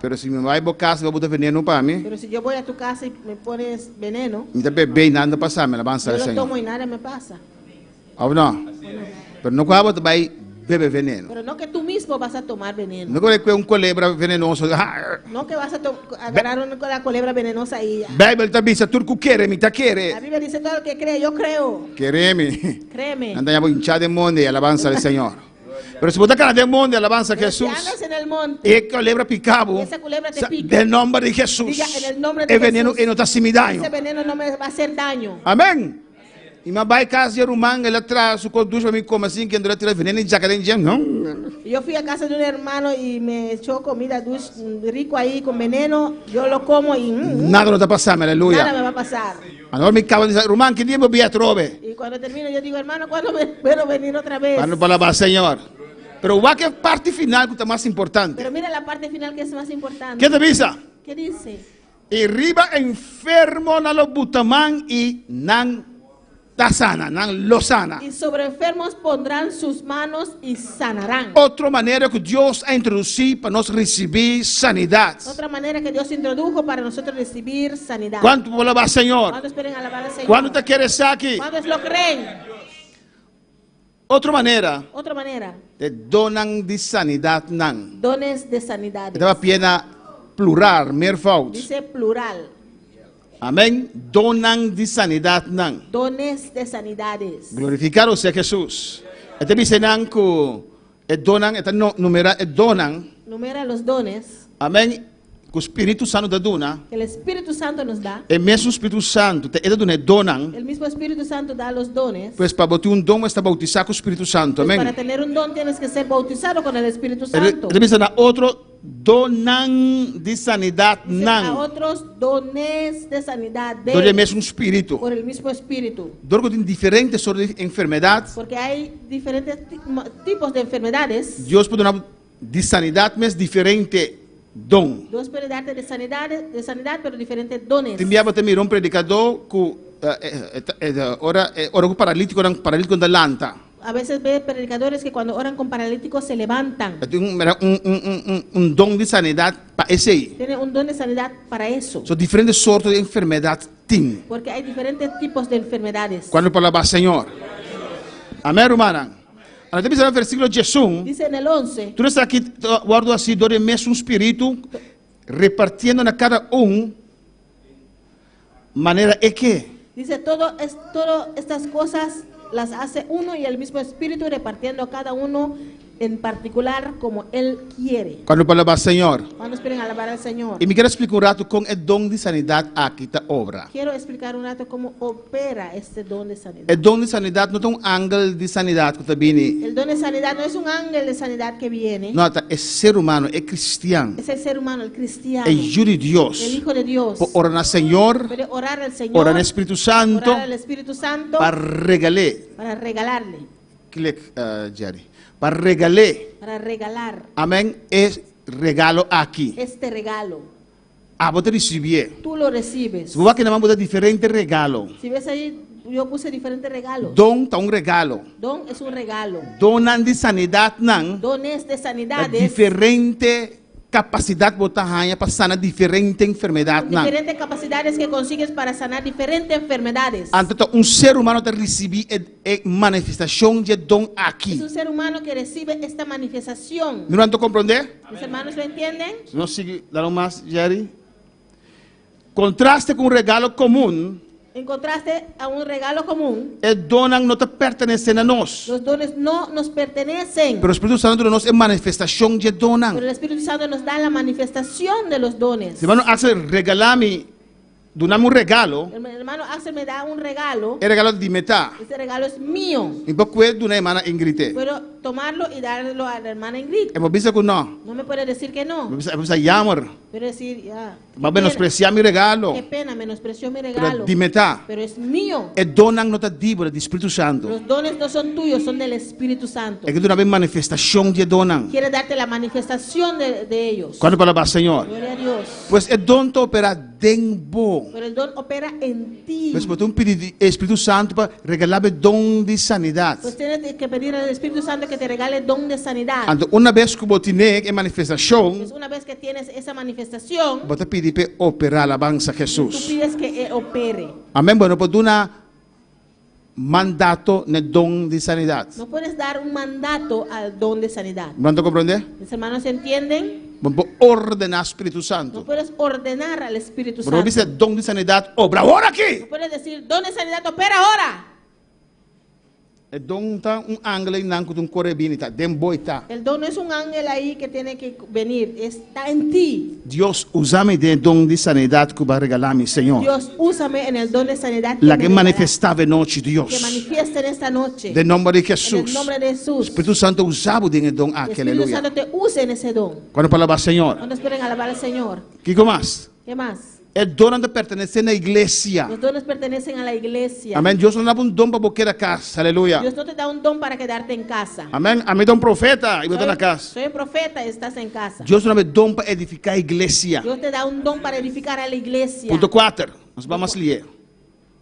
Pero si mi bai bo kas, bo buta veneno pa mi. Pero si yo voy a tu casa y me pones veneno, Mi ta bebe y nada no pasa mi, alabansa yo al lo Señor. tomo y nada me pasa. Of no? Pero no ku abo ta bai bebe veneno. Pero no que tú mismo vas a tomar veneno. No ku bai kue un kolebra venenoso. No que vas a agarrar la culebra venenosa y ya. Bijbel ta bisa, tur ku kere, mi ta kere. La Biblia dice todo el que cree, yo creo. Kere mi. Créeme. Nan ta yama hincha den monde, alabansa al Señor. Pero si bo ta kana den monde, alabansa a Pero si Jesús. andas en el monte, E culebra pica bo. Y esa culebra te Sa, pica. Den nomber di Jesús. Diga, en el nombre de E veneno Jesús. e no ta hasi mi daño. Ese veneno no me va a hacer daño. Amén. Y mi a bai cas di e ruman, el a traha su cos dushi pa mi come asin, kendo el a tira veneno y jaca den dje. No. Yo fui a casa de un hermano y me echó comida dulce, rico ahí con veneno. Yo lo como y Nada no ta pasa mi, aleluya. Nada me va a pasar. Anto mi caba di bisa, Ruman, ki dia bo bia atrobe? Y cuando termino yo digo, hermano, ¿cuándo me puedo venir otra vez? Cuando pa alabá Señor. Pero wak e parti final cu ta mas importante. Pero mira la parte final que es más importante. Ke ta bisa? ¿Qué dice? Y riba enfermo nan lo buta man y nan ta sana, nan lo sana. Y sobre enfermos pondrán sus manos y sanarán. Otro manera cu Dios a introduci pa nos ricibi sanidad. Otra manera que Dios introdujo para nosotros recibir sanidad. Cuanto por alaba Señor? ¿Cuántos pueden alabar al Señor? Cuanto ta kere esaki? ¿Cuántos lo creen? Otro manera. Otra manera. E donnan di sanidadnan. Dones de sanidades. E ta papia na plural, meervoud. Dice plural. Amén. Donnan di sanidadnan. Dones de sanidades. Glorificado sea Jesús. E ta bisa nan ku e donnan, e ta numera e donnan. Numera los dones. Amén. Ku Spiritu Santu ta duna. Que el Espíritu Santo nos da. E mesun Spiritu Santu ta e ta duna e donnan. El mismo Espíritu Santo da los dones. Pues pa bo tin un don mester boutisá ku Spiritu Santu. Pues Amèn. para tener un don tienes que ser bautizado con el Espíritu Santo. E ta bisa na otro donnan di sanidat Dice nan. a otros dones de sanidad Dor di e de mesun Spiritu. por el mismo Espíritu. Dor ku tin diferente sorto di enfermedat. Porque hay diferentes tipos de enfermedades. Dios por duna bo di sanidat mes diferente don. Dios puede darte de sanidad, de sanidad, pero diferentes dones. Tin bia bo ta mira un predikadó ku ora ora ku paralítikonan paralítikonan ta lanta. A veces ve predicadores que cuando oran con paralíticos se levantan. E tin un mira un un un un un don di sanidat pa esei. Tiene un don de sanidad para eso. So diferente sorto di enfermedat tin. Porque hay diferentes tipos de enfermedades. Kuantu por alabá Señor? Amèn rumannan. Anto ta bisa na versíkulo diesun. Dice en el once. Tur esaki ta wòrdu hasí dor di e mesun Spiritu, repartiendo na kada un manera e ke. Dice, todo es, todo estas cosas las hace uno y el mismo Espíritu repartiendo a cada uno en particular como él quiere. Cuando pa alabá Señor. ¿Cuántos quieren alabar al Señor? Y mi kier a splica un rato con e don di sanidad aki ta obra. Quiero explicar un rato cómo opera este don de sanidad. E don di sanidad no ta un angel di sanidad cu ta bini. El don de sanidad no es un ángel de sanidad que viene. No, ta e ser humano, e cristian. Es el ser humano, el cristiano. E Yu di Dios. El Hijo de Dios. Por ora na Señor. Puede orar al Señor. Ora na Spiritu Santo. Orar al Espíritu Santo. Pa regal'é. Para regalarle. Klik, Jerry. Pa regal'é. Para regalar. Amén. E regalo aki. Este regalo. Abo ta ricibié. Tú lo recibes. Si bo wak nan bo ta diferente regalo. Si ves ahí, yo puse diferentes regalos. Don ta un regalo. Don es un regalo. Donnan di sanidadnan. Dones de sanidades. Ta diferente capacidad bo ta haña pa sana diferente enfermedadnan. Diferentes capacidades que consigues para sanar diferentes enfermedades. Anto ta un ser humano ta ricibi e e manifestacion dje don aki. Es un ser humano que recibe esta manifestacion. Mi ruman ta comprende? Mis hermanos lo entienden? Si nos sigui, dal un mas, Jerry. Contraste cu un regalo comun. En contraste a un regalo comun. E donnan no ta pertenece na nos. Los dones no nos pertenecen. Pero Spiritu Santo duna nos e manifestacion dje donnan. Pero el Espíritu Santo nos da la manifestación de los dones. Si hermano Axel regala mi, duna mi un regalo. El hermano Axel me da un regalo. E regalo di mi ta. Ese regalo es mío. Mi por cue duna hermana Ingrid. Puedo tomarlo y darlo a la hermana Ingrid. E por bisa cu no. No me puede decir que no. E por bisa jammer. Puede decir, ya. Bo a menospreciá mi regalo. Qué pena, menospreció mi regalo. Pero di mi ta. Pero es mío. E donnan no ta di bo, ta di Spiritu Santu. Los dones no son tuyos, son del Espíritu Santo. E ke duna bo e manifestashon di e donnan. Quiere darte la manifestación de, de ellos. Kuantu pa alabá Señor? Gloria a Dios. Pues e don ta operá den bo. Pero el don opera en ti. Pues bo tin pidi di e Spiritu Santu pa regalá bo e don di sanidat. Pues tienes que pedir al Espíritu Santo que te regale don de sanidad. Anto una bes ku bo tine e manifestashon. Pues una vez que tienes esa manifestación. Bo ta pidi p'e operá alabansa Hesus. Tú pides que e opere. Amén bo no por duna mandato n'e don di sanidat. No puedes dar un mandato al don de sanidad. Bo ta komprondé? Mis hermanos entienden? Bo no por ordená Spiritu Santu. No puedes ordenar al Espíritu Bo no por Santo. bisa don di sanidat obra awor aki. No puedes decir don de sanidad opera ahora. E don ta un angel einan ku ta un kore bini ta den bo e ta. El don no es un angel ahí que tiene que venir, está en ti. Dios usa mi den e don di sanidat ku bo a regala mi, Señor. Dios úsame en el don de sanidad que Laga me e regalas. manifestá e nochi, Dios. Que manifieste en esta noche. Den nomber di En el Hesus. nombre de Jesús. Spiritu Santo usa bo den e don El aki, Espíritu aleluya. Santo te use en ese don. Kuantu pa alabá Señor? ¿Cuántos pueden alabar al Señor? Kiko mas? ¿Qué más? E donnan ta pertenesé na iglesia. Los dones pertenecen a la iglesia. Amén. Dios no daba un don pa bo keda kas. Aleluya. Dios no te da un don para quedarte en casa. Amén. Ami ta un profeta i bo ta na kas. Soy un profeta y estás en casa. Dios ta duna don pa edifiká iglesia. Dios te da un don para edificar a la iglesia. Punto kuater. Nos ban mas lié.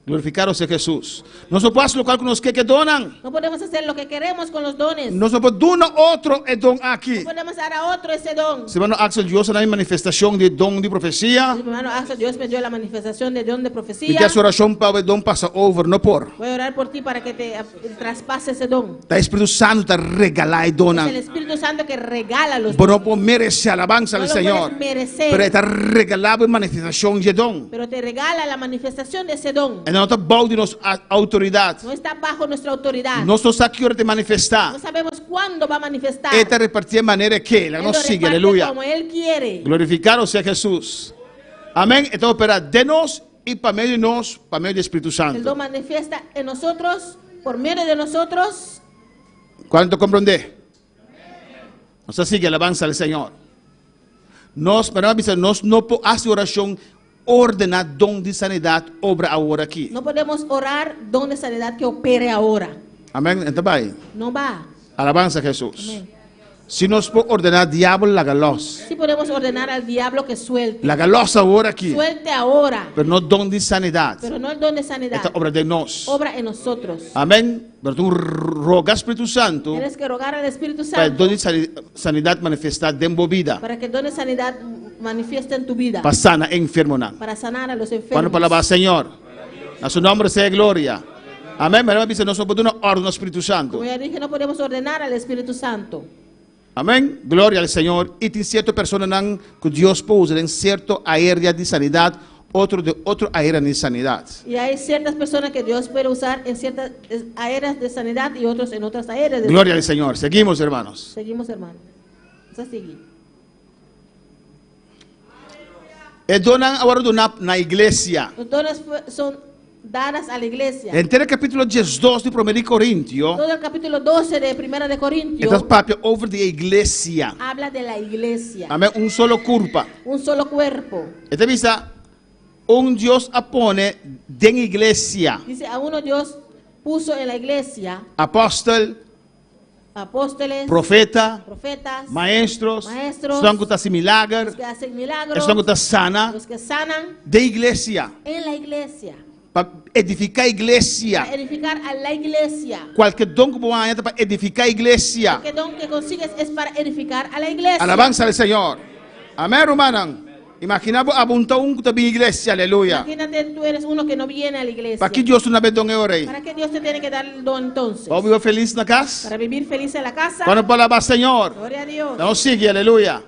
Glorificado sea Jesús. Nos no por hasi lokual ku nos ke ku e donnan. No podemos hacer lo que queremos con los dones. Nos no por duna otro e don aki. No podemos dar a otro ese don. Si hermano Axel Dios a na mi manifestacion di e don di profecia. Mi hermano Axel, Dios me dio la manifestación de don de profecía. Mi ke hasi oracion pa e don pasa over, no por. Voy a orar por ti para que te traspase ese don. Ta e Spiritu Santu ta regala e donnan. Es el Espíritu Santo que regala los Bo no por merece alabanza No al lo Señor. puedes merecer. Pero e ta regala bo e manifestacion di e don. Pero te regala la manifestación de ese don. no ta bou di nos outoridat. No está bajo nuestra autoridad. Nos no sa ki ora ta manifestá. No sabemos cuándo va a manifestar. E ta repartié manera e ke. Laga Él lo nos sigui. reparte Aleluya. como Él quiere. Glorificado sea Jesús. Amén. E ta operá den nos i pa medio di nos, pa medio di e Spiritu El Santo. lo manifiesta en nosotros, por medio de nosotros. Kuantu ta komprondé? Nos ta sigui alabansa al Señor. Nos, pero a bisa, nos no por hasi orashon ordená don di sanidat obra awor aki. No podemos orar don de sanidad que opere ahora. Amén. E ta bai. No va. Alabansa a Jesús. Amén. Si nos por ordená diabel laga los. Sí podemos ordenar al diablo que suelte. Laga los awor aki. Suelte ahora. Pero no don di sanidat. Pero no el don de sanidad. E ta obra den nos. Obra en nosotros. Amén. Pero tur roga Spiritu Santu Tienes que rogar al Espíritu pa e Santo don di sanidat manifestá den bo bida. para que el don de sanidad manifieste en tu vida. Pa sana e enfermonan. Para sanar a los Cuando enfermos. pa alabá Señor. Na su nomber sea gloria. Amén. Pero bisa nos no por duna orden na Spiritu Santu. Como ya dije, no podemos ordenar al Espíritu Santo. Amén. Gloria al Señor. Y tin cierto personanan cu Dios por usa den cierto aérea di sanidad, otro den otro aérea di sanidad. Y hay ciertas personas que Dios puede usar en ciertas aéreas de sanidad y otros en otras aéreas de Gloria al Señor. Seguimos, hermanos. Seguimos, hermano. Vamos a seguir. E donnan a wòrdu duná na iglesia. Los dones son dadas a la iglesia. Henter e kapítulo diesdos di Promé di Korintio. Todo el capítulo 12 de Primera de E Corintios. ta papia over di e iglesia. Habla de la iglesia. Amén, un solo kurpa. Un solo cuerpo. E ta bisa, un Dios a pone den iglesia. Dice, a uno Dios puso en la iglesia. Apòstel. Apóstoles, Profeta, profetas, maestros, maestros, esnan ku ta hasi milager, los que hacen milagros, esnan ku ta sana, los que sanan den iglesia. En la iglesia. Pa edifiká iglesia. Para edificar a la iglesia. Kualke don ku bo haña ta pa edifiká iglesia. Cualquier don que consigues es para edificar a la iglesia. Alabansa al Señor. Amén, rumannan. Imaginá bo abo un ta un ku ta bin iglesia, aleluya. Imagínate tú eres uno que no viene a la iglesia. Paki Dios duna bo e don e ora ei? ¿Para qué Dios te tiene que dar el don entonces? Pa bo biba felis na kas? Para vivir feliz en la casa. Cuando por alabá Señor. Gloria a Dios. Nos sigui, aleluya.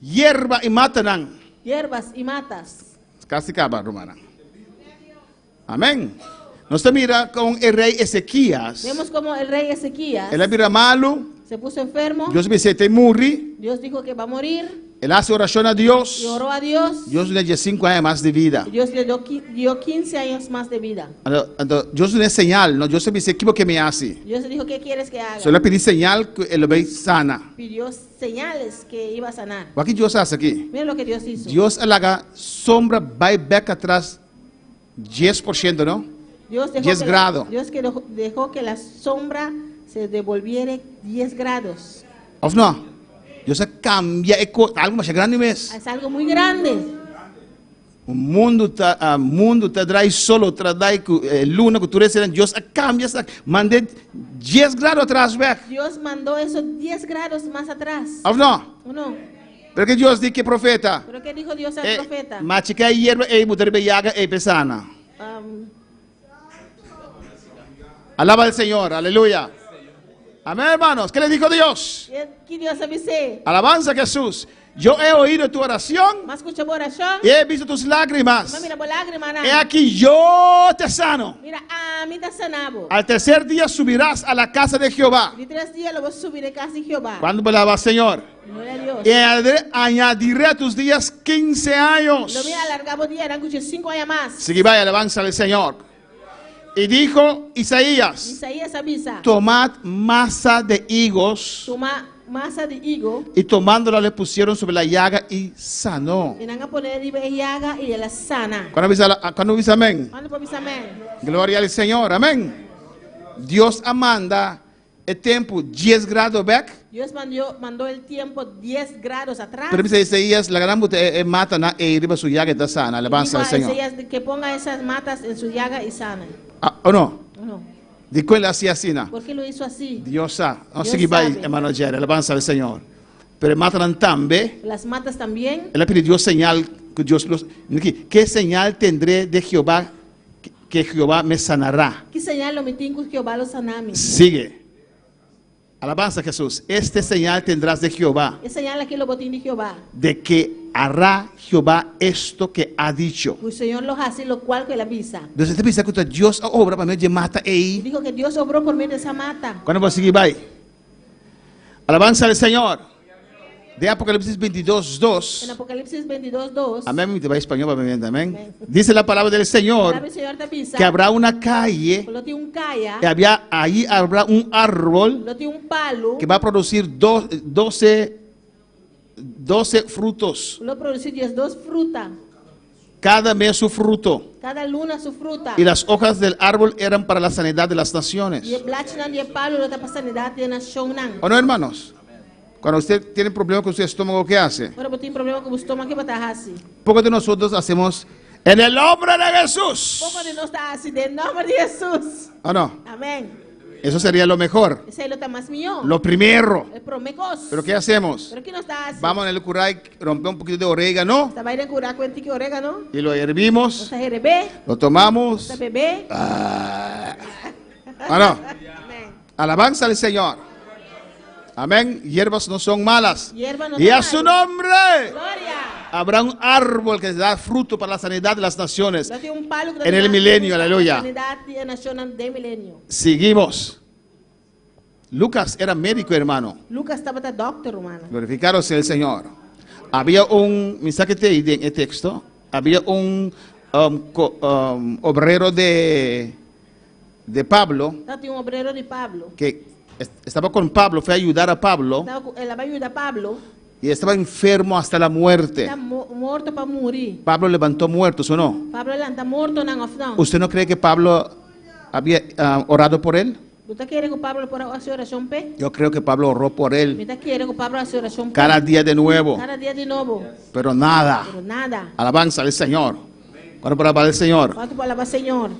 Yerba i matanan. Hierbas y matas. Kasi kaba, rumannan. Amén. Nos ta mira kon e rei Ezequías. Vemos como el rey Ezequías. El a bira malu. Se puso enfermo. Dios bisa e ta muri. Dios dijo que va a morir. El a hasi orashon a Dios. Y oró a Dios. Dios dun'é diesinku aña mas di vida. Dios le dio 15 años más de vida. Anto, anto Dios dun'é señal, no? Dios a bis'é, Kibo ke mi hasi? Dios le dijo, ¿qué quieres que haga? So el a pidi señal ku e lo bay sana. Pidió señales que iba a sanar. Wak ki Dios a hasi aki? Mira lo que Dios hizo. Dios a laga sombra bay bek atras dies por shento, no? Dios dejó Dies que la, grado. Dios que dejó, dejó que la sombra se devolviere 10 grados. Of no? Dios a cambia e cos, algo masha grandi mes. Es algo muy grande. Un mundo ta, ah, mundo ta draai solo, ta draai cu eh, luna, cu tur esnan. Dios a cambia esa, mande 10 grado atras weg. Dios mandó esos 10 grados más atrás. Of no? ¿O no? Pero que Dios di ke profeta? ¿Pero qué dijo Dios al Eh, profeta? machica e hierba ei, buta riba e yaga ei pesana. Alaba al Señor, aleluya. Amén, hermanos. ¿Qué le dijo Dios? Ki Dios a bis'é? Alabanza a Jesús. Yo he oído tu oración. M'a skucha bo orashon. Y he visto tus lágrimas. M'a mira bo lágrimanan. He aquí yo te sano. Mira, ami ta sana bo. Al tercer día subirás a la casa de Jehová. Di tres dia lo bo subi na kas di Jehová. ¿Cuándo alaba al Señor? Gloria a Dios. Y añadiré a tus días 15 años. Lo mi alargá bo dianan ku 5 aña mas. Sigui bai, alabanza al Señor. Y dijo Isaías, Isaías a bisa, Tomad masa de higos. Tuma masa di higo. Y tomándola le pusieron sobre la llaga y sanó. I nan a pon'é riba e yaga i el a sana. Cuando bisa, cuando bisa amén? Kuantu por bisa amén? Gloria al Señor, amén. Dios a manda e tempu dies grado bek. Dios mandió, mandó el tiempo 10 grados atrás. Pero bisa Isaías, laga nan buta e, e mata nan ei riba su yaga e ta sana. Alabanza al Dijo a Señor. Isaías que ponga esas matas en su llaga y sana. Ah, o no? ¿O no? Dikon el a hasi asina? ¿Por qué lo hizo así? Dios sa. Nos Dios sigui bai, sabe. hermano Jerry. Alabanza al Señor. Pero e matanan tambe. Las matas también. El a pidi Dios señal ku Dios los, Ke señal tendré de Jehová que Jehová me sanará? Ki señal lo mi tin ku Jehová lo sana mi? Sigue. Alabanza a Jesús. Este señal tendrás de Jehová. E señal aki lo bo tin di Jehová. De que hará Jehová esto que ha dicho. Ku Señor lo hasi lokual ku el a bisa. Dus e ta bisa ku ta Dios a obra pa medio di e mata ei. Dijo que Dios obró por medio de esa mata. Kuando bo a sigui bai? Alabansa al Señor. De Apocalipsis 22, 2. En Apocalipsis 22, 2. Amén. Mi ta bai español pa mi mente. Amén. Dice la palabra del Señor Palabra del Señor ta bisa. que habrá una calle Ku lo tin un kaya. y había, ahí habrá un árbol Lo tin un palu. que va a producir 12, 12 frutos. Lo produsí 12 fruta. Cada mes su fruto. Kada luna su fruta. Y las hojas del árbol eran para la sanidad de las naciones. I e blachinan di e palu lo ta pa sanidat di e nashonnan. ¿O no, hermanos? Cuando usted tiene problema con su estómago, ¿qué hace? Ora bo tin problema ku bo stoma, ke bo ta hasi? Pocos de nosotros hacemos en el nombre de Jesús. Poko di nos ta hasi den nòmber di Hesus. ¿O no? Amèn. Eso sería lo mejor. Esei lo ta mas mihó. Lo primero. E promé kos. ¿Pero qué hacemos? Pero ki nos ta hasi? Vamos en el curá y rompemos un poquito de orégano. Nos ta bai den kurá ku un tiki orégano. Y lo hervimos. Nos ta herebé. Lo tomamos. Nos ta bebé. Ah. ¿O no? Alabanza al Señor. Amén. Hierbas no son malas. Hierba no y ta a su malo. nombre. Gloria. Habrá un árbol que da fruto para la sanidad de las naciones. Lo tin un palu ku ta En el duna milenio, fruta pa aleluya. sanidat di e nashonnan den milenio. Seguimos. Lucas era médico, hermano. Lucas tabata dòkter, rumannan. Glorificado sea el Señor. Había un, mi sa que te en el texto, había un obrero de Pablo Tabatin un obrero di Pablo. que estaba con Pablo, fue a ayudar a Pablo Estaba ku, el a bai yuda Pablo. y estaba enfermo hasta la muerte. Ta morto pa muri. Pablo levantó muertos, ¿o no? Pablo a lanta mortonan òf no? ¿Usted no cree que Pablo había orado por él? Bo ta kere ku Pablo por a hasi orashon p'e? Yo creo que Pablo oró por él. Mi ta kere ku Pablo a hasi orashon p'e. Cada día de nuevo. Kada dia di nobo. Pero nada. Pero nada. Alabanza al Señor. ¿Cuánto por alabar al Señor? Kuantu por alabá Señor?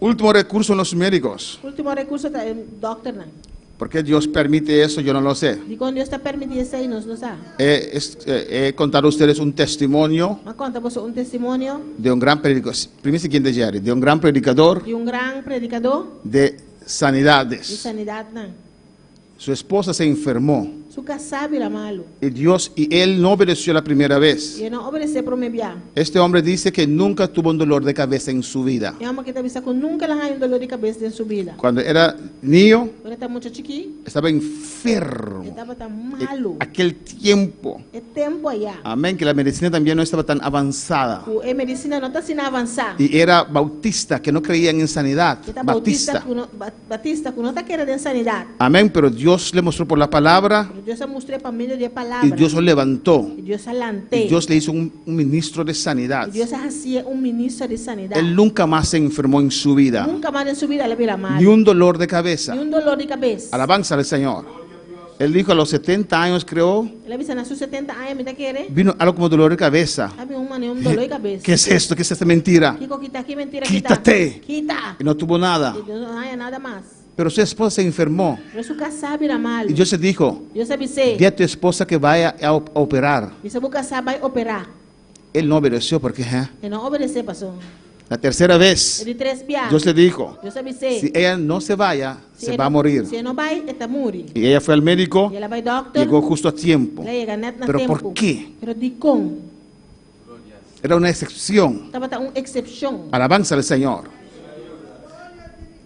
Último recurso en los médicos. Último recurso ta e dòkternan. ¿Por qué Dios permite eso? Yo no lo sé. Dikon Dios ta permití esei? Nos no sa. He contado a ustedes un testimonio M'a konta boso un testimonio. de un gran predicador, primer siguiente Jerry, de un gran predicador Di un gran predikadó. de sanidades. Di sanidatnan. Su esposa se enfermó. Su kasá bira malu. Y Dios, y él no obedeció la primera vez. I e no obedesé promé bia. Este hombre dice que nunca tuvo un dolor de cabeza en su vida. E hòmber akí ta bisa ku nunka el a haña un doló di kabes den su bida. Cuando era niño, Ora e ta mucha chikí, estaba enfermo. E tabata malu. Aquel tiempo. E tempu ayá. Amén, que la medicina también no estaba tan avanzada. Ku e medisina no ta asina avansá. Y era bautista, que no creían en sanidad. E ta bautista Batista. ku no, batista ku no ta kere den sanidat. Amén, pero Dios le mostró por la palabra. Pero Dios a mustr'é pa medio di e palabra. Y Dios lo levantó. Y Dios a lant'é. Y Dios le hizo un ministro de sanidad. Y Dios a hasié un ministro di sanidat. Él nunca más se enfermó en su vida. Nunka mas den su bida el a bira malu. Ni un dolor de cabeza. Ni un dolor di kabes. Alabanza al Señor. Él dijo a los 70 años, creo. El a bisa na su 70 aña mi ta kere. Vino algo como dolor de cabeza. A bin un manera un dolor di kabes. ¿Qué es esto? ¿Qué es esta mentira? Kiko ki ta? Ki mentira ki ta? Quítate. Kita. Y no tuvo nada. Y no haña nada mas. Pero su esposa se enfermó. Pero su kasá a bira malu. Y Dios le dijo, Dios a bis'é. Di a tu esposa que vaya a operar. Bisa bo kasá bai operá. Él no obedeció porque, ¿eh? E no obedesé pasó. La tercera vez, E di tres bia. Dios le dijo, Dios a bis'é. si ella no se vaya, Si se e va a no- morir. Si e no bai, e ta muri. Y ella fue al médico, I el a bai dòkter. llegó justo a tiempo. El a yega nèt na Pero tempu. ¿por qué? Pero dikon? Era una excepción. Tabata un eksepshon. Alabanza al Señor.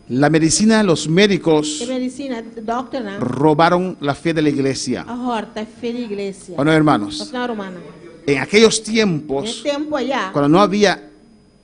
La medicina, los médicos E medisina, dòkternan, robaron la fe de la iglesia. a hòrta e fe di iglesia. ¿O no, hermanos? Òf no, rumannan? En aquellos Den tiempos, tempu ayá, cuando no había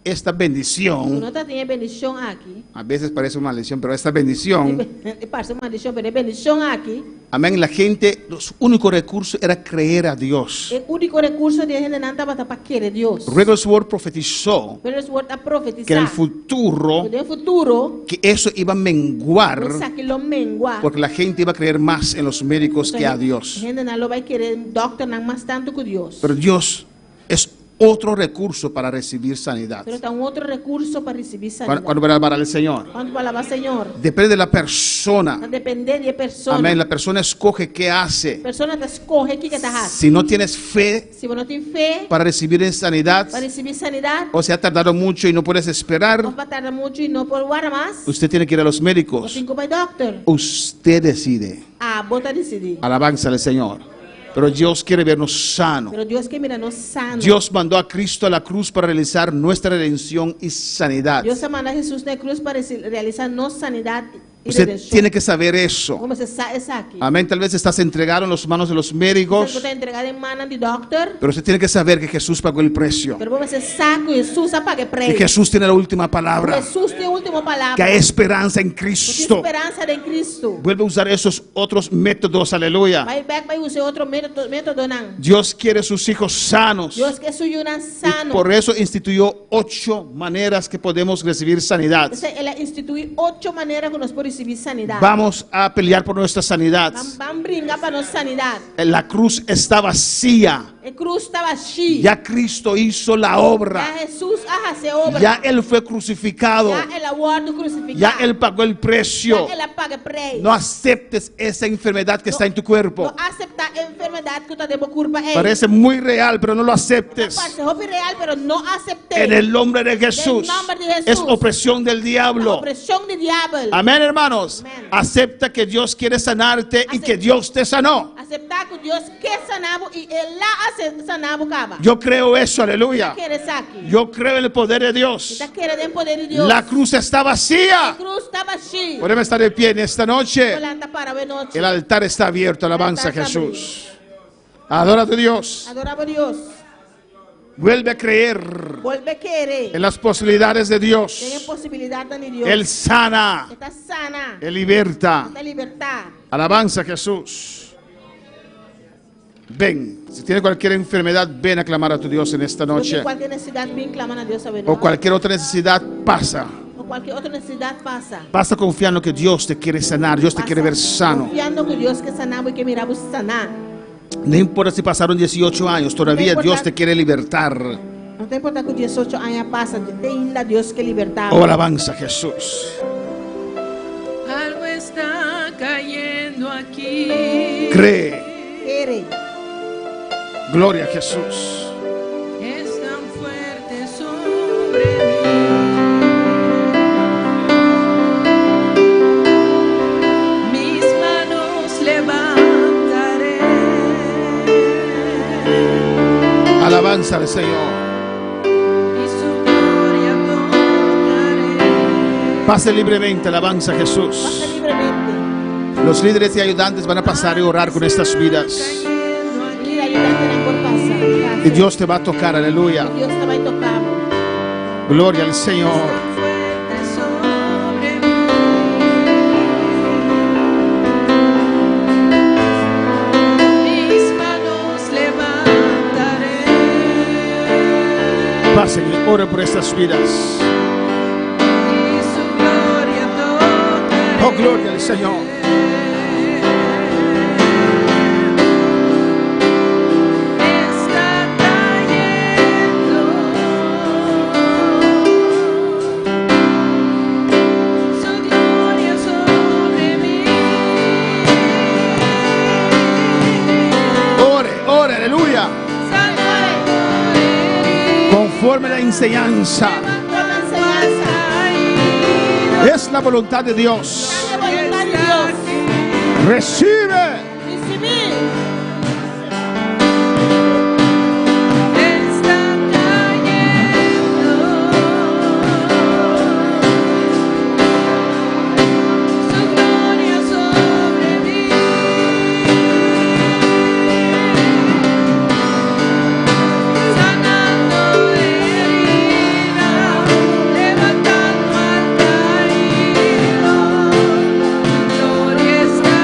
esta bendición, ku no tabatin e bendishon aki, a veces parece una maldición, pero esta bendición, e parse un maldishon, pero e bendishon aki, amén, la gente, su único recurso era creer a Dios. E úniko rekurso di e hendenan tabata pa kere Dios. Wigglesworth profetizó Wigglesworth a profetisá que en el futuro, ku den futuro, que eso iba a menguar, esaki lo mengua, porque la gente iba a creer más en los médicos que a Dios. E hendenan lo bai kere dòkternan mas tantu ku Dios. Pero Dios es otro recurso para recibir sanidad. Pero ta un otro recurso pa risibí sanidad. ¿Cuándo van a alabar al Señor? Cuándo pa alabá Señor? Depende de la persona. Ta dependé di e persona. Amén. La persona escoge qué hace. Persona ta scoge kiko e ta hasi. Si no tienes fe Si bo no tin fe para recibir sanidad, pa risibí sanidat, o se ha tardado mucho y no puedes esperar, òf a tarda muchu i no por warda mas, usted tiene que ir a los bo médicos. tin ku bai dòkter. Usted decide. Abo ta disidí. Alabanza al Señor. Pero Dios quiere vernos sano. Pero Dios ke mira nos sano. Dios mandó a Cristo a la cruz para realizar nuestra redención y sanidad. Dios a manda Hesus na e krus pa realisá nos sanidat i Usted redenshon. tiene que saber eso. Bo mester sa esaki. Amén. Tal vez estás entregado en las manos de los Kisas médicos, bo ta entregá den mannan di dòkter, pero usted tiene que saber que Jesús pagó el precio. pero bo mester sa ku Hesus a paga e Que preis. Jesús tiene la última Ku palabra. Hesus tin e último palabra. Que hay esperanza en Ku tin Cristo. speransa den Kristu. Vuelve a usar esos otros métodos, aleluya. Bai bèk bai usa e otro métodonan. Dios quiere sus hijos sanos. Dios ke su yunan sano. Por eso instituyó ocho maneras que podemos recibir sanidad. P'esei el a instituí ocho manera ku nos por risibí sanidat. Vamos a pelear por nuestra sanidad. Ban ban bringa pa nos sanidat. La cruz está vacía. E krus ta bashí. Ya Cristo hizo la obra. Ya Hesus a hasi e obra. Ya Él fue crucificado. Ya el a wòrdu krusifiká. Ya Él pagó el precio. Ya el a paga e preis. No aceptes esa enfermedad que está en tu cuerpo. No aseptá e enfermedat ku ta den bo kurpa ei. Parece muy real, pero no lo aceptes. Ta parse hopi real, pero no asept'é. En el nombre de Jesús. Den nòmber di Hesus. Es opresión del diablo. Opreshon di diabel. Amén, hermanos. Acepta que Dios quiere sanarte y que Dios te sanó. Aseptá ku Dios ke sana bo i el a sana bo kaba. Yo creo eso, aleluya. Mi ta kere esaki. Yo creo en el poder de Dios. Mi ta kere den poder di Dios. La cruz está vacía. E krus ta bashí. Podemos estar de pie en esta noche. Por lanta para awe nochi. El altar está abierto. Alabanza a Altar está Jesús. Adora a tu Dios. Adorá bo Dios. Vuelve a creer Bolbe kere. en las posibilidades de Dios. Den e posibilidatnan di Dios. Él sana. E ta sana. Él liberta. E ta libertá. Alabanza a Jesús. Ven, si tiene cualquier enfermedad, ven a clamar a tu Dios en esta Si bo tin noche. kualke nesesidat, bin klama na Dios awe O nochi. cualquier otra necesidad, pasa. O kualke otro nesesidat, pasa. Pasa confiando que Dios te quiere sanar, Dios te quiere ver sano. Konfiando ku Dios ke sana bo i ke mira bo saná. No importa si pasaron 18 años, todavía No importa. Dios te quiere libertar. No ta importá ku diesocho aña pasa, te ainda Dios ke libertá bo. Oh, alabanza a Jesús. Algo está cayendo aquí. Cree. Kere. Gloria a Jesús. Es tan fuerte sobre mí. Mis manos levantaré. Alabanza al Señor. Y su gloria tocaré. Pase libremente, alabanza a Jesús. Pase libremente. Los líderes y ayudantes van a pasar y orar con estas vidas. Lider ayudantenan por pasa. Y Dios te va a tocar, aleluya. Dios ta bai toka bo. Gloria al Señor. Mis manos levantaré. Pasen y oren por estas vidas. Y su gloria tocaré. Oh, gloria al Señor. Está cayendo su gloria sobre mí. Ore, ore, aleluya. Conforme la enseñanza. Es la voluntad de Dios. Recibe. Está cayendo su gloria sobre mí. Sanando heridas, levantando al caído. Gloria está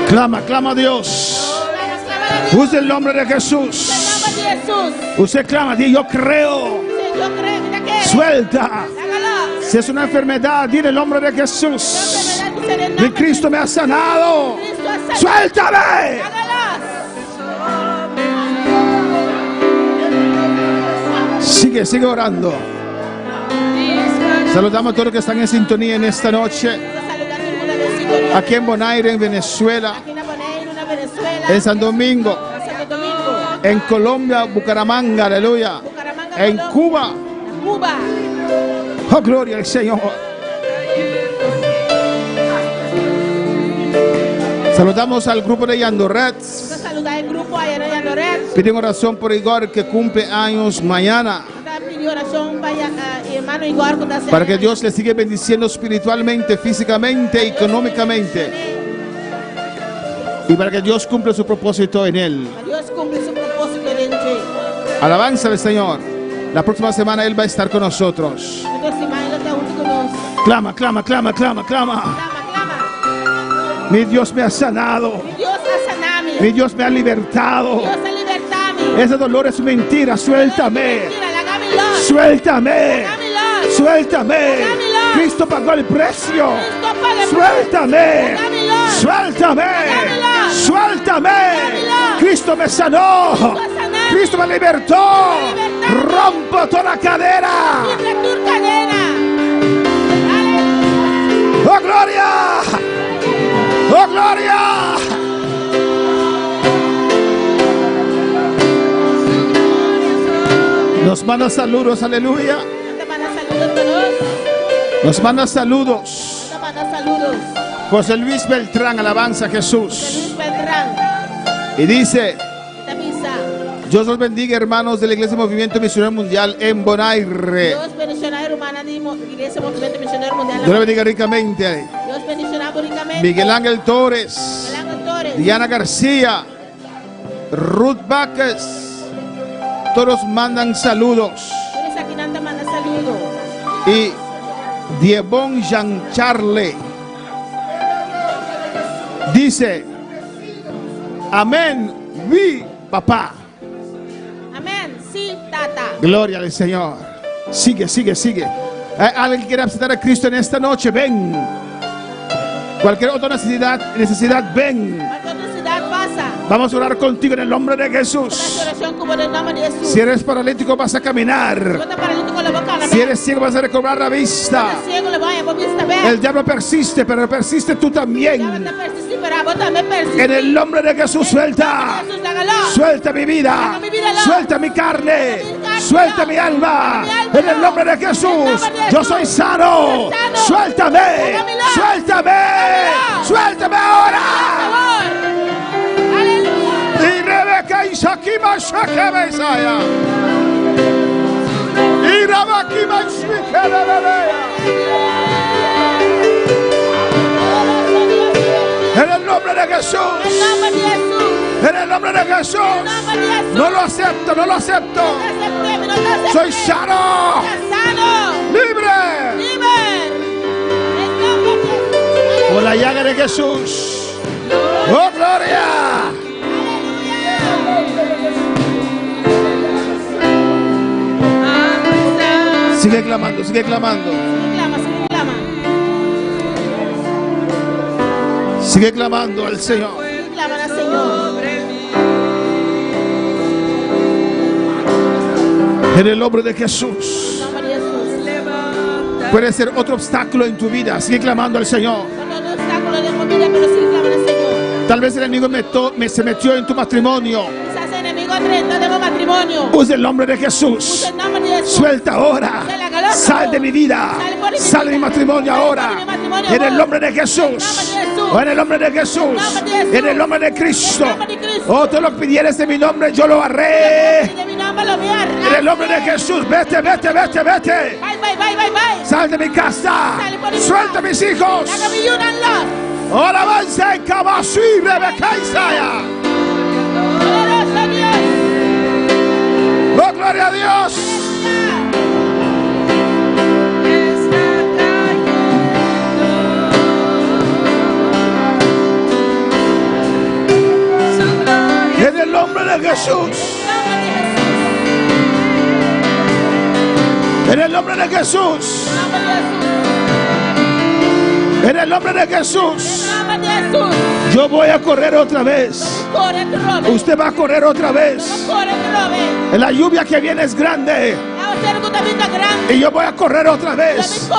Clama, clama a Dios. Use el nombre de Jesús. Usted clama, di yo creo. Suelta. Si es una enfermedad, dile el nombre de Jesús. Mi Cristo me ha sanado. Suéltame. Sigue, sigue orando. Saludamos a todos los que están en sintonía en esta noche. Aquí en Bonaire, en Venezuela, en San Domingo, en Colombia, Bucaramanga, aleluya. En Cuba. Cuba. Oh, gloria al Señor. Saludamos al grupo de Yandoret. Nos ta saluda e grupo aya na Yandoret. Piden oración por Igor que cumple años mañana. Nos ta pidi oracion pa hermano Igor cu ta Para que Dios le siga bendiciendo espiritualmente, físicamente y económicamente. Y para que Dios cumpla su propósito en él. Pa Dios cumpli su propósito den dje. Alabanza al Señor. La próxima semana Él va a estar con nosotros. Otro siman e lo ta hunto cu nos. Clama, clama, clama, clama, clama. Clama, clama. Mi Dios me ha sanado. Mi Dios a sana mi. Mi Dios me ha libertado. Mi Dios a liberta mi. Ese dolor es mentira. Suéltame. Mentira, laga mi los. Suéltame. Laga mi los. Suéltame. Laga mi los. Cristo pagó el precio. Cristo paga el Suéltame. Laga mi los. Suéltame. Laga mi los. Suéltame. Laga mi los. Cristo me sanó. Cristo a sana mi. Cristo me libertó. Cristo me libertó. Rompo toda cadena. Kibra tur cadena. ¡Oh, gloria! ¡Oh, gloria! Nos manda saludos, aleluya. Te manda saludos pa nos. Nos manda saludos. Te manda saludos. José Luis Beltrán, alabanza a Jesús. José Luis Beltrán. Y dice, Ta bisa. Dios los bendiga, hermanos de la Iglesia Movimiento Misionero Mundial en Bonaire. Dios bendiciona rumannan di Iglesia Movimiento Misionero Mundial. Dios le bendiga ricamente. Dios bendiciona ricamente. Miguel Ángel Torres. Miguel Ángel Torres. Diana García, Ruth Vázquez, todos mandan saludos. Tur esakinan ta manda saludo. Y Diebon Jean Charle dice, amén, mi papá. Amén, sí, tata. Gloria al Señor. Sigue, sigue, sigue. Alguien quiere aceptar a Cristo en esta noche, ven. Cualquier otra necesidad, necesidad, ven. Cualquier necesidad pasa. Vamos a orar contigo en el nombre de Jesús. Oracion cu bo den nomber di Jesús. Si eres paralítico vas a caminar. Si bo ta paralítico lo bo cana. Si eres ciego vas a recobrar la vista. Si bo ta ciego lo bo haya bo bista bek. El diablo persiste, pero persiste tú también. Diablo ta persisti, pero abo tambe persisti. En el nombre de Jesús, suelta. Jesús, lágalo. Suelta mi vida. Laga mi vida, Lord. Suelta mi carne. Suelta mi carne, Suelta Lord. mi alma. Suelta mi alma, En el nombre de Lord. Jesús. En el nombre de Yo Jesús. soy sano. Yo soy sano. Suéltame. Laga mi Lord. Suéltame. Laga mi Lord. Suéltame ahora. Por favor. Aleluya. Y Rebeca Isaac Mashakebesaya. Y Rabaki Mashikerebea. En el nombre de Jesús. En el nombre de Jesús. En el nombre de Jesús. En el nombre de Jesús. No lo acepto, no lo acepto. No te acepté, no te acepté. Soy sano. Estás sano. Libre. Libre. En nombre de Jesús. Por la llaga de Jesús. Oh, gloria. Sigue clamando, sigue clamando. Sigue clama, sigue clama. Sigue clamando al Señor. Sigue clamando al Señor. En el nombre de Jesús. En nombre de Jesús. Puede ser otro obstáculo en tu vida. Sigue clamando al Señor. Otro obstáculo de mi vida, pero sigue clamando al Señor. Tal vez el enemigo se metió en tu matrimonio. Quizás el enemigo entró en tu matrimonio. Usa el nombre de Jesús. Usa el nombre de Jesús. Suelta ahora. Sal de mi vida. Sal de mi matrimonio ahora. En el nombre de Jesús. En el nombre de Jesús. En el nombre de Cristo. Oh, todo lo que pidieres de mi nombre, yo lo haré. En el nombre de Jesús. Vete, vete, vete, vete. Sal de mi casa. Suelta mis hijos. Ahora avanza en Cabasu y Rebeca Isaya. Oh, gloria a Dios. En el nombre de Jesús. En el nombre de Jesús. En el nombre de Jesús. Yo voy a correr otra vez. Usted va a correr otra vez. La lluvia que viene es grande. Y yo voy a correr otra vez.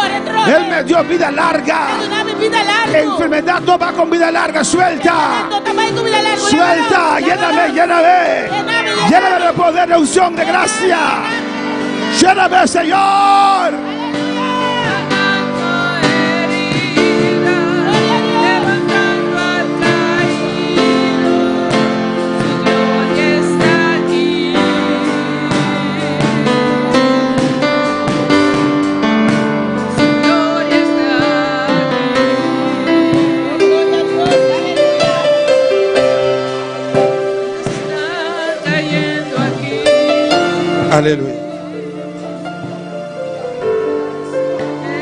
Él me dio vida larga. Enfermedad no va con vida larga. Suelta. Suelta. Lléname, lléname. Lléname de poder, de unción, de gracia. Lléname, Señor. Aleluya.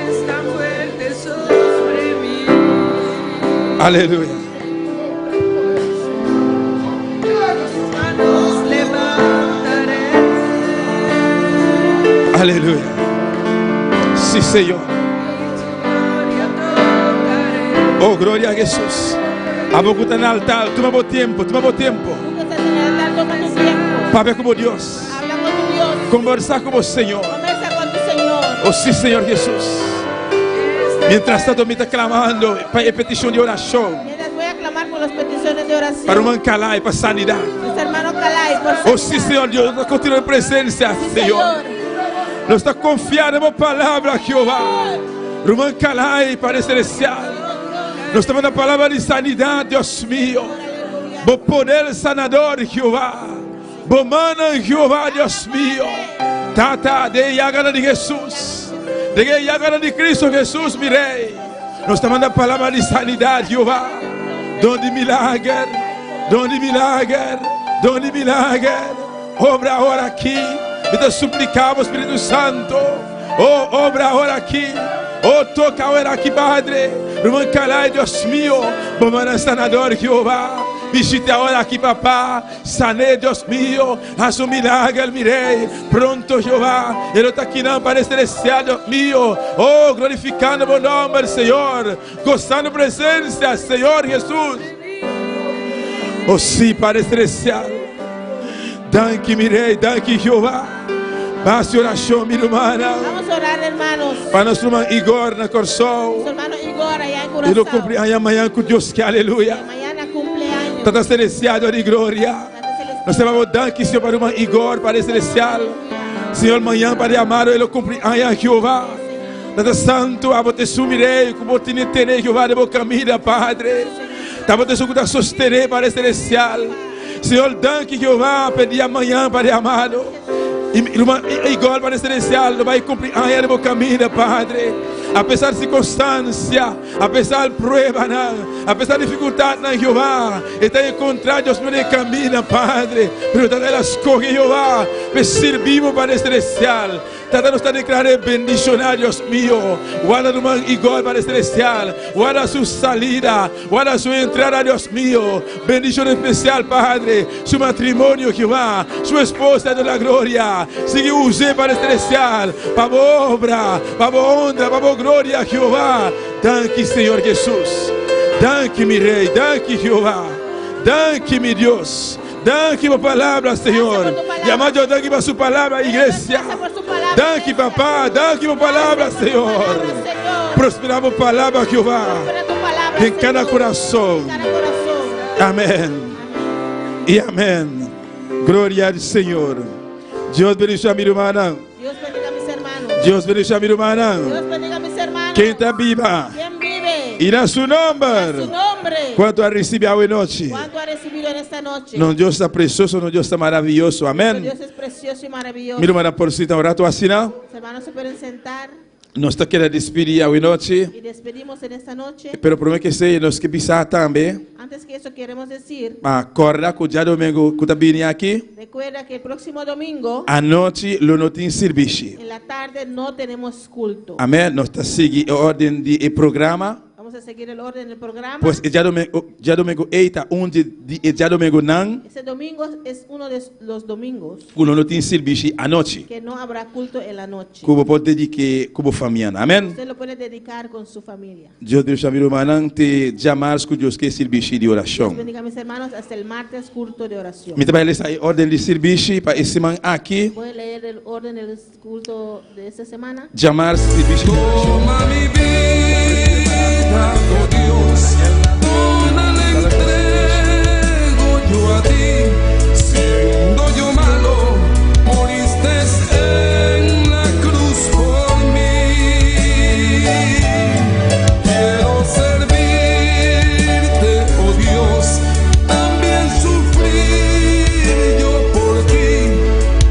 Es tan fuerte sobre mí. Aleluya. Manos levantaré. Aleluya. Sí, Señor. Oh, gloria a Jesús. Abo ku ta na altar, tuma bo tempu, tuma bo tempu. Tú que estás en el altar, toma tu tiempo. Papia ku bo Dios. Habla con tu Dios. Kombersá ku bo Señor. Conversa con tu Señor. Oh, sí, Señor Jesús. Mientras tanto, mi ta klamando pa e petishon di orashon. Mientras voy a clamar por las peticiones de oración. Pa ruman Calai, pa sanidat. Nuestro hermano Calai, por Oh, sí, Señor Dios, nos ta kontinua den presensia, Señor. Nos ta konfia den bo palabra, Jehová. Ruman Calai, Padre Celestial. Nos ta manda palabra di sanidat, Dios mio. Bo poder sanador, Jehová. Bo mannan, Jehová, Dios mio. Tata, den e yaganan di Jesús. Den e yaganan di Cristo Jesús, mi Rey. Nos ta manda palabra di sanidat, Jehová. Don di milager, don di milager, don di milager. Obra awor aki. Mi ta supliká bo, Spiritu Santo. Oh, obra awor aki. Oh, toka awor aki, Padre. Ruman Calai, Dios mio, bo mannan sanador, Jehová. Bishita awor aki, Papá. San'é, Dios mio. Hasi un milager, mi Rey. Pronto, Jehová, e lo ta akinan, Padre Celestial, Dios mio. Oh, glorificando bo nomber, Señor. Gozando presencia, Señor Jesús. Oh, sí, Padre Celestial. Danki, mi Rey. Danki, Jehová. Basi oracion, mi rumannan. Vamos a orar, hermanos. Pa nos ruman Igor na Corsou. Nuestro hermano Igor allá en E lo Curazao. cumpli aña mañan cu Dios ke. Aleluya. Mañana cumple años. Tata Celestial, Dios di gloria. Nos ta babo danki, Señor, pa ruman Igor, Padre Celestial. Señor, mañan, Padre amado, e lo cumpli aña, Jehová. Tata Santo, abo ta esun, mi Rey, cu bo tene tene, Jehová, den bo camina, Padre. Ta bo ta esun cu ta sostene, Padre Celestial. Señor, danki, Jehová, pa e dia mañan, Padre amado. Y mi ruman Igor, Padre Celestial, lo bay cumpli aña den bo camina, Padre. A pesar circunstancia, a pesar pruebanan, a pesar dificultadnan, Jehová, e ta encontra, Dios mío, den e camina, Padre. Pero Tata, el a scoge, Jehová, pa e sirbi bo, Padre Celestial. Tata nos ta declara e bendiciona Dios mio guarda ruman Igor Padre Celestial guarda su salida guarda su entrada Dios mio bendicion especial Padre su matrimonio Jehová su esposa Dios la gloria sigui use Padre Celestial pa bo obra pa bo honra pa bo gloria Jehová danki Señor Jesus danki mi Rey danki Jehová danki mi Dios. Danki pa palabra, Señor. Yama Dios danki pa su palabra, iglesia. Danki, papá. Danki pa palabra, Señor. Prospera bo palabra, Jehová. Den cada corazón. Amén. Y amén. Gloria al Señor. Dios bendiga mi hermana. Dios bendiga mis hermanos. Dios bendiga mi hermana. Dios bendiga mis hermanos. Ken ta biba? ¿Quién vive? Y na su nomber. Su nombre. Kuantu a risibí awe nochi? ¿Cuánto ha recibido en esta noche? Nos Dios ta precioso, nos Dios ta maraviyoso. Amén. Dios es precioso y maravilloso. Mi rumannan por sinta un rato asina. Los hermanos se pueden sentar Nos ta keda despidí awe nochi. y despedimos en esta noche. Pero promé ke esei nos ke bisa tambe. Antes que eso queremos decir, Ma kòrda ku djadomingu ku ta bini aki. recuerda que el próximo domingo Anochi lo no tin sirbishi. en la tarde no tenemos culto. Amèn. Nos ta sigui e órden di e programa. Vamos a seguir el orden del programa. Pues e djadomingu ei ta un di di e djadomingunan. Ese domingo es uno de los domingos. Ku lo no tin sirbishi anochi. Que no habrá culto en la noche. Ku bo por dedik'é ku bo famianan. Amèn. Usted lo puede dedicar con su familia. Dios bendiga mi rumannan te djamars ku Dios ke sirbishi di orashon. Dios bendiga mis hermanos hasta el martes culto de oración. Mi ta bai lesa e orden di sirbishi pa e siman aki. Voy a leer el orden del culto de esta semana. Djamars sirbishi di orashon. Toma mi bida, oh Dios, toda la entrego yo a ti, siendo yo malo, moriste en la cruz por mi. Quiero servirte, oh Dios, también sufrir yo por ti,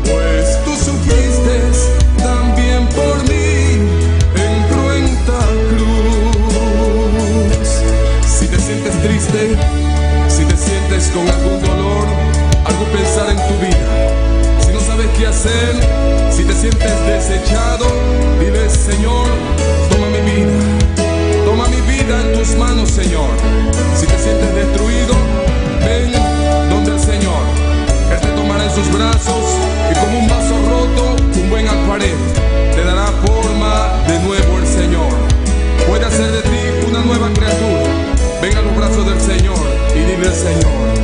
pues tú sufriste también por mí en cruenta cruz. Si te sientes triste, si te sientes con algún dolor, hacer, si te sientes desechado, dile, Señor, toma mi vida. Toma mi vida en tus manos, Señor. Si te sientes destruido, ven donde el Señor. Él te tomará en sus brazos y como un vaso roto, un buen alfarero, te dará forma de nuevo el Señor. Puede hacer de ti una nueva criatura. Ven a los brazos del Señor y dile al Señor.